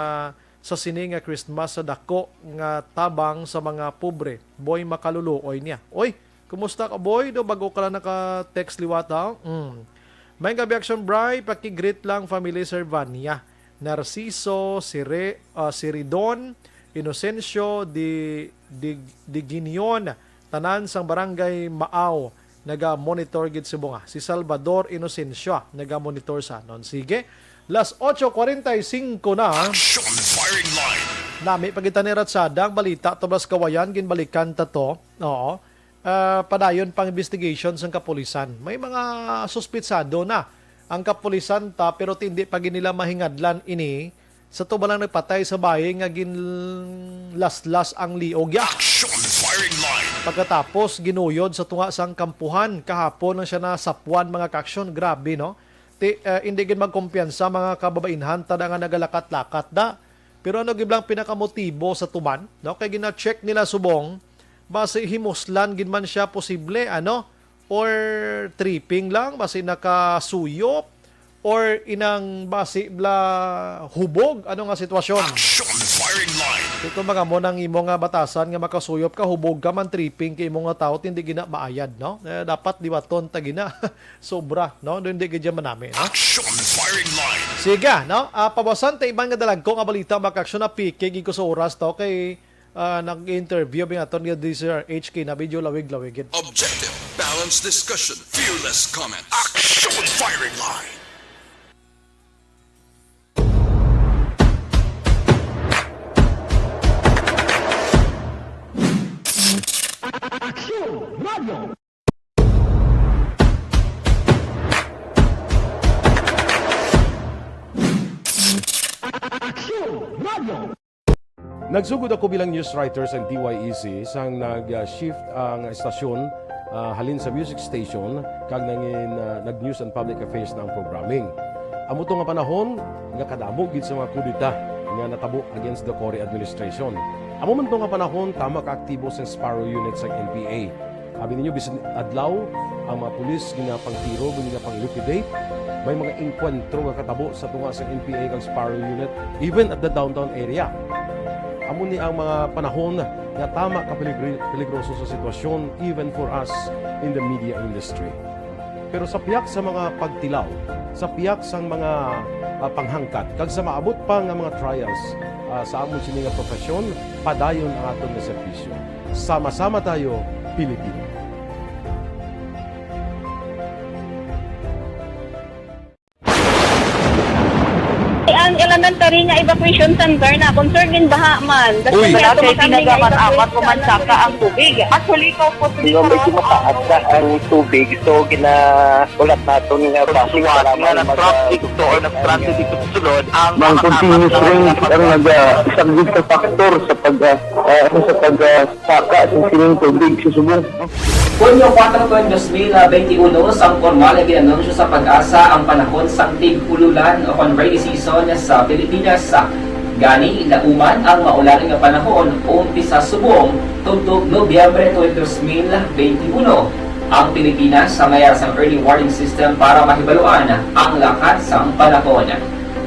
sa sini nga Christmas sa dako nga tabang sa mga pobre. Boy Makaluluoy niya. Oy, kumusta ka, boy? Do bago ka lang naka-text liwat, ha? Mm. May gabi, Action Bri, paki-greet lang family, Sir Vania, Narciso, Sire, ah, Siridon, Inocencio, di, di, Diginion, tanan sang barangay Maaw, naga-monitor gid subong, ah. Si Salvador Inocencio, ah, naga-monitor sa anon. Sige, las ocho cuarenta y cinco na. Action Firing Line. Nami pa kita ni Ratsada ang balita, tubas Kawayan, ginbalikan ta to. Oo. Ah, padayon pang investigation sang kapulisan. May mga suspitsado na ang kapulisan ta, pero hindi pa gid nila mahingadlan ini sa tubalang nagpatay sa bayi nga ginlaslas ang liog ya. Action Firing Line. Pagkatapos, ginuyod sa tunga sang kampuhan. Kahapon lang siya nasapuan, mga kaaksyon. Grabe, no? Ti, ah, hindi gid magkumpiyansa mga kababainhan tada nga nagalakat-lakat da. Pero ano gid lang pinakamotibo sa tuman, no? Kay gina-check nila subong, basi himuslan gid man siya posible, ano? Or tripping lang, basi nakasuyop, or inang basi bla hubog, ano nga sitwasyon? Action Firing Line. Ito mga mo nang imo nga batasan nga makasuyop ka, hubog ka man, tripping kay imo nga tawo, hindi gina maayad, no? Eh, dapat liwaton ta gina. Sobra, no? Hindi gid yan manami, no? Action Firing Line. Siga, no? Ah, pabasan ta iban nga dalagko nga balita, mga kaaksyon, na piki gid ko sa oras to kay ah, nag-interview bing aton nga D Z R H K na medyo lawig-lawig gid. Objective, balanced discussion, fearless comment. Action Firing Line. Aksyon Radio. Aksyon Radio. Nagsugod ako bilang news writer sa D Y E C sang nag-shift ang estasyon, ah, halin sa music station kag nangin, ah, nag-news and public affairs na ang programming. Amo to nga panahon nga kadamo gid sa mga kudeta nga natabo against the Cory administration. Amo man to nga panahon tama ka aktibo sang Sparrow Unit sang N P A. Abi ninyo, bisan adlaw, ang mga pulis ginapangtiro, ginapang-liquidate. May mga engkwentro nga katabo sa tunga sa N P A kag Sparrow Unit, even at the downtown area. Amo ni ang mga panahon nga tama ka peligri-, peligroso sa sitwasyon, even for us in the media industry. Pero sa pihak sa mga pagtilaw, sa pihak sang mga, ah, panghangkat, kag sa maabot pa nga mga trials, ah, sa amon sini nga profesyon, padayon ang aton nga serbisyo. Sama-sama tayo, Pilipino. Ang elementary nga evacuation center na concern din baha man. Uy. Wala kay ginagamat-amat ko man saka ang tubig. Actually, ko po. Hindi ko medyo mataas na ang tubig. So, gina-, ulat naton nga basi nga mag-, nag-traffic to or nag-traffic dito sa sulod ang mga continuous rain ang nag-, ah, isang big factor sa pag, ah, ah, ano, sa pag, ah, saka sa sining tubig sa subong. Hunyo kuwatro, dos mil benti uno, sang pormal nga gin-anunsyo sa PAGASA ang panahon sang tig-ululan o kon rainy season sa Pilipinas. Gani, nauman ang maulan nga panahon umpisa subong tubtob Nobyembre twenty, dos mil benti uno. Ang Pilipinas sa mayar sang early warning system para mahibaluan ang lakat sang panahon.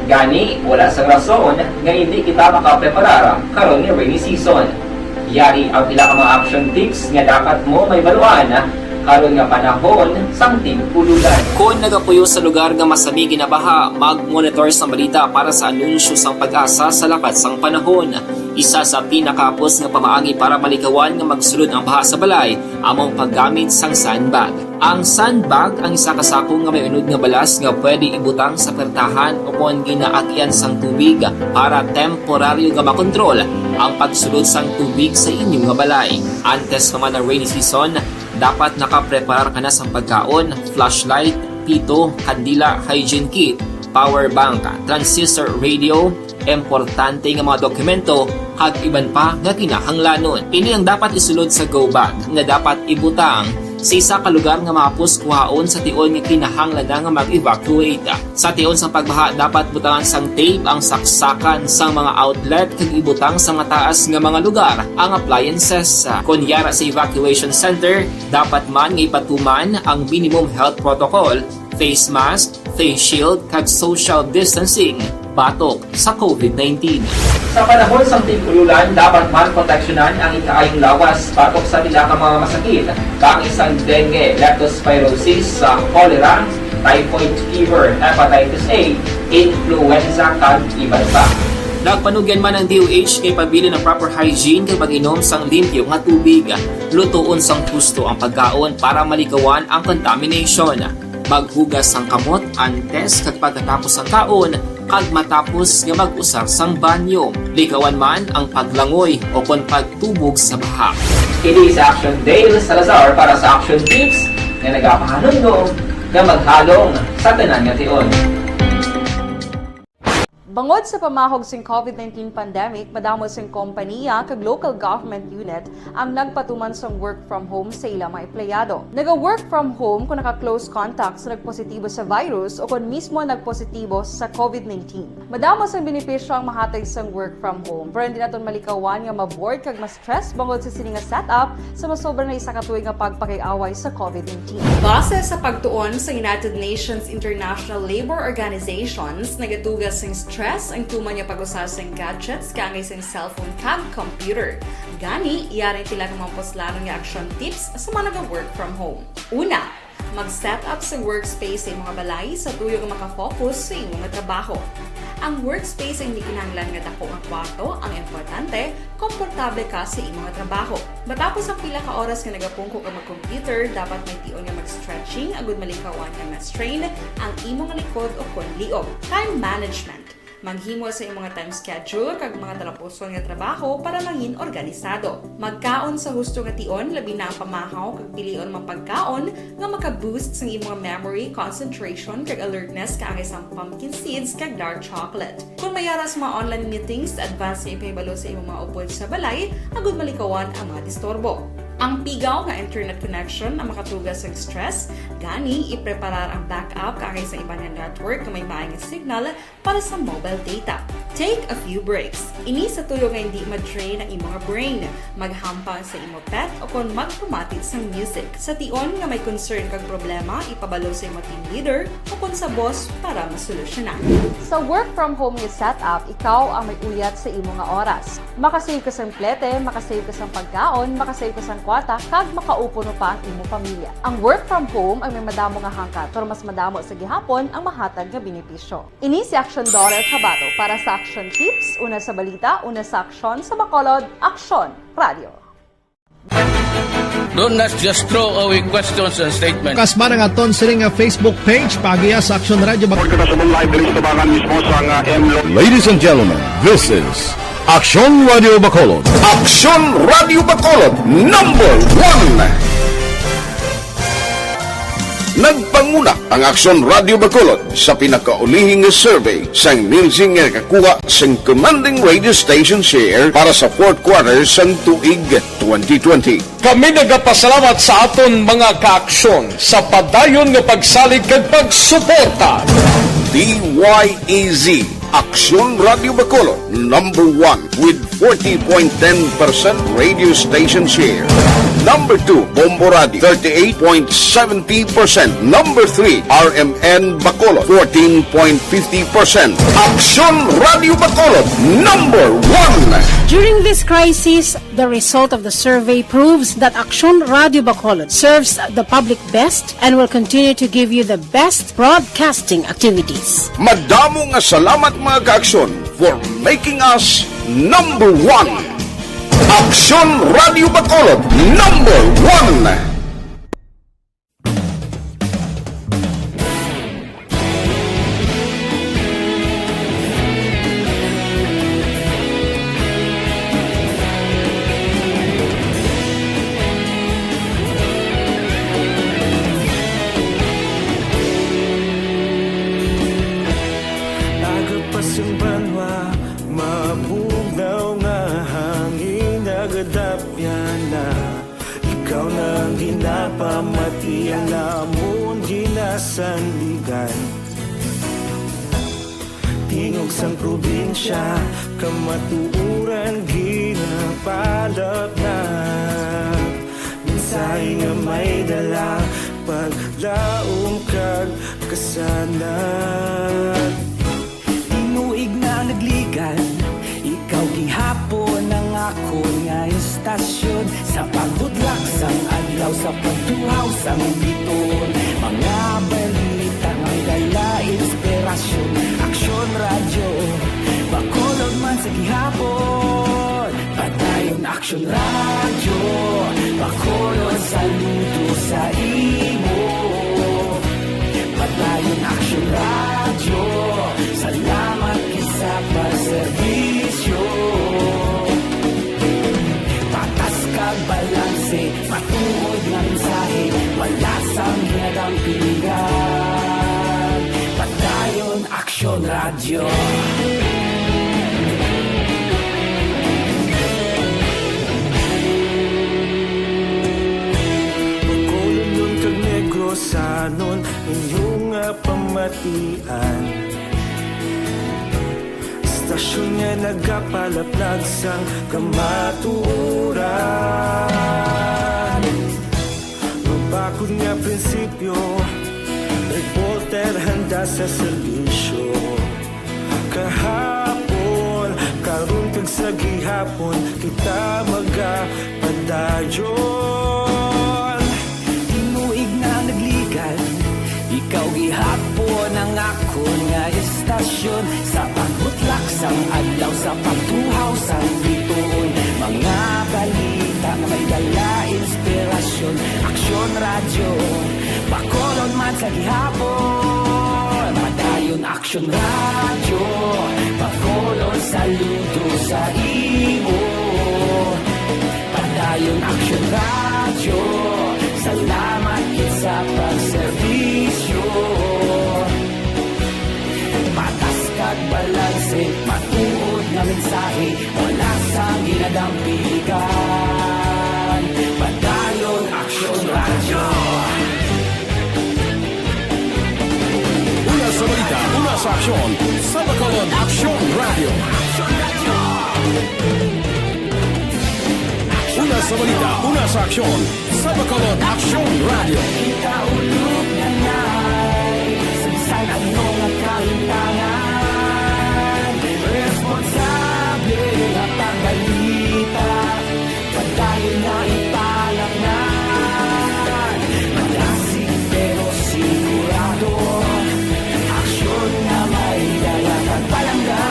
Gani, wala sang rason nga hindi kita makapreparar karon nga rainy season. Yari ang pila ka mga action tips nga dapat mo mahibaluan karon nga panahon sang tig-ululan. Kon nagapuyo sa lugar nga masami ginabaha, mag-monitor sang balita para sa anunsyo sang PAGASA sa lakat sang panahon. Isa sa pinakahapos nga pamaagi para malikawan nga magsulod ang baha sa balay amo ang paggamit sang sandbag. Ang sandbag ang isa ka sako nga may unod nga balas nga pwede ibutang sa pertahan o kon ginaagyan sang tubig para temporaryo nga makontrol ang pagsulod sang tubig sa inyo nga balay. Antes pa man ang rainy season, dapat nakapreparar ka na sang pagkaon, flashlight, pito, kandila, hygiene kit, power bank, transistor radio, importante nga mga dokumento, kag iban pa nga kinahanglanon. Ini ang dapat isulod sa go bag nga dapat ibutang sa isa ka lugar nga mahapos kuhaon sa tion nga kinahanglan na nga mag-evacuate. Sa tion sang pagbaha, dapat butangan sang tape ang saksakan sang mga outlet kag ibutang sa mataas nga mga lugar ang appliances. Kon yara sa evacuation center, dapat man nga ipatuman ang minimum health protocol, face mask, face shield, kag social distancing batok sa COVID nineteen. Sa panahon sang tig-ululan, dapat man proteksyonan ang ikaayong lawas batok sa pila ka mga masakit, kaangay sang dengue, leptospirosis, sa cholera, typhoid fever, hepatitis A, influenza, kag iban pa. Nagpanugyan man ang D O H nga ipabilin ang proper hygiene kag pag-inom sang limpyo nga tubig. Lutoon sang husto ang pagkaon para malikawan ang contamination. Maghugas sang kamot antes kag pagkatapos sang kaon, kag matapos nga mag-usar sang banyo. Likawan man ang paglangoy o kon pagtubog sa baha. Kini si Action Dale Salazar para sa Action Tips nga nagapahanumdom nga maghalong sa tanan nga tion. Bangod sa pamahog sing COVID nineteen pandemic, madamo sing kompanya kag local government unit ang nagpatuman sang work from home sa ila mga empleyado. Naga-work from home kung naka-close contact sa nagpositibo sa virus o kon mismo nagpositibo sa COVID nineteen. Madamo sang benepisyo ang mahatag sang work from home, pero hindi naton malikawan nga ma-bored kag ma-stress bangod sa sini nga setup sa masobra na isa ka tuig nga pagpakig-away sa COVID nineteen. Base sa pagtuon sa United Nations International Labour Organizations, nagatuga sing stress ang tuman nga pag-usa sing gadgets kaangay sing cellphone kag computer. Gani, yari pila ka mga puslanon nga action tips sa mga naga-work from home. Una, mag-set up sa workspace sa imong balay sa tuyo nga maka-focus sa imo nga trabaho. Ang workspace ay hindi kinahanglan nga dako nga kwarto, ang importante, komportable ka sa imo nga trabaho. Matapos ang pila ka oras nga nagapungko ka mag-computer, dapat may tion nga mag-stretching agud malikawan nga ma-strain ang imo nga likod o kon liog. Time management. Maghimo sa imo nga time schedule kag mga talapuson nga trabaho para mangin organisado. Magkaon sa husto nga tion, labi na ang pamahaw kag pilion ang mga pagkaon nga maka-boost sang imo nga memory, concentration, kag alertness kaangay sang pumpkin seeds kag dark chocolate. Kung may ara sa mga online meetings, advance nga ipahibalo sa imo mga upod sa balay agud malikawan ang mga disturbo. Ang pigaw nga internet connection ang makatuga sang stress, gani ipreparar ang backup kaangay sa iban nga network nga may maay nga signal para sa mobile data. Take a few breaks. Ini sa tuyo nga hindi ma-drain ang imo nga brain. Maghampang sa imo pet o kon magpamati sang music. Sa tion nga may concern kag problema, ipabalo sa imo team leader o kon sa boss para masolusyonan. Sa work from home nga setup, ikaw ang may uyat sa imo nga oras. Makasave ka sang plete, makasave ka sang pagkaon, makasave ka sang kwarta, kag makaupod pa ang imo pamilya. Ang work from home ang may madamo nga hangkat, pero mas madamo sa gihapon ang mahatag nga benepisyo. Ini si Action Daughter Kabato para sa Action Tips, una sa balita, una sa aksyon, sa Bacolod, Aksyon Radio. Don't just throw away questions and statements. Kasma nga ton siring nga Facebook page, pagiya sa Action Radio Bacolod. Kita sa mong live diri sa tabangan mismo sa nga M Lo. Ladies and gentlemen, this is Action Radio Bacolod. Action Radio Bacolod, number one. Nagpanguna ang Aksyon Radio Bacolod sa pinakaulihi nga survey sang Nielsen nga nakakuha sang commanding radio station share para sa fourth quarter sang tuig twenty twenty. Kami nagapasalamat sa aton mga kaaksyon sa padayon nga pagsalig kag pagsuporta. D Y E Z Aksyon Radio Bacolod, number one with forty point ten percent radio station share. Number two, Bombo Radio, thirty-eight point seventy percent. Number three, R M N Bacolod, fourteen point fifty percent. Aksyon Radio Bacolod, number one. During this crisis, the result of the survey proves that Aksyon Radio Bacolod serves the public best and will continue to give you the best broadcasting activities. Madamo nga salamat, mga ka-Aksyon, for making us number one. Aksyon Radio Bacolod, number one. Aga pa sing banwa, mabugnaw nga hangin, nagadapyan na. Ikaw na ang ginapamati, ang amon ginasandigan. Tingog sang probinsya, kamatuoran ginapalapnap. Mensahe nga may dala, paglaom kag kasanag. Tinuig na nagligan, ikaw gihapon ang akon nga istasyon. Sa pagbudlak sang adlaw, sa pagtuhaw sang bituon, mga balita nga may dala inspirasyon. Aksyon Radyo Bacolod man sa gihapon. Padayon Aksyon Radyo, Bacolod, saludo sa imo. Padayon Aksyon Radyo, salamat gid sa pagserbisyo. Patas kag balanse, matuod nga mensahe, wala sang ginadampigan. Padayon Aksyon Radyo. Bacolodnon kag Negrosanon, inyo nga pamatian. Istasyon nga nagapalaplag sang kamatuoran. Mabakod nga prinsipyo, reporter handa sa serbisyo. Kahapon, karon kag sa gihapon, kita magapadayon. Tinuig na nagligan, ikaw gihapon ang akon nga istasyon. Sa pagbutlak sang adlaw, sa pagtuhaw sang bituon, mga balita nga may dala inspirasyon. Aksyon Radyo Bacolod man sa gihapon. Padayon Aksyon Radyo Bacolod, saludo sa imo. Padayon Aksyon Radyo, salamat gid sa pagserbisyo. Patas kag balanse, matuod nga mensahe, wala sang ginadampigan. Padayon Aksyon Radyo. Una sa balita, una sa aksyon, sa Bacolod Aksyon Radyo. Una sa balita, una sa aksyon, sa Bacolod Aksyon Radyo. Kita ulog na nay, sa bisan ano nga kahimtangan, responsable nga pagbalita, padayon nga ipalapngan. Malasig pero sigurado, aksyon nga may dala kag palangga.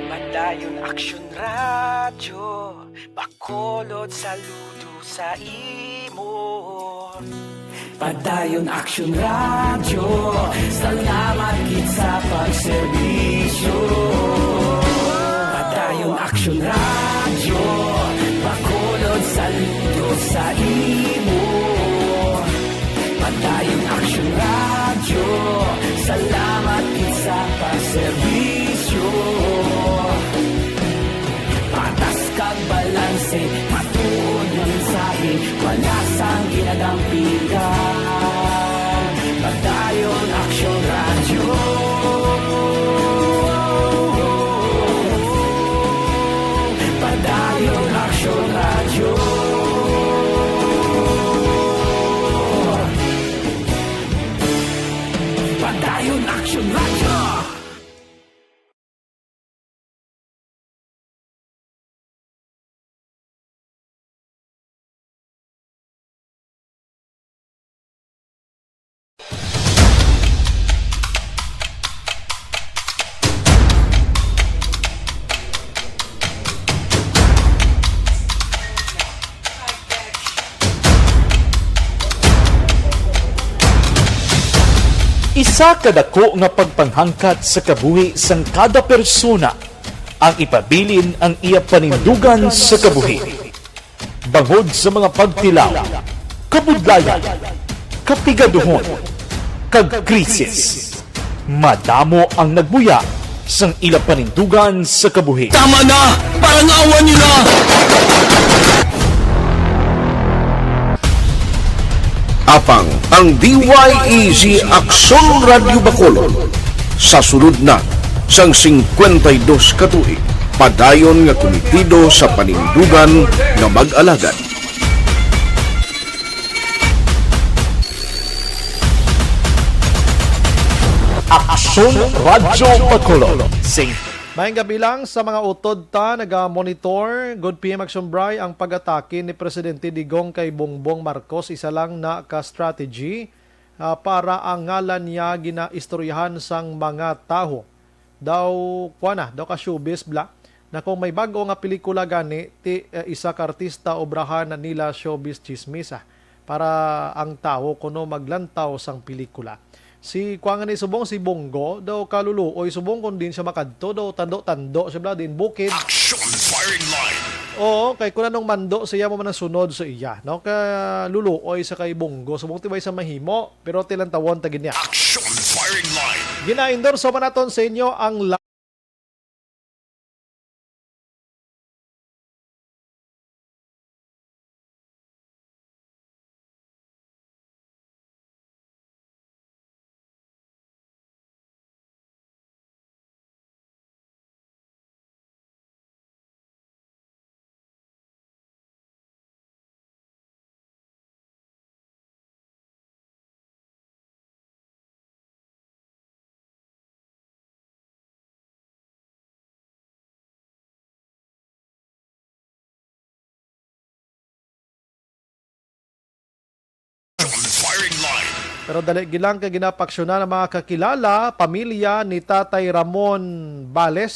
Padayon Aksyon Radyo Bacolod, saludo sa imo. Padayon Aksyon Radyo, salamat gid sa pagserbisyo. Padayon Aksyon Radyo, Bacolod, saludo sa imo. Padayon Aksyon Radyo, Serbisyo, patas kag balanse, matuod nga mensahe, wala sang ginadampigan. Padayon Aksyon Radyo. Padayon Aksyon Radyo. Padayon Aksyon Radyo. Isa ka dako nga pagpanghangkat sa kabuhi sang kada persona ang ipabilin ang iya panindugan sa kabuhi. Bangod sa mga pagtilaw, kabudlayan, kapigaduhon, kag krisis, madamo ang nagbuya sang ila panindugan sa kabuhi. Tama na! Parangawan niyo na! Apang ang D Y E G Aksyon Radyo Bacolod sa sulod na sang singkwenta y dos ka tuig, padayon nga kumitido sa panindugan nga mag-alagad. Aksyon Radyo Bacolod. Sing Maayong gabi lang sa mga utod ta naga-monitor. Good P M Action Bri, ang pag-atake ni Presidente Digong kay Bongbong Marcos isa lang na ka strategy, ah, para ang ngalan niya ginaistoryahan sang mga tawo. Daw, kuwan na, daw ka showbiz bla. Na kung may bag-o nga pelikula gani, ti, eh, isa ka artista, obrahan na nila showbiz chismis, ah, para ang tawo kuno maglantaw sang pelikula. Si, kuwan nga ni subong, si Bongo, daw kaluluoy subong kung din siya makadto, daw tando-tando siya bla, din bukid. Action firing line. Oo, kay kung anong mando siya mo man ang sunod sa iya, no? Kaluluoy sa kay Bongo, subong tibay sa mahimo, pero tilantawon ta gid niya. Action firing line. Gina-endorso man naton sa inyo ang la- Firing line. Pero dali gid lang kay ginapaksyonan ang mga kakilala, pamilya ni Tatay Ramon Bales,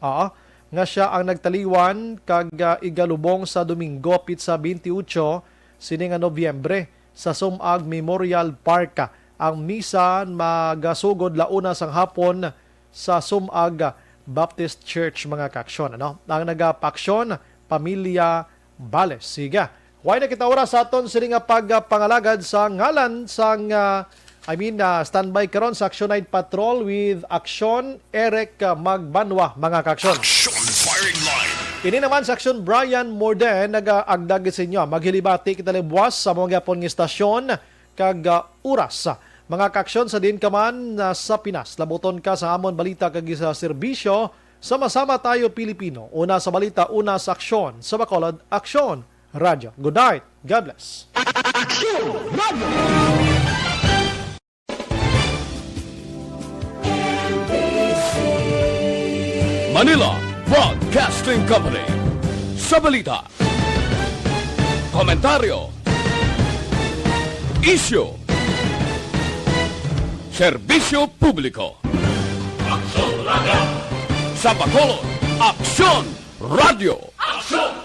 oo, nga siya ang nagtaliwan kag, ah, igalubong sa Domingo, pitsa twenty-eight sini nga Nobyembre, sa Sumag Memorial Park. Ang misa magasugod la una sang hapon sa Sumag Baptist Church, mga kaaksyon, ano? Ang nagapaksyon, pamilya Bales. Sige. Way na kita oras sa aton sini nga pagpangalagad sa ngalan sang, ah, I mean, ah, standby karon sa Action Night Patrol with Action Eric, ah, Magbanwa, mga kaaksyon. Action firing line. Ini naman sa Action Brian Morden nagaagda gid sa inyo. Maghilibati kita libuwas sa mga gyapon nga istasyon kag, ah, oras. Mga kaaksyon, sa diin ka man, ah, sa Pinas, labuton ka sa amon balita kag sa serbisyo. Sama-sama tayo, Pilipino. Una sa balita, una sa aksyon. Sa Bacolod, Aksyon Radyo. Good night. God bless. Aksyon Radyo. Manila Broadcasting Company. Sa balita, komentaryo, isyu, serbisyo publiko. Aksyon Radyo. Sa Bacolod, Aksyon Radyo. Aksyon